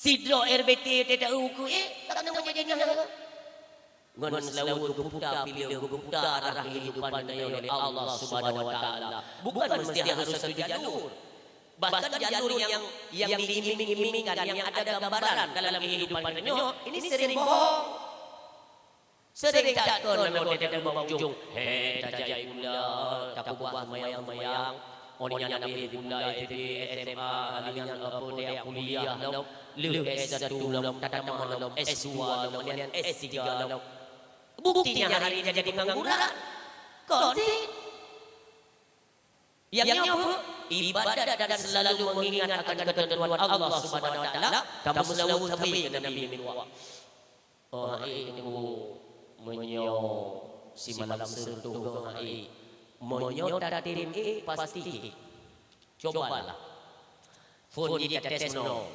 Sidroe R B T teuta ukeue, eh, tak keuneuk jadi nyan. Ngon seulaweuet geuputa pileung, geuputa arah kehidupan tanyoe lé Allah Subhanahu wa Taala. Bukan mesti harus satu jalur. Bahkan jalur yang, yang diiming-imingkan, yang ada gambaran dalam kehidupan tanyoe, ini sering bohong. Sering that kon lagèe teuka bak ujong, "He, tajak sikula, tapeugah seumayang-seumayang." Oh nyan habéh sikula S D, S M A, lheuh nyan, apa, tajak kuliah lom, lheuh S satu lom, tatamah lom S dua lom, nyan S tiga lom. Buktinya hari ini jadi pengangguran. Kon cit. Nyang nyoe peue? Ibadat dan selalu mengingat akan ketentuan Allah Subhanahu wa Taala, tameuseulaweuet sabe keu Nabi meutuah. Oh, hai Teungku, meunyoe simalam seureutoh goe hai, meunyoe tatem éh pasti éh. Cobalah. Phôn jih tates meunoe.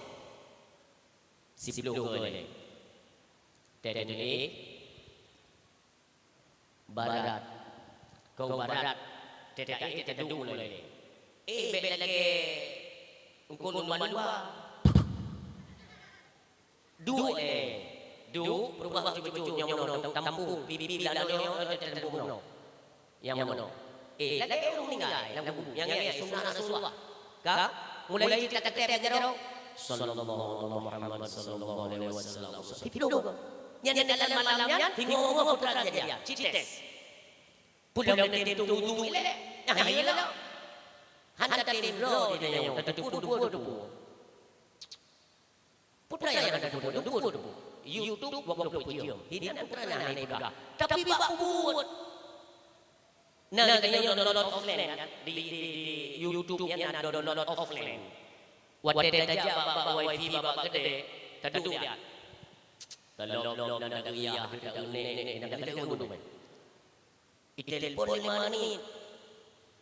Siploh goe lé. Tem éh. Barat. Keu barat. Teuka éh teuduek mulai. Éh, bèk lagèe eungkôt lumba-lumba. Duek lé. Duek, beurubah bacut-bacut nyang meunoe, tampông, pipi lam nyoe, tampông nyoe. Nyang meunoe. Eh, ladai ureueng meuninggai lam kubu. Nyang nyan sunah Rasulullah. Ka? Mulai cit tateutép jaroe. Sallallahu ala Muhammad sallallahu alaihi wasallam. Pipi nyoe. Nyan dalam malam nyan, singoh-ngoh putra jadi. Cites. Pulang tem tu wudu ilek. Nah, iyalah. Hana tem droe di nyoe, tateupeue-teupeue. Peue nyang ka teupeue, teupeue, teupeue. YouTube dua puluh empat jam. Hinan peue na hana ipeugah. Tapi bak peubuet. Na geutanyoe download offline kan? Di, di, di YouTube nyan na download offline. Watèe tajak bak, bak wifi bak, bak keudè, taduek. Kalau, kalau na deuh yah, deuh nenek, nenek, na deuh geuduek. Itelepon lima menit.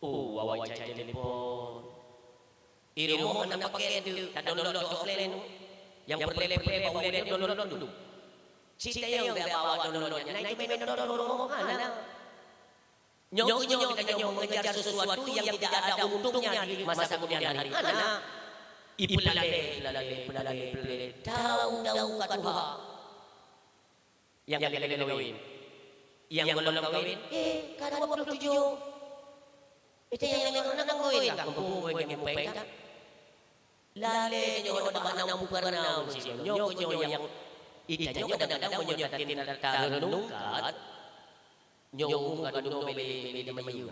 Oh, awai cai telepon. Di rumoh hana paket tu, tadownload offline tu. Nyang peureulèe-peureulèe bak ulèe tu download dulu. Cit tayong bak awak download nyan, na itamé download rumoh hana. Nyoe, nyoe geutanyoe mengejar sesuatu yang tidak ada untungnya di masa kemudian hari. Hana. Ipeulalè, ipeulalè, ipeulalè, ipeulalè. Tahu-tahu ka tuha. Nyang lagèe kawin. Nyang gohlom kawin, eh, ka dua puluh tujuh. Itu nyang, nyang, nyang kawin lah, mumpung kawin nyang mumpung kan. Lalè nyoe bak na muka na uji nyoe, nyoe, nyoe nyang ita nyoe kadang-kadang meunyoe tatem tarenungkan, nyoe ka dunoe bele-bele di Melayu.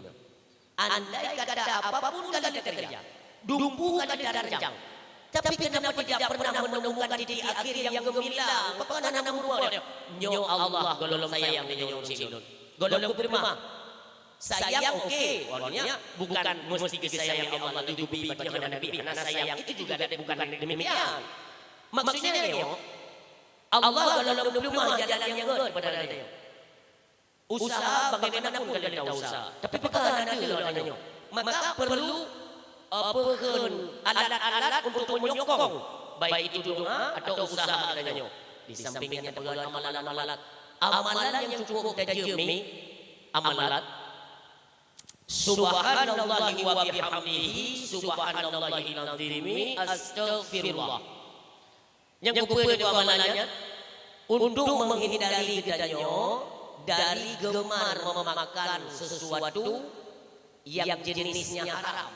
Andai kata apapun kali teukeureuja, dumpeue kali tarancang, tapi kenapa tidak pernah menemukan titik akhir yang gemilang? Pakon hana meurumpok nyoe? Nyoe Allah gohlom sayang di nyoe ureueng sidroe. Gohlom keuteurimong. Sayang oke, artinya bukan mesti geusayangi Allah didubi bagaimana Nabi. Hana sayang itu juga bukan demikian. Maksudnya nyoe, Allah gohlom keuteurimong jalan nyang gèt kepada nyoe. Usaha bagaimanapun ka lheueh ta-usaha, tapi pakon hana deuh lagèe nyoe. Maka perlu, eh, peukheun alat-alat untuk menyokong, baik itu doa atau usaha lagèe nyoe. Di samping nyan peugah amalan-amalan, amalan nyang cukup tajeuet mi, amalan. Subhanallahi wa bihamdihi, subhanallahil azimi, astaghfirullah. Nyang keupeue dua amalan nyan? Untuk menghindari geutanyoe dari gemar memakan sesuatu yang jenisnya haram.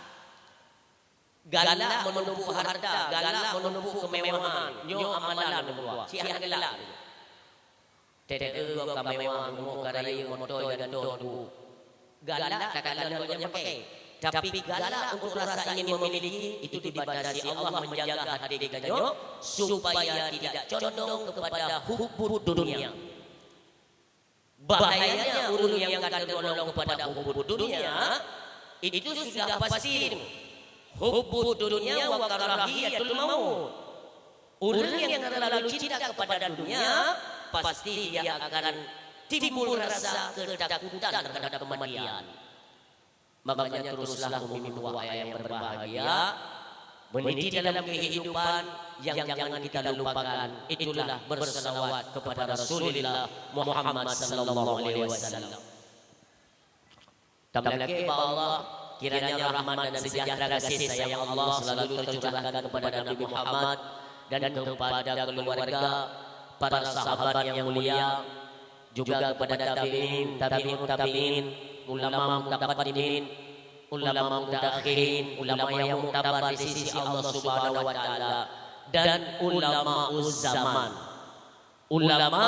Galak menumpuk harta, galak menumpuk kemewahan, nyoe amalan meunurot. Siat galak. Teudeue gob ka mewah, rumoh ka rayeuk, moto nyang tôh duek. Galak takalon gobnyan pakai. Tapi galak untuk rasa ingin memiliki itu dibatasi Allah menjaga hati geutanyoe supaya tidak condong kepada hubbud dunia. Bahayanya ureueng nyang ka tergolong kepada hubbud dunia, itu sudah pasti. Hubbud dunia wa karahiyatul maut. Ureueng nyang terlalu cinta kepada dunia, pasti dia akan timbul rasa ketakutan terhadap kematian. Makanya teruslah umi menua ayah yang berbahagia, meniti dalam kehidupan yang jangan kita lupakan, itulah berselawat kepada Rasulullah Muhammad sallallahu alaihi wasallam. Tameulakèe bak Allah, kiranya rahmat dan sejahtera kasih sayang Allah selalu tercurahkan kepada Nabi Muhammad dan kepada keluarga, para sahabat yang mulia, juga kepada tabi'in, tabi'ut tabi'in, ulama mutaqaddimin, ulama mutaakhirin, ulama yang muktabar di sisi Allah Subhanahu wa Ta'ala, dan ulama zaman. Ulama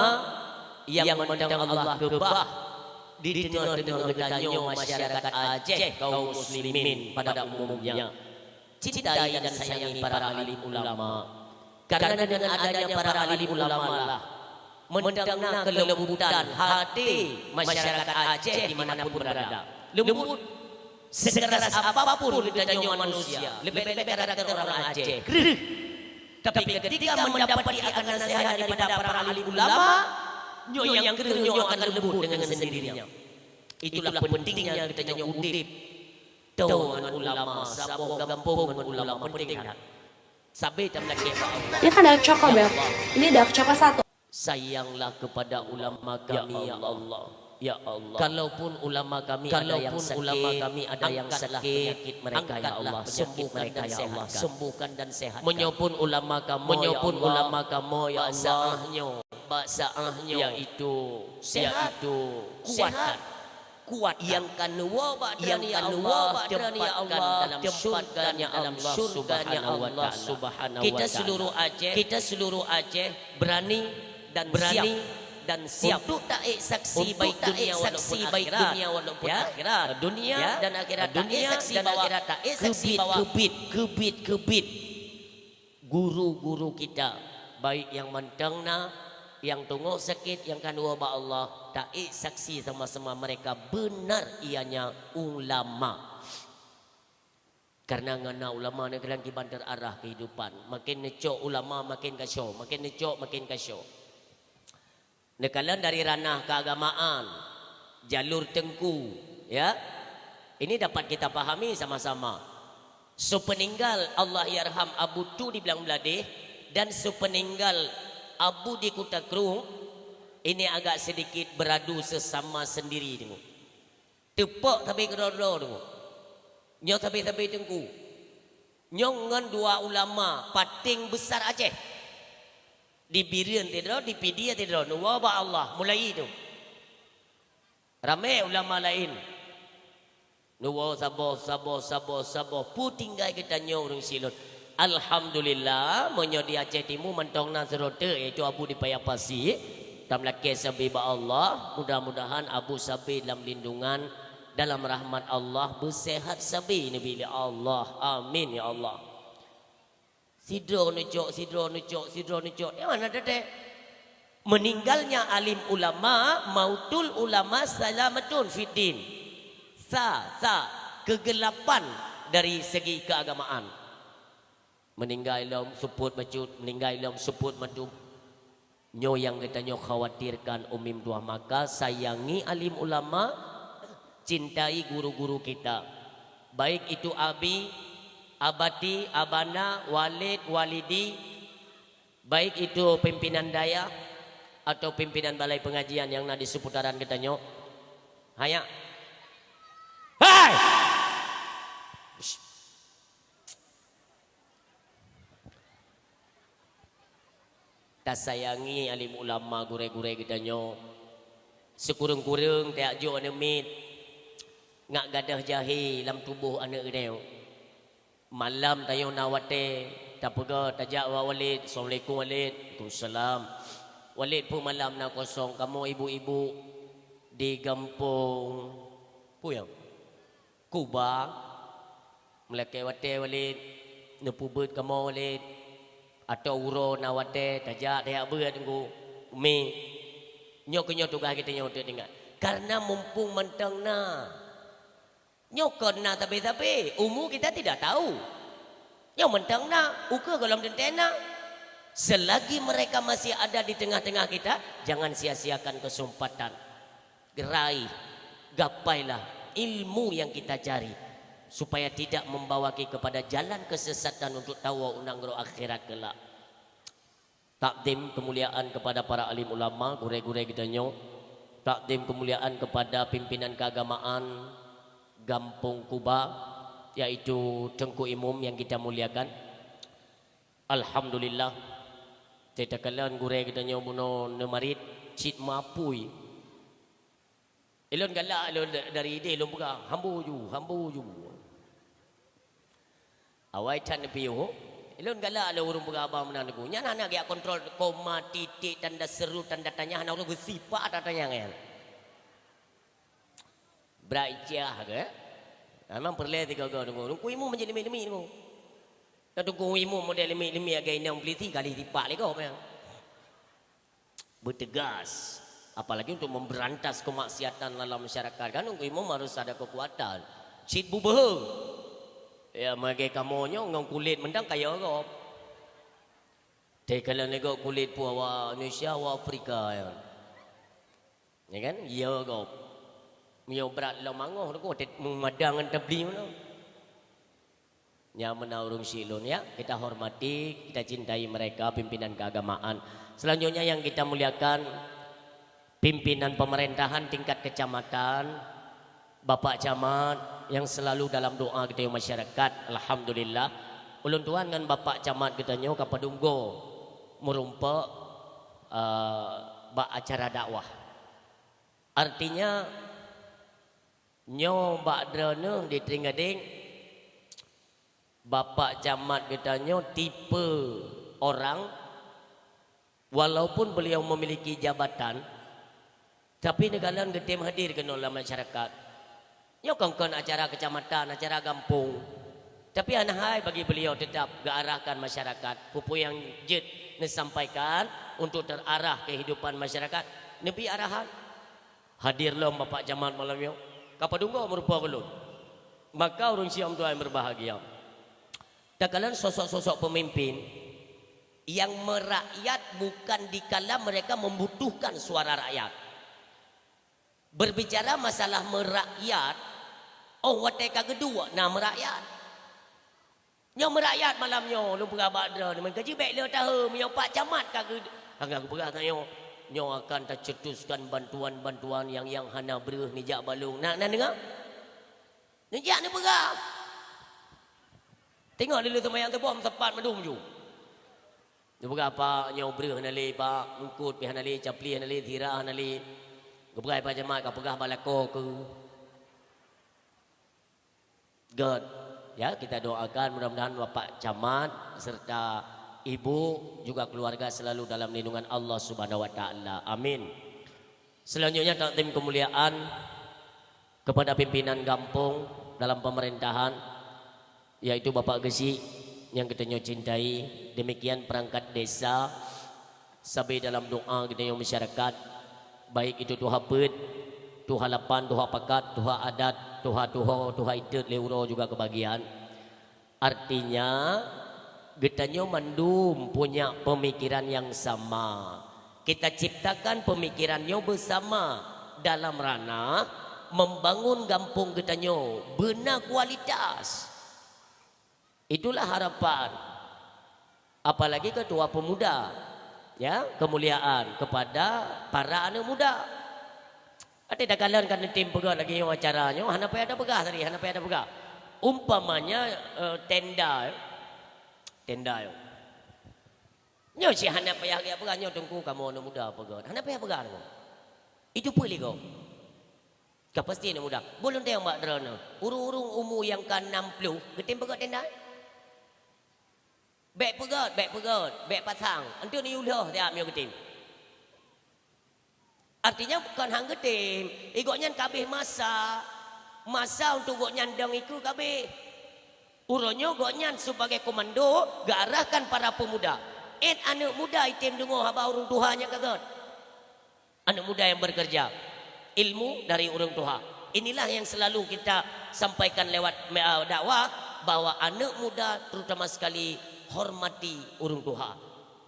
nyang mantong Allah keubah di teungoh-teungoh geutanyoe masyarakat Aceh kaum muslimin pada umumnya. Cintai dan sayangi para alim ulama. Karena dengan adanya para alim ulama lah mantong na kelembutan hati masyarakat Aceh di mana pun berada. Lembut. Sekeras apapun geutanyoe manusia, leubeh-leubeh karakter ureueng Aceh, kreueh. Tapi ketika mendapati akan nasihat daripada para alim ulama, nyoe nyang kreueh nyoe akan lembut dengan sendirinya. Itulah pentingnya geutanyoe udép tô ngon ulama, saboh gampông ngon ulama, penting that. Sabe tameulakèe bak Allah. Ini kan dark choco, Bel. Ini dark choco satu. Sayanglah kepada ulama kami, ya Allah. Ya Allah. Kalaupun ulama kami ada yang sakit, angkatlah penyakit mereka, ya Allah. Sembuhkan dan sehatkan. Meunyoe pun ulama kamoe, ya Allah, ulama kamoe, ya Allah, nyoe Bak saah nyoe, yaitu, sehat, yaitu kuat, sehat, kuat, nyang ka neuwoe bak Droeneuh, ya Allah, tempatkan dalam syurga-Nya Allah Subhanahu wa Taala. Kita seluruh Aceh, kita seluruh Aceh berani dan berani siap, dan siap untuk taék saksi, untuk baik taék dunia saksi, walaupun baik akhirat, dunia walaupun, ya, akhirat, dunia, ya, dan akhirat, dunia taék saksi dan bahwa akhirat taék saksi keubiet, bahwa keubiet, keubiet, keubiet guru-guru kita, baik nyang mantong na, nyang teungoh sakét, nyang ka neuwoe bak Allah, taék saksi sama-sama mereka benar ianya ulama. Karena ngon na ulama nyan kadang kiban terarah kehidupan. Makin neucok ulama, makin kasho, makin neucok, makin kasho. Neukalon dari ranah keagamaan, jalur teungku, ya. Ini dapat kita pahami sama-sama. Seupeuninggal Allahyarham Abu Tu di Blang Bladeh dan seupeuninggal Abu di Kuta Krueng, ini agak sedikit beradu sesama sendiri, teungku. Teupok sabe keudroe-droe, teungku. Nyoe sabe-sabe teungku. Nyoe ngon dua ulama paténg besar Aceh. Di Bireuen sidroe, di Pidie sidroe, neuwoe bak Allah, mulai nyoe. Ramé ulama laén. Neuwoe saboh, saboh, saboh, saboh, peue tinggai geutanyoe ureuëng Silon. Alhamdulillah, meunyoe di Aceh Timu mantong na sidroe teuk, yaitu Abu di Paya Pasi. Tameulakée sabe bak Allah, mudah-mudahan Abu sabe lam lindungan, dalam rahmat Allah, beusehat sabe neubi lé Allah. Amin, ya Allah. Sidroe neucok, sidroe neucok, sidroe neucok. Nyang mana teuntèe? Meninggalnya alim ulama, mautul ulama salamatun fid din. Sa, sa, kegelapan dari segi keagamaan. Meninggai lom seupôt bacut, meninggai lom seupôt mandum. Nyoe nyang geutanyoe khawatirkan, Umim Tuah. Maka sayangi alim ulama, cintai guru-guru kita. Baik itu abi, abati, abana, walid, walidi, baik itu pimpinan dayah atau pimpinan balai pengajian nyang na di seputaran geutanyoe. Haya. Hai! Tasayangi alim ulama, gurée-gurée geutanyoe. Sikureueng-kureueng tajak jok aneuk miet, ngat gadôh jahé lam tuboh aneuk geutanyoe. Malam tanyoe na watée, tapeugah tajak bak Walid, "Assalamualaikum, Walid." "Waalaikumsalam." "Walid, peue malam na kosong, kamoe ibu-ibu di gampông, peue nyan? Kuba, meulakée watée, Walid, neupeubeuet kamoe, Walid, atau uroe na watée tajak, tajak beuet, Teungku, Umi." Nyoe keuh nyoe tugaih geutanyoe untuk ingat. Karena mumpung mantong na. Nyoe kon na sabe-sabe, umu kita tidak tahu. Nyoe mantong na, ukeue gohlom teuntèe na. Selagi mereka masih ada di tengah-tengah kita, jangan sia-siakan kesempatan. Geuraih, gapailah ilmu yang kita cari, supaya tidak membawa ki kepada jalan kesesatan untuk tawoe u nanggroe akhirat kelak. Takdim kemuliaan kepada para alim ulama, gurée-gurée geutanyoe. Takdim kemuliaan kepada pimpinan keagamaan Gampông Kuba, yaitu Teungku Imum yang kita muliakan. Alhamdulillah, teuka kalon gurée geutanyoe bunoe neumarit cit mapui. Ilôn galak lôn da-, dari idéh lôn peugah, "Hambo ju, hambo ju." Awai that neupiôh, ilôn galak lôn ureuëng peugah haba meunan Teungku. Nyan hana geujak kontrol koma, titik, tanda seru, tanda tanya, hana ureuëng geusipat tanda tanya nyan. Brat ijah ke? Memang peureulée tiga-tiga Teungku. Teungku Imum manjadi leumiek-leumiek Teungku. Dan Teungku Imum model leumiek-leumiek lagée inong peulisi, galih sipat lé gob nyan. Beutegas, apalagi untuk memberantas kemaksiatan dalam masyarakat, kan, Teungku Imum harus ada kekuatan. Cit bubeuhe. Ya, meulagée kamoe nyoe ngon kulét mantong kaya gob. Teuka lôn lé gob kulét peue awak Indonesia, awak Afrika, ya. Ya kan? Ya gob. Meunyoe brat lom angoh, Teungku, teumadang ngon tabli meunan. Nyang meunan ureuëng syik lôn, ya, kita hormati, kita cintai mereka, pimpinan keagamaan. Selanjutnya yang kita muliakan, pimpinan pemerintahan tingkat kecamatan, Bapak Camat yang selalu dalam doa geutanyoe masyarakat, alhamdulillah. Ulôn tuan ngon Bapak Camat geutanyoe ka padum goe meurumpok, eh, bak acara dakwah. Artinya, nyoe bak droeneuh di Trienggadeng, Bapak Camat geutanyoe tipe orang, walaupun beliau memiliki jabatan, tapi neukalon geutem hadir keunoe lam masyarakat. Nyoe kon-kon acara kecamatan, acara gampông. Tapi hana hai bagi beliau, tetap geuarahkan masyarakat. Peue-peue nyang jeuet neusampaikan untuk terarah kehidupan masyarakat, neubi arahan. Hadir lom Bapak Camat malam nyoe. Ka padum goe meurupa ulôn. Maka ureuëng siom tuan berbahagia. Takalon sosok-sosok pemimpin yang merakyat bukan dikala mereka membutuhkan suara rakyat. Berbicara masalah merakyat, oh watée ka geuduek na merakyat. Nyoe merakyat malam nyoe, lôn peugah bak droeneuh, meukaji bék le tahe, meunyoe Pak Camat ka geu-, ka geupeugah tanyoe, nyoe akan tacetuskan bantuan-bantuan yang, yang hana breuh nijak balong. Na, na deungoe? Neujak neupeugah. Tengok lé seumayang teuboh meusapat mandum ju. Neupeugah, "Pak, nyoe breuh hana lé, Pak, eungkot pih hana lé, capli hana lé, sira hana lé." Geupeugah Pak Camat, "Ka peugah bak lakoe keuh." Good. Ya, kita doakan mudah-mudahan Bapak Camat serta Ibu juga keluarga selalu dalam lindungan Allah Subhanahu wa Ta'ala. Amin. Selanjutnya, takdim kemuliaan kepada pimpinan gampông dalam pemerintahan, yaitu Bapak Geuchik nyang geutanyoe cintai, demikian perangkat desa, sabe dalam doa geutanyoe masyarakat, baik itu tuha peuet, tuha lapan, tuha pakat, tuha adat, tuha tuho, tuha itet lé uroe juga kebagian. Artinya, geutanyoe mandum punya pemikiran yang sama. Kita ciptakan pemikiran nyoe bersama dalam ranah membangun gampông geutanyoe beuna kualitas. Itulah harapan. Apalagi ketua pemuda, ya, kemuliaan kepada para aneuk muda. Até takalon ka neutem peugah lagée nyoe acara nyoe, hana payah tapeugah tadi, hana payah tapeugah. Umpamanya, eh, tenda, eh, tenda nyoe. Nyoe cit hana payah geupeugah, nyoe teungku kamoe aneuk muda peugah. Hana payah peugah teungku. Itu peue lé gob. Ka pasti aneuk muda. Bolon teuh bak droeneuh. Ureuëng-ureuëng umu nyang ka enam puluh, geutem peugah tenda? Bék peugét, bék peugét, bék pasang. Enteuk neuyue lheueh siat meunyoe geutem. Artinya bukan han geutem, i gobnyan ka abéh masa. Masa untuk gobnyan dong ikeue ka abéh. Uroe nyoe gobnyan sebagai komando geuarahkan para pemuda. Ét aneuk muda item deungoe haba ureuëng tuha nyang ka gét. Aneuk muda yang bekerja, ilmu dari ureuëng tuha. Inilah yang selalu kita sampaikan lewat me-, ah, dakwah, bahwa aneuk muda terutama sekali hormati ureuëng tuha.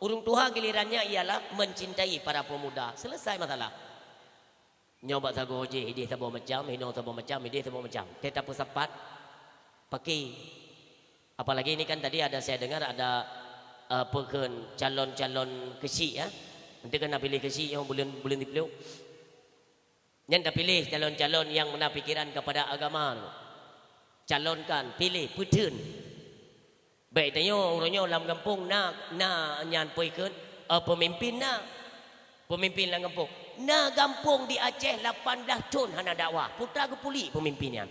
Ureuëng tuha gilirannya ialah mencintai para pemuda. Selesai masalah. Nyoe bak sagoe jih, ideh saboh macam, hinoe saboh macam, ideh saboh macam. Teutab peusapat, paki. Apalagi ini kan tadi ada saya dengar ada, eh, peukheun calon-calon keuchik, ya. Enteuk kan na piléh keuchik nyang buleuen, buleuen siplôh. Nyan tapiléh calon-calon nyang na pikiran kepada agama. Calonkan, piléh, peutheun. Bék tanyoe, uroe nyoe lam gampông na, na nyan peukheun, eh, pemimpin na. Pemimpin lam gampông. Na gampông di Aceh lapan blaih thon hana dakwah. Peue teuma geupuléh pemimpin nyan.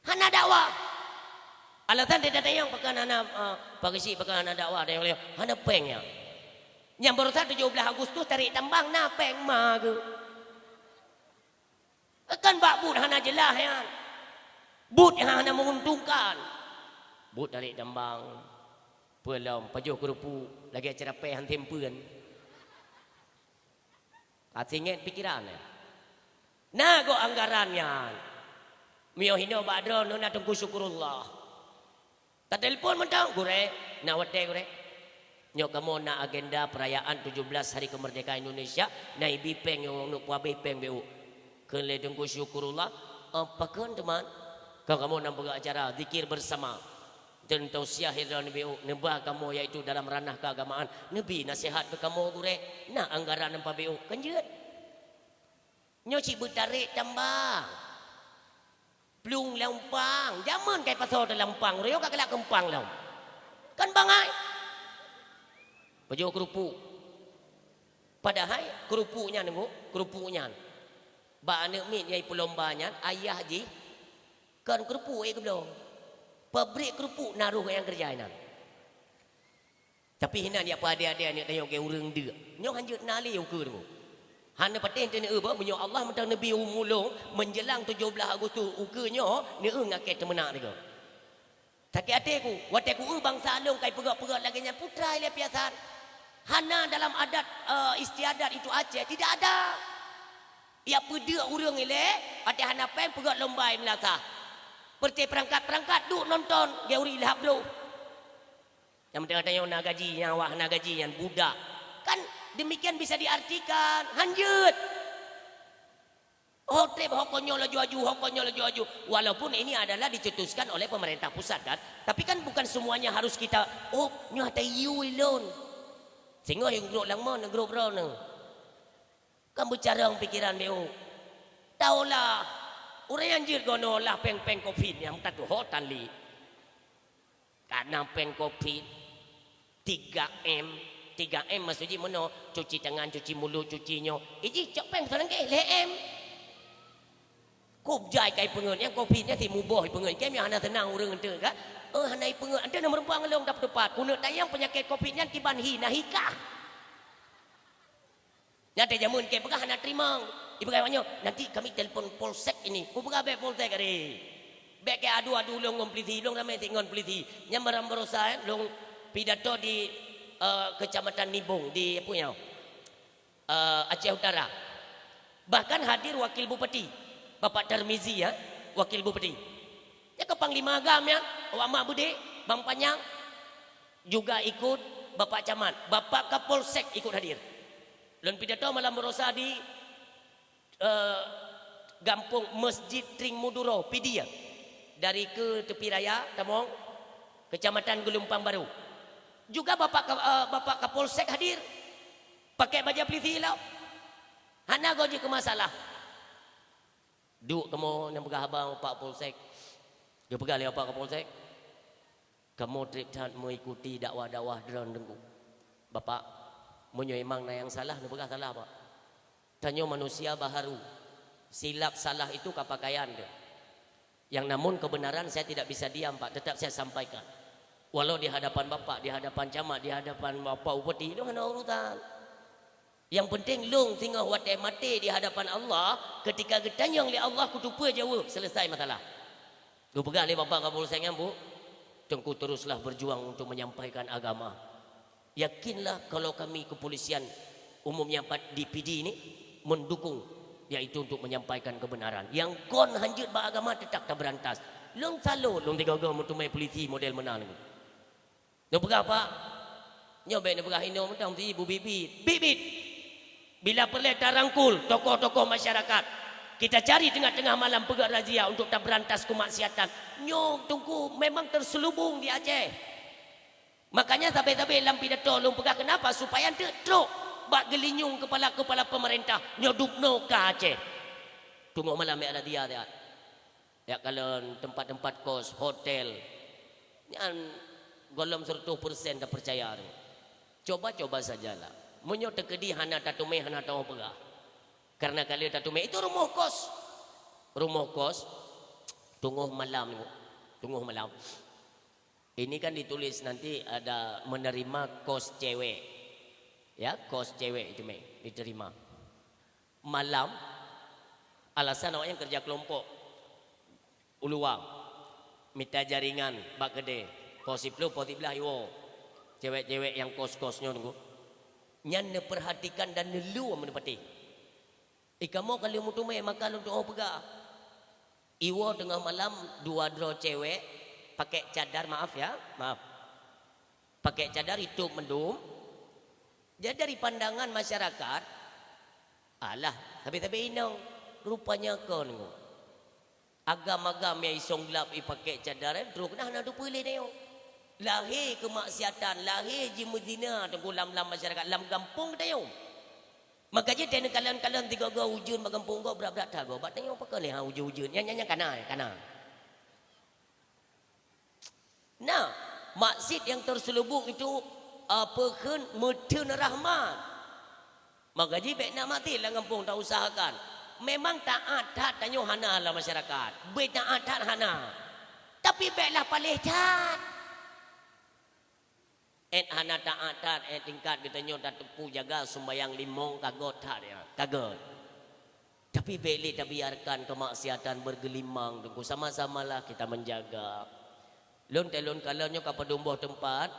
Hana dakwah. Alasan teuh tatanyong pakon hana, eh, Pak Geuchik pakon hana dakwah, tanyong lé, hana péng nyan. Nyang barosa tujoh blaih Agustus tarék tambang na péng ma geuh. Kan bak buet hana jeulaih nyan. Buet nyang hana menguntungkan. Buet tarék tambang. Peue lom, pajoh keureupuk, lagée acara péh han tem peuen. Ka singet pikiran, eh. Na gob anggaran nyan. Meunyoe hinoe bak droeneuh na Teungku Syukurullah. Tatelpon mantong, "Gurée, na watée, Gurée?" Nyoe kamoe na agenda perayaan tujoh belas Hari Kemerdekaan Indonesia, na ibi péng nyoe, neuk peuhabéh péng bék. Kheun lé Teungku Syukurullah, "Eh, pakon teuma?" Ka kamoe na peugah acara zikir bersama. Dan tausiah droeneuh bék, neuba kamoe yaitu dalam ranah keagamaan. Neubi nasihat keu kamoe gurée, na anggaran nyang pabék, kan jeuet. Nyoe cit beutarék tambang. Plueng lam umpang, jameun kai pasoe teuh lam umpang, uroe nyoe ka galak keu umpang lom. Kan bangai. Pajoh keureupuk. Padahai keurupuk nyan, Teungku, keurupuk nyan, bak aneuk miet nyang ipeulomba nyan, ayah jih kon keurupuk ék geubloe. Pabrik keurupuk na roh nyang keureuja inan. Tapi hinan jak peuadé-adé aneuk tanyoe keu ureuëng deuk. Nyoe hanjeuet na lé ukeue, Teungku. Hana patéh teuneuk boh, meunyoe Allah mantong neubri umu lôn, menjelang tujoh blaih Agustus ukeue nyoe, neueu ngakée teumeunak lagée. Sakét até ku, watée ku eu bansa lôn kai peugét-peugét lagée nyan, putra ilée piasan. Hana dalam adat, eh, istiadat itu Aceh, tidak ada. Yak peudeuk ureuëng ilée, watée hana péng peugét lomba i meulasah. Perti perangkat-perangkat duek nonton, geu ureuëng ilhab droe. Nyang penting tanyoe na gaji, nyang awak hana gaji nyan budak. Kan demikian bisa diartikan, hanjeuet. Ho treb, ho konyol laju-laju, ho konyol laju-laju. Walaupun ini adalah dicetuskan oleh pemerintah pusat kan. Tapi kan bukan semuanya harus kita, "Oh, nyoe hata iyu ilôn." Singoh igrok langmon, igrok droeneuh. Kan beucarông pikiran beu. Taolah, ureuëng nyang jeuet gono lah péng-péng covid nyang tatuho tan li. Ka na péng covid, tiga M. Tiga M maksud jih meunoe, cuci tangan, cuci mulut, cuci nyoe. Iji cok péng seulangkeh, lhée M. Kub jai kai peungeut, nyang covid nyan si muboh ipeungeut. Kém nyang hana seunang ureuëng enteuk ka? Eh, hana ipeungeut. Enteuk na meureumpang lôn dap teupat. Kuneuk tayang peunyakét covid nyan kiban hi, na hi kah? Nyang teujameun keu peugah hana teurimong. Ipeugah awak nyoe, "Nanti kami telepon polsek ini." Kupeugah, "Bék polsek, ari. Bék keu adu-adu lôn ngon polisi, lôn ramé sit ngon polisi." Nyang maram barosa, eh, lôn pidato di, eh, Kecamatan Nibong, di apa nyoe? Eh, Aceh Utara. Bahkan hadir wakil bupati, Bapak Tarmizi, ya, wakil bupati. Ya, ke Panglima Agam, ya, Awak Mak Beudé, Bang Panyang, juga ikut Bapak Camat, Bapak Kapolsek ikut hadir. Lôn pidato malam barosa di, eh, Gampông Masjid Tring Muduro, Pidie, ya. Dari ke tepi raya, Tamong, Kecamatan Geulumpang Baru. Juga Bapak Ka-, eh, Bapak Kapolsek hadir, pakai baju polisi lo. Hana goe jeuet keu masalah. Duek kamoe nyang peugah haba Pak Polsek. Geupeugah lé Pak Kapolsek, "Kamoe treb that meuikuti dakwah-dakwah droen Teungku. Bapak, meunyoe memang na nyang salah, neupeugah salah, Pak. Tanyoe manusia baharu. Silap salah itu ka pakaian teuh. Yang namun kebenaran saya tidak bisa diam, Pak. Tetap saya sampaikan. Walau di hadapan Bapak, di hadapan camat, di hadapan Bapak Bupati, itu hana urusan." Nyang penting lôn singoh watée maté di hadapan Allah, ketika geutanyong lé Allah, kuteupeu jaweueb, selesai masalah. Geupeugah lé Bapak Kapolsek nyan, Bu, "Teungku teruslah berjuang untuk menyampaikan agama. Yakinlah kalau kami kepolisian umumnya pat-, di Pidie ini mendukung, yaitu untuk menyampaikan kebenaran. Nyang kon hanjeuet bak agama tetap taberantas." Lôn salut, lôn tiga-tiga meuteumé polisi model meunan. Neupeugah, "Pak, nyoe bék neupeugah inoe mantong, si Ibu Bibit. Bibit! Bila peureulée tarangkul tokoh-tokoh masyarakat, kita cari tengah-tengah malam peugét razia untuk taberantas keumaksiatan." Nyoe Teungku memang terselubung di Aceh. Makanya sabe-sabe lam pidato lôn peugah, kenapa? Supaya enteuk trok bak geulinyueng kepala-kepala pemerintah, nyoe dubnoe ka Aceh. Teungoh malam bék razia siat. Jak kalon teumpat-teumpat kos, hotel. Nyan gohlom seratus persen tapeucaya tu. Coba-coba sajalah. Meunyoe teukeudi hana tateumé, hana tapeugah. Karena ka lheueh tateumé, itu rumoh kos. Rumoh kos, teungoh malam, teungoh malam. Ini kan ditulis nanti ada menerima kos cewek. Ya, kos cewek itu, Mek, diterima. Malam, alasan awaknyan kerja kelompok. Uluwa, mita jaringan bak keudè. Poh siploh, poh siblaih iwoe. Cewek-cewek nyang kos-kos nyoe, Teungku. Nyan neupeurhatikan dan neulue meuneupatéh. Ikamoe ka lheueh meuteumé, maka lôn tu'oh peugah. Iwoe teungoh malam dua droe cewek pakai cadar, maaf ya, maaf. Pakai cadar itôp mandum. Jadi dari pandangan masyarakat, alah, sabe-sabe inong, rupanya kon nyoe. Agam-agam nyang isong glab ipakai cadar, eh, trok nah na teupeue lé nyoe. Lahé keumaksiatan, lahé jimeuzina teungku lam-lam masyarakat, lam gampông tanyoe. Maka jih teuh neukalon-kalon tiga-tiga ujeuen bak gampông gob brat-brat that gob. Bak tanyoe pakon lé ha ujeuen-ujeuen. Nyan, nyan, nyan kana, kana. Nah, maksiet nyang terselubung itu, ah, peukheun meutheun rahmat. Maka jih bék na maté lam gampông tausahakan. Memang taát that tanyoe hana lam masyarakat. Bék taát that hana. Tapi béklah paléh that. Ét hana taát that, ét tingkat geutanyoe tateupeue jaga sumbayang limong ka göt that, ya, ka göt. Tapi bék lé tabiarkan kemaksiatan bergelimang, Teungku. Sama-samalah kita menjaga. Lôn teuh lôn kalon nyoe ka padum boh teumpat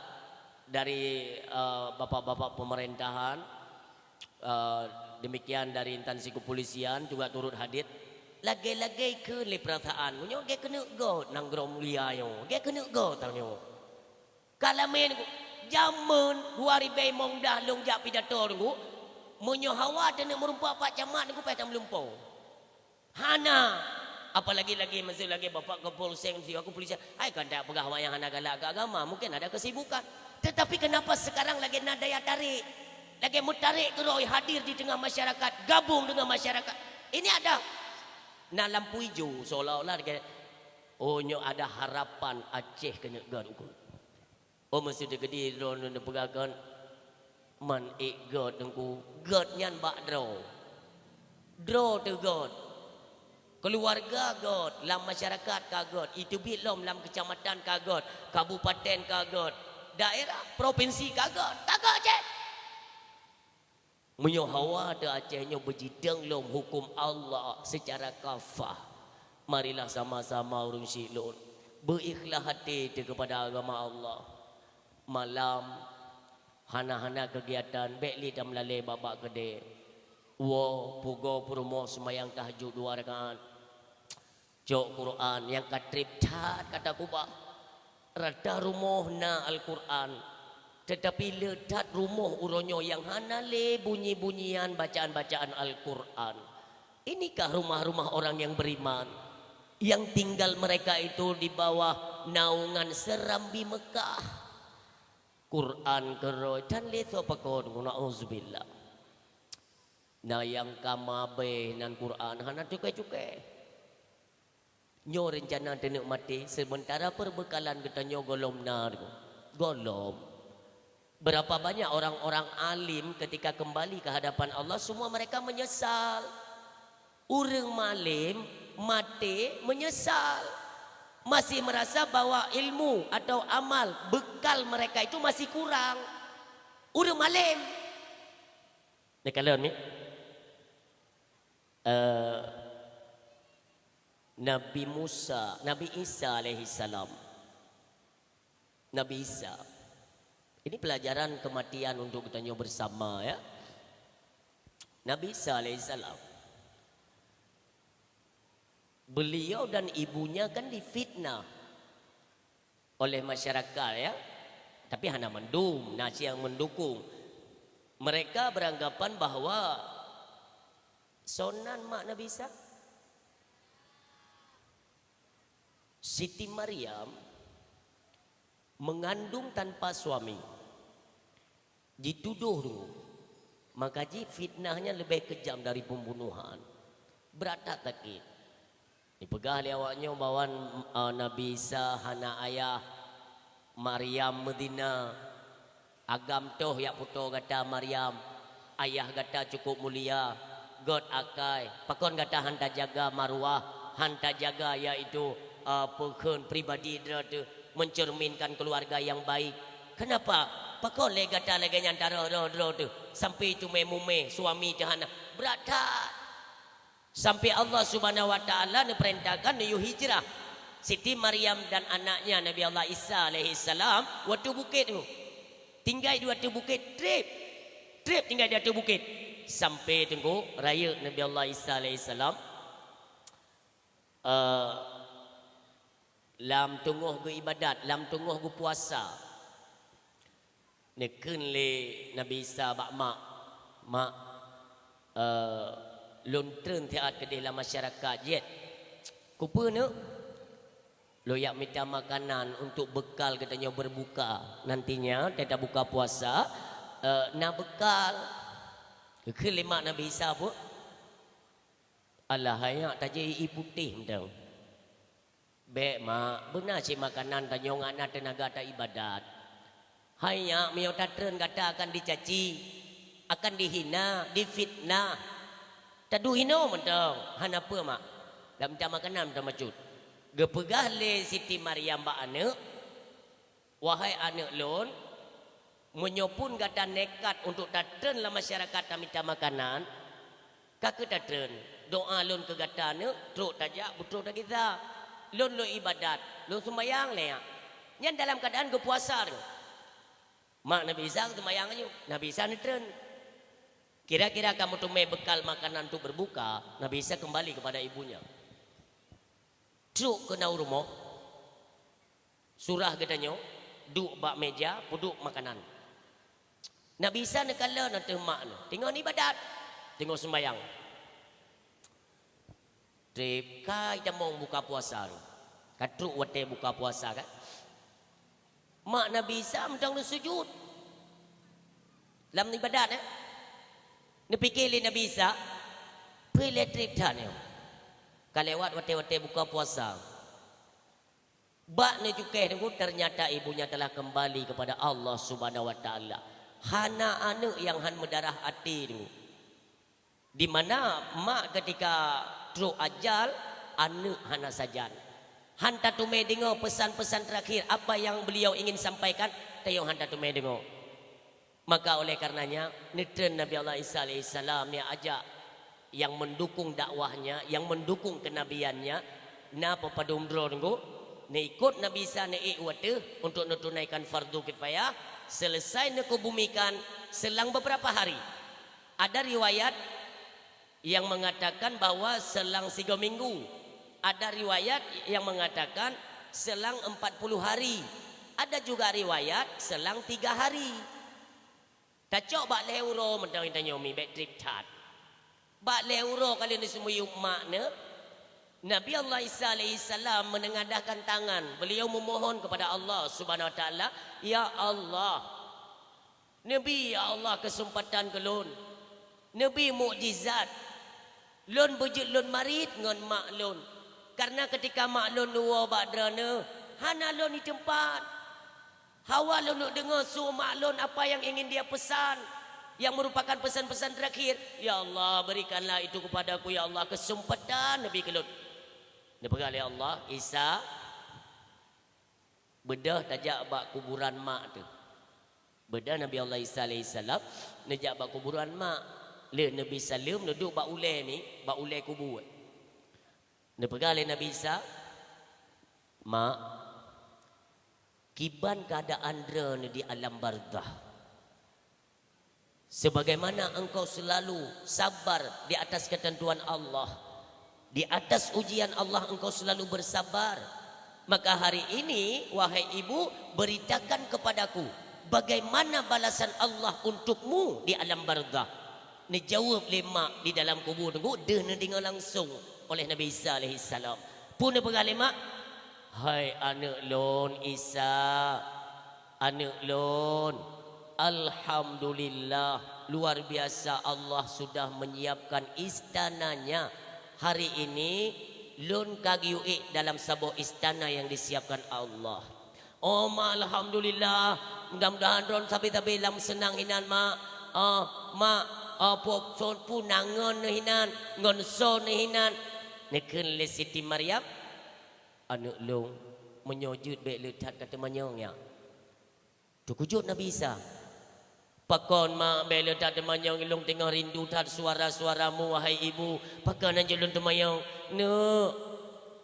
dari, eh, bapak-bapak pemerintahan, eh, demikian dari instansi kepolisian juga turut hadir. Lagée-lagée kheun lé peurasaan. Nyoe lagée keuneuk göt nanggroe mulia nyoe. Lagée keuneuk göt tanyoe. Ka lama Teungku, jameun dua ribée limong blah lôn jak pidato Teungku, meunyoe hawa teuneuk meurumpok Pak Camat Teungku, payah tameulumpoe. Hana. Apalagi lagi maksud lagi Bapak Kapolsek, si aku polisi, ai kan tak peugah awak nyang hana galak ke agama, mungkin ada kesibukan. Tetapi kenapa sekarang lagi na daya tarik? Lagi meutarek keudroe hadir di tengah masyarakat, gabung dengan masyarakat. Ini ada na lampu ijo seolah-olah lagi, oh, nyoe ada harapan Aceh keuneuk göt ukeue. Oh, meusideh keudeh droeneuh neupeugah göt, man ék göt Teungku, göt nyan bak droe. Droe teuh göt. Keuluwarga göt, lam masyarakat ka göt, iteubiet lom lam keucamatan ka göt, kabupaten ka göt, daerah, propinsi ka göt, ka göt cit. Meunyoe hawa teuh Aceh nyoe beujidong lom huköm Allah seucara kafah, marilah sama-sama ureuëng syiek lôn beuikhlaih até teuh keupada agama Allah. Malam hana-hana keugiatan, bék lé tameulalée bak-bak keudée. Woe, pugoe peurumoh seumayang tahajud dua rakaat. Cok Quran nyang ka treb that ka takubah. Rata rumoh na Al-Quran, teutapi le that rumoh uroe nyoe nyang hana lé bunyi-bunyian bacaan-bacaan Al-Quran. Inikah rumah-rumah orang yang beriman, yang tinggal mereka itu di bawah naungan Serambi Mekah. Quran keurôi dan lé soe pakon, na'uzubillah. Na nyang ka mabée nan Quran hana cuke-cuke. Nyoe reuncana teuneuk maté, sementara peubeukalan geutanyoe gohlom na, gohlom. Berapa banyak orang-orang alim ketika kembali ke hadapan Allah, semua mereka menyesal. Ureuëng malém maté menyesal, masih merasa bahwa ilmu atau amal bekal mereka itu masih kurang. Ureuëng malém. Neukalon ni, eh, Nabi Musa, Nabi Isa alaihissalam. Nabi Isa. Ini pelajaran kematian untuk geutanyoe bersama, ya. Nabi Isa alaihissalam. Beliau dan ibunya kan difitnah oleh masyarakat, ya. Tapi hana mandum, na cit nyang mendukung. Mereka beranggapan bahwa soe nan mak Nabi Isa? Siti Maryam mengandung tanpa suami, jitudoh dulu, maka jih fitnahnya lebih kejam dari pembunuhan. Brat that sakét. Dipeugah lé awak nyoe bahwa, eh, Nabi Isa hana ayah, Maryam meuzina. Agam toh jak putôh gata Maryam, ayah gata cukup mulia, göt akai, pakon gata han tajaga maruah, han tajaga yaitu, eh, peukheun pribadi droe teuh, mencerminkan keluarga yang baik. Kenapa? Pakon lé gata lagée nyan tarôh droe-droe teuh, sampai teumé-mumé suami teuh hana? Brat that. Sampai Allah Subhanahu wa Taala neupeurintahkan neuyue hijrah. Siti Maryam dan anaknya Nabi Allah Isa alaihi salam u ateueh bukét tu. Tinggai di ateueh bukét, treb. Treb tinggai di ateueh bukét. Sampai teungku rayeuk Nabi Allah Isa alaihi salam, eh, lam teungoh geuibadat, lam teungoh geupuasa. Neukheun lé Nabi Isa bak mak, "Mak, eh, lôn treun siat keudeh lam masyarakat jeuet. Keupeue neuk? Lôn jak mita makanan untuk bekal geutanyoe berbuka. Nantinya, teuh tabuka puasa, eh, na bekal." Geukheun lé mak Nabi Isa peue? Alah, hai nyak tajak ie putéh mantong. Bék, Mak, beuna cit makanan tanyoe ngon na teunaga taibadat. Hai nyak, meunyoe tatreun gata akan dicaci. akan dihina, difitnah. Taduek hinoe mantong, hana peue mak. Dak mita makanan mantong bacut. Geupeugah lé Siti Maryam bak aneuëk, "Wahai aneuëk lôn, meunyoe pun gata nekat untuk tatreun lam masyarakat tamita makanan, ka kheueh tatreun. Doa lôn keu gata aneuëk, trok tajak, beutrok tagisa. Lôn lôn iébadat, lôn sumbayang lé nyak." Nyan dalam keuadaan geupuasa deungoe. Mak Nabi Isa geuseumayang laju, Nabi Isa neutreun. Kira-kira ka meuteumé beukal makanan untuk berbuka, Nabi Isa kembali kepada ibunya. Trok keunoe u rumoh, surah geutanyoe, duek bak meja, peuduek makanan. Nabi Isa neukalon ateueh mak neuh, teungoh iébadat, teungoh sumbayang. Treb ka itamong buka puasa tu. Ka trok watée buka puasa kan. Mak Nabi Isa mantong neusujut lam iébadat, eh. Neupike lé Nabi Isa, "Peue lé treb that nyoe? Ka lewat watée-watée buka puasa." Bak neucukéh teungku, ternyata ibunya telah kembali kepada Allah Subhanahu wa Taala. Hana aneuëk nyang han meudarah até teungku. Di mana mak ketika trok ajal, aneuëk hana sajan. Han tateumé deungoe pesan-pesan terakhir apa yang beliau ingin sampaikan, tayong han tateumé deungoe. Maka oleh karenanya, neutreun Nabi Allah Isa alaihissalam, nia ajak yang mendukung dakwahnya, yang mendukung kenabiannya, na peupadum droe teungku, neuikot Nabi Isa neuék u ateueh untuk neutunaikan fardu kifayah, selesai neukeubumikan selang beberapa hari. Ada riwayat yang mengatakan bahwa selang sigoe minggu. Ada riwayat yang mengatakan selang empat puluh hari. Ada juga riwayat selang tiga hari. Tacok bak lhée uroe mantong tanyoe mi bék treb that. Bak lhée uroe ka lheueh neuseumiyueb mak neuh, Nabi Allah Isa alaihissalam menengadahkan tangan, beliau memohon kepada Allah Subhanahu wa Taala, "Ya Allah, neubi, ya Allah, keuseumpatan keu lôn. Neubi mukjizat. Lôn beujeuet lôn marit ngon mak lôn. Kareuna keutika mak lôn neuwoe bak droeneuh, hana lôn di teumpat. Hawa lôn deungoe su mak lôn apa yang ingin dia pesan, yang merupakan pesan-pesan terakhir. Ya Allah, berikanlah itu kepadaku, ya Allah, keuseumpatan neubi keu lôn." Neupeugah lé Allah, "Isa, beudôh tajak bak kuburan mak teuh." Beudôh Nabi Allah Isa alaihissalam neujak bak kuburan mak. Lheueh neubi saleuem, neuduek bak ulée ni, bak ulée kubu. Neupeugah lé Nabi Isa, "Mak, kiban keuadaan droeneuh di alam barzakh? Sebagaimana engkau selalu sabar di atas ketentuan Allah, di atas ujian Allah engkau selalu bersabar. Maka hari ini, wahai ibu, beritakan kepadaku bagaimana balasan Allah untukmu di alam barzakh." Neujaweueb lé mak di dalam kubu teungku, deuh neudeungoe langsong oleh Nabi Isa alaihissalam. Peue neupeugah lé mak? "Hai aneuëk lôn Isa, aneuëk lôn, alhamdulillah, luar biasa Allah sudah menyiapkan istananya. Hari ini lôn ka geuyue ék dalam saboh istana yang disiapkan Allah." "Oh mak, alhamdulillah. Mudah-mudahan droen sabe-sabe lam seunang hinan mak. Oh mak, oh pok son pun nangon hinan, ngon son hinan." Neukheun lé Siti Maryam, "Aneuëk lôn, meunyoe jeuet bék le that ka teumanyong nyak." Teukeujot Nabi Isa. "Pakon mak bék le that teumanyong, ilôn teungoh rindu that suara-suaramu, wahai ibu. Pakon hanjeuet lôn teumanyong? Neuk,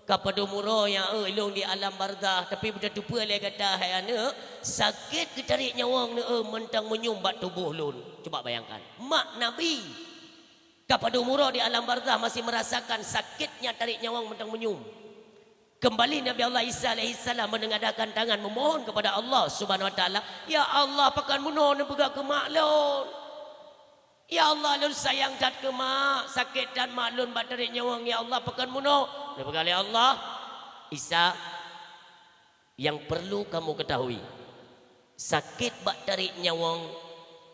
ka padum uroe nyan eu ilôn di alam barzakh, tapi beutatupeue lé gata, hai aneuëk, sakét geutarék nyawöng neu eu mantong meunyum bak tuboh lôn." Cuba bayangkan, mak Nabi ka padum uroe di alam barzakh masih merasakan sakitnya tarék nyawöng mantong meunyum. Kembali Nabi Allah Isa alaihissalam menengadahkan tangan memohon kepada Allah Subhanahu wa Taala, "Ya Allah, pakon meunoe neupeugah keu mak lôn? Ya Allah, lôn sayang that keu mak, sakét that mak lôn bak tarék nyawöng, ya Allah, pakon meunoe?" Neupeugah lé Allah, "Isa, yang perlu kamu ketahui, sakét bak tarék nyawöng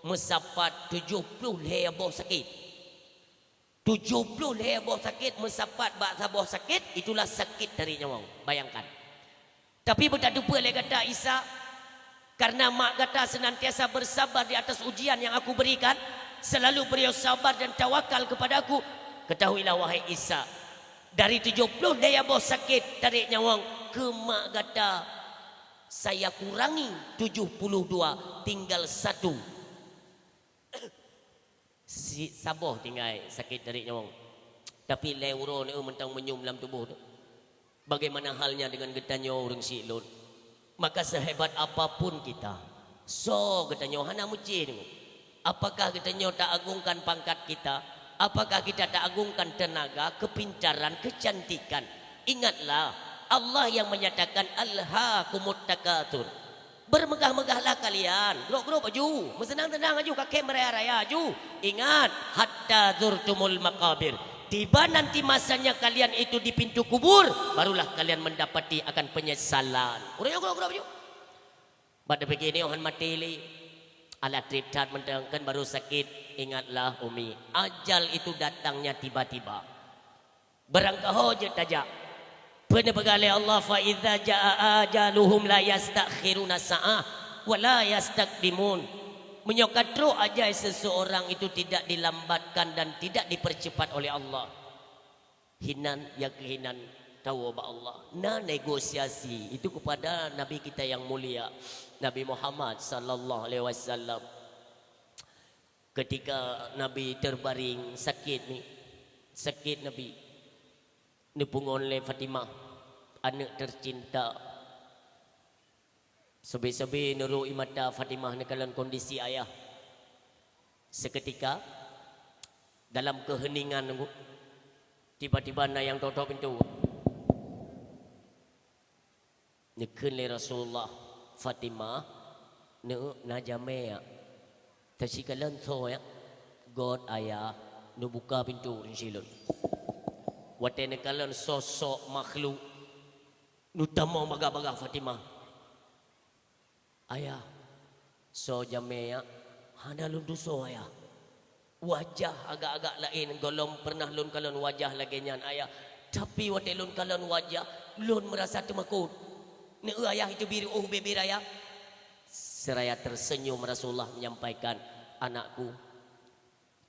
meusapat tujoh ploh lhée boh sakét." Tujoh ploh lhée boh sakét meusapat bak saboh sakét, itulah sakét tarék nyawöng. Bayangkan. Tapi beutatupeue lé gata Isa, kareuna mak gata senantiasa bersabar di atas ujian yang aku berikan, Selalu beliau sabar dan tawakal kepada-Ku. Ketahuilah, wahai Isa, dari tujuh puluh daya boh sakit tarék nyawöng keu mak gata, saya kurangi tujuh puluh dua, tinggal satu. Si-, saboh tinggai sakét tarék nyawöng. Tapi lhèe uroe nyoe mantong meunyum lam tuboh teuh. Bagaimana halnya dengan geutanyoe ureuëng syiek lôn? Maka sehebat apapun kita, soe geutanyoe hana meucéh deungoe. Apakah geutanyoe ta-agungkan pangkat kita? Apakah kita ta-agungkan teunaga, keupintaran, keucantikan? Ingatlah, Allah yang menyatakan, "Alhaakumut takatsur." Bermegah-megahlah kalian, grôp-grôp aju, meuseunang-seunang aju, kakém raya-raya aju. Ingat, "Hatta zurtumul maqabir." Tiba nanti masanya kalian itu di pintu kubur, barulah kalian mendapati akan penyesalan. Uroe nyoe grôp-grôp aju. Bak teupike nyoe han maté lé. Alah trép that mantong kan baru sakét. Ingatlah, Umi, ajal itu datangnya tiba-tiba. Barangkaho jeuet tajak. Peue neupeugah lé Allah, "Fa idza jaa ajaluhum la yastakhiruna sa'ah wa la yastaqdimun." Meunyoe ka trok ajai seseorang itu tidak dilambatkan dan tidak dipercepat oleh Allah. Hinan, ya keuhinan, tawoe bak Allah. Na negosiasi itu kepada Nabi kita yang mulia, Nabi Muhammad sallallahu alaihi wasallam. Ketika Nabi terbaring sakit ni, sakit Nabi, neupeungon lé Fatimah, aneuk tercinta. Sabe-sabe neurui mata Fatimah neukalon kondisi ayah. Seketika, dalam keheningan, tiba-tiba na nyang tok-tok pintoe. Neukheun lé Rasulullah, "Fatimah, neuk na jamé ya. Tasikalon soe ya?" "Göt ayah, neubuka pintoe ureuëng syiek lôn." Watée neukalon sosok makhluk, neutamong bagah-bagah Fatimah. "Ayah, soe jamé ya? Hana lôn tusoe ayah. Wajah agak-agak laén, gohlom pernah lôn kalon wajah lagée nyan ayah. Tapi watée lôn kalon wajah, lôn meurasa teumakot. Neuk ayah itu biru, oh, bibir ayah." Seraya tersenyum Rasulullah menyampaikan, "Anakku,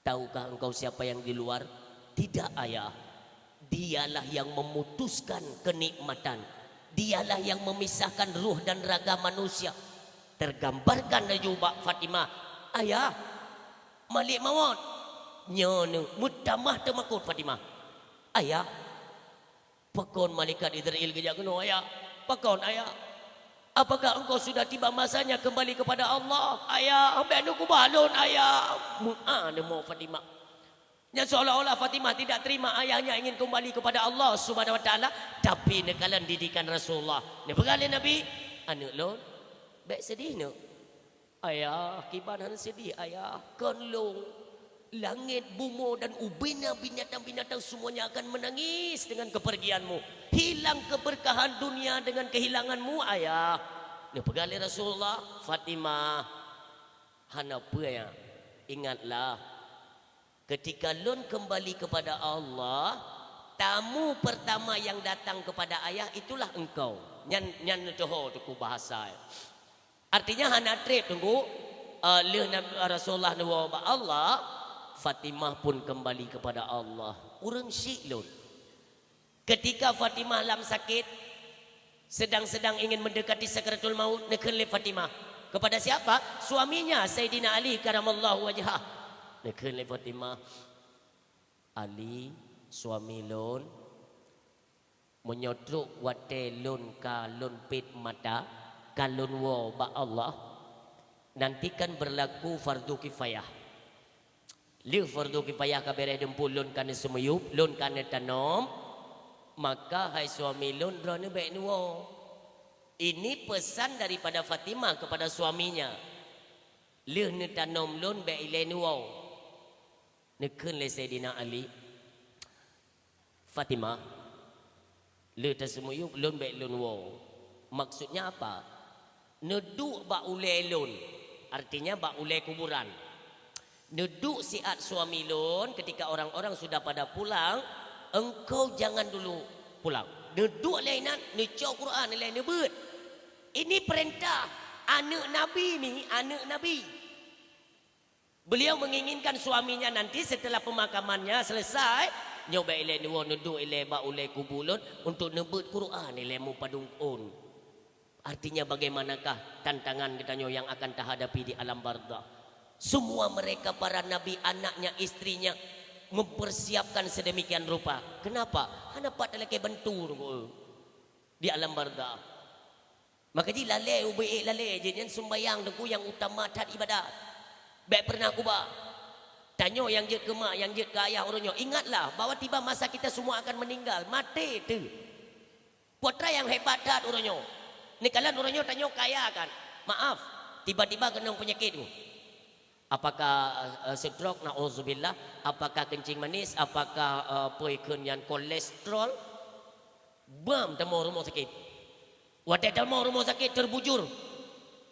tahukah engkau siapa yang di luar?" "Tidak, ayah." "Dialah yang memutuskan kenikmatan. Dialah yang memisahkan ruh dan raga manusia." Tergambarkan laju bak Fatimah, "Ayah, malik mawöt." Nyoe meutamah teumakot Fatimah. "Ayah, pakon malaikat Israel geujak keunoe, ayah? Pakon, ayah? Apakah engkau sudah tiba masanya kembali kepada Allah? Ayah, bék neukeubah lôn, ayah." Meu'ah neumo Fatimah. Nyan seolah-olah Fatimah tidak terima ayahnya ingin kembali kepada Allah Subhanahu wa Taala, tapi neukalon didikan Rasulullah. Neupeugah lé Nabi, "Aneuk lôn, bék seudeh neuk." "Ayah, kiban han seudeh, ayah. Kon lôn. Langét, bumoe, dan ubena binatang-binatang semuanya akan menangis dengan kepergianmu. Hilang keberkahan dunia dengan kehilanganmu, ayah." Neupeugah lé Rasulullah, "Fatimah, hana peue, ya. Ingatlah, ketika lôn kembali kepada Allah, tamu pertama yang datang kepada ayah itulah engkau." Nyan, nyan neutuho teuk bahasa. Artinya hana treb teungku, eh, lheueh Nabi, Rasulullah neuwoe bak Allah, Fatimah pun kembali kepada Allah. Ureuëng syiek lôn. Ketika Fatimah lam sakét, sedang-sedang ingin mendekati sakaratul maut, neukheun lé Fatimah. Kepada siapa? Suaminya, Saidina Ali karamallahu wajhah. Neukheun lé Fatimah, "Ali, suami lôn, meunyoe trok watée lôn ka lôn pét mata, ka lôn woe bak Allah, nanti kan berlaku fardu kifayah. Lheueh fardu kifayah ka beres dum peue, lôn ka neuseumiyueb, lôn ka neutanom, maka hai suami lôn, droeneuh bék neuwoe." Ini pesan daripada Fatimah kepada suaminya. "Lheueh neutanom lôn bék ilée neuwoe." Neukheun lé Saidina Ali, "Fatimah, lheueh taseumiyueb lôn bék lôn woe." Maksudnya apa? "Neuduek bak ulée lôn," artinya bak ulée kuburan. "Neuduek siat suami lôn, ketika orang-orang sudah pada pulang, engkau jangan dulu pulang." Neuduek lé inan, neucok Quran lé, neubeuet. Ini perintah aneuk Nabi ni, aneuk Nabi. Beliau menginginkan suaminya nanti setelah pemakamannya selesai, nyoe bèk ilèe neuwoe neuduek ilèe bak ulèe kubu lôn untuk neubeuet Quran ilèe meupadum ôn. Artinya, bagaimanakah tantangan geutanyoe yang akan tahadapi di alam barzakh? Semua mereka, para nabi, anaknya, istrinya, mempersiapkan sedemikian rupa. Kenapa? Hana pat talakèe bantu di alam barzakh. Maka jih lalè ubé ék lalè jih nyan sumbayang Teungku nyang utama that ibadat. Bèk pernah kuba. Tanyoe nyang jeuet keu mak, nyang jeuet keu ayah uroe nyoe, ingatlah bahwa tiba masa kita semua akan meninggal, maté teuh. Peue treuk nyang hebat that uroe nyoe. Neukalon uroe nyoe tanyoe kaya kan? Maaf, tiba-tiba keunong peunyakét tu. Apakah, eh, stroke? Nauzubillah. Apakah kencing manis? Apakah, eh, peue kheun nyan, kolesterol? Bam tamong rumoh sakét. Watèe tamong rumoh sakét terbujur.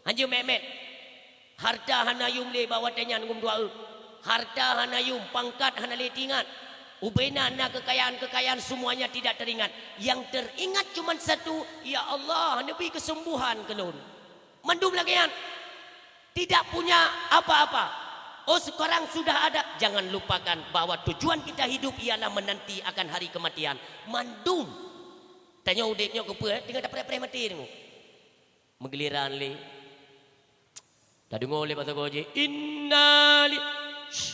Hanjeuet mèt-mèt. Harta hana yum lé bak watèe nyan gom dua eu. Harta hana yum, pangkat hana lé teuingat. Ubena na kekayaan-kekayaan, semuanya tidak teringat. Yang teringat cuma satu, "Ya Allah, neubri keuseumbôhan keu lôn." Mandum lagèe nyan. Tidak punya apa-apa. Oh, sekarang sudah ada. Jangan lupakan bahwa tujuan kita hidup ialah menanti akan hari kematian. Mandum. Tanyoe udép nyoe keupeue, eh? Teungoh tapreh-preh maté teungoh. Meugiliran lé. Tadeungoe lé basa goe jih, "Inna li-," Shh.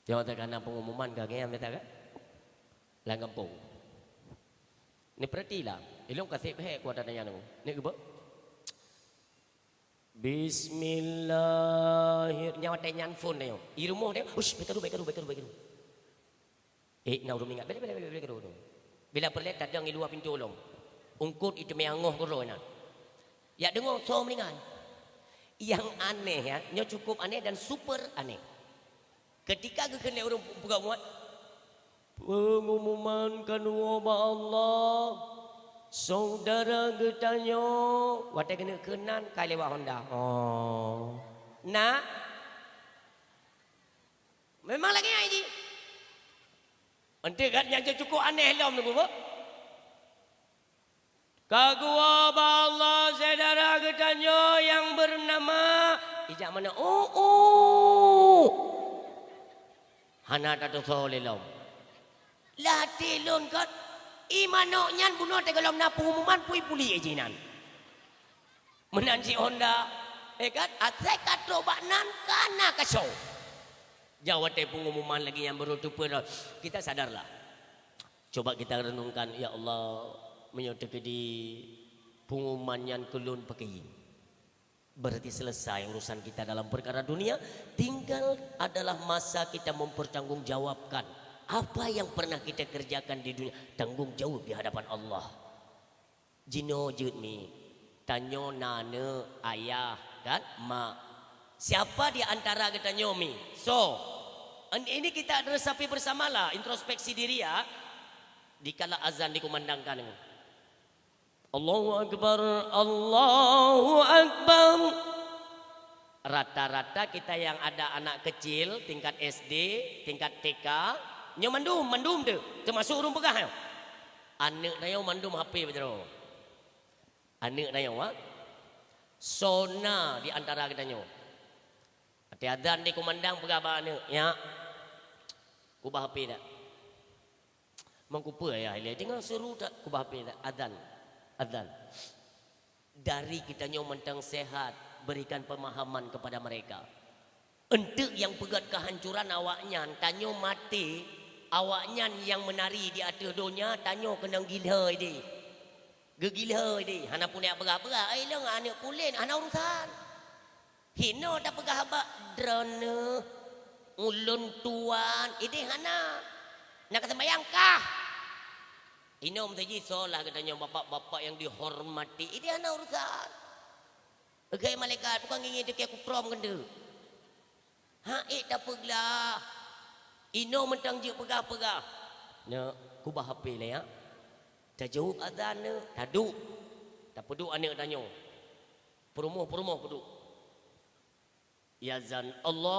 Tanyoe teuka na pengumuman ka ngieng mita ka? Lam gampông. Neupeuratilah. Ilôn ka sép hék kuat tanyong. Neuk geuba? Bismillahir-, nyan watèe nyan phon tanyoe. I rumoh tanyoe, "Hush, bèk karu, bèk karu, bèk karu, bèk karu." Eh, na ureueng ingat. Bèk, bèk, bèk, bèk, bèk karu. Bila peureulèe tadong i luwa pintoe lom. Eungkôt i teumé angoh keudroe na. Jak deungoe soe meuninggai. Nyang aneh, ya, nyoe cukup aneh dan super aneh. Ketika geukheun lé ureueng peugah muat, "Pengumuman ka neuwoe bak Allah, saudara geutanyoe," watèe keuneuk kheun nan, ka lewat Honda. Oh. Nak? Memang lagèe nyan jih. Enteuk gata nyan cukup aneh lom neubu. Ka geuwoe bak Allah syedara geutanyoe nyang beunama, ijak meunan, "Oh, oh." Hana tatusoe lé lom. Lam até lôn kon, i manok nyan bunoe teuh gohlom na pengumuman pui puléh jih nan. Meunan cit Honda, eh kan, asai ka trok bak nan ka na kasoe. Jawatée pengumuman lagi nyang barô teupeue, kita sadarlah. Coba kita renungkan, "Ya Allah, meunyoe teukeudi pengumuman nyan keu lôn pakri, berarti selesai urusan kita dalam perkara dunia. Tinggal adalah masa kita mempertanggungjawabkan apa yang pernah kita kerjakan di dunia. Tanggung jawab di hadapan Allah." Jinoe jeuet mi. Tanyoe na aneuk, ayah, kan? Mak. Siapa di antara geutanyoe mi? Soe? An-, ini kita resapi bersamalah, introspeksi diri ya. Dikala azan dikumandangkan. Allahu Akbar, Allahu Akbar. Rata-rata kita yang ada anak kecil tingkat S D, tingkat T K, nyoe mandum, mandum tu, termasuk ureuëng peugah nyoe. Aneuk tanyoe mandum H P bak jaroe. Aneuk tanyoe, ha? Soe na di antara geutanyoe. Watée azan dikumandang peugah bak aneuk, "Nyak, kubah H P dak?" "Meukeue peue ayah ilée, teungoh seuru dak, kubah H P dak, azan, azan." Dari geutanyoe mantong sehat, berikan pemahaman kepada mereka. Enteuk nyang peugét kehancuran awaknyan, tanyoe maté, awaknyan nyang meunari di ateueh donya, tanyoe keunong gila idéh. Geugila idéh, hana peureulée peugah-peugah, "Ai lôn aneuk pulen, hana urusan." Hinoe tapeugah bak droeneuh, "Ulôn tuan," idéh hana. Na ka seumayang kah? Inoe meusaji solah geutanyoe bapak-bapak nyang dihormati, idéh hana urusan. Keuhai malaikat, bukon ngieng-ngieng teuke kuprom keuneuk. Ha ék tapeuglah. Inoe mantong jeuet peugah-peugah. Neuk, kubah H P lé, ya. Tajaweueb azan neuk, taduek. Tapeuduek aneuk tanyoe. Peurumoh-peurumoh peuduek. Azan Allah.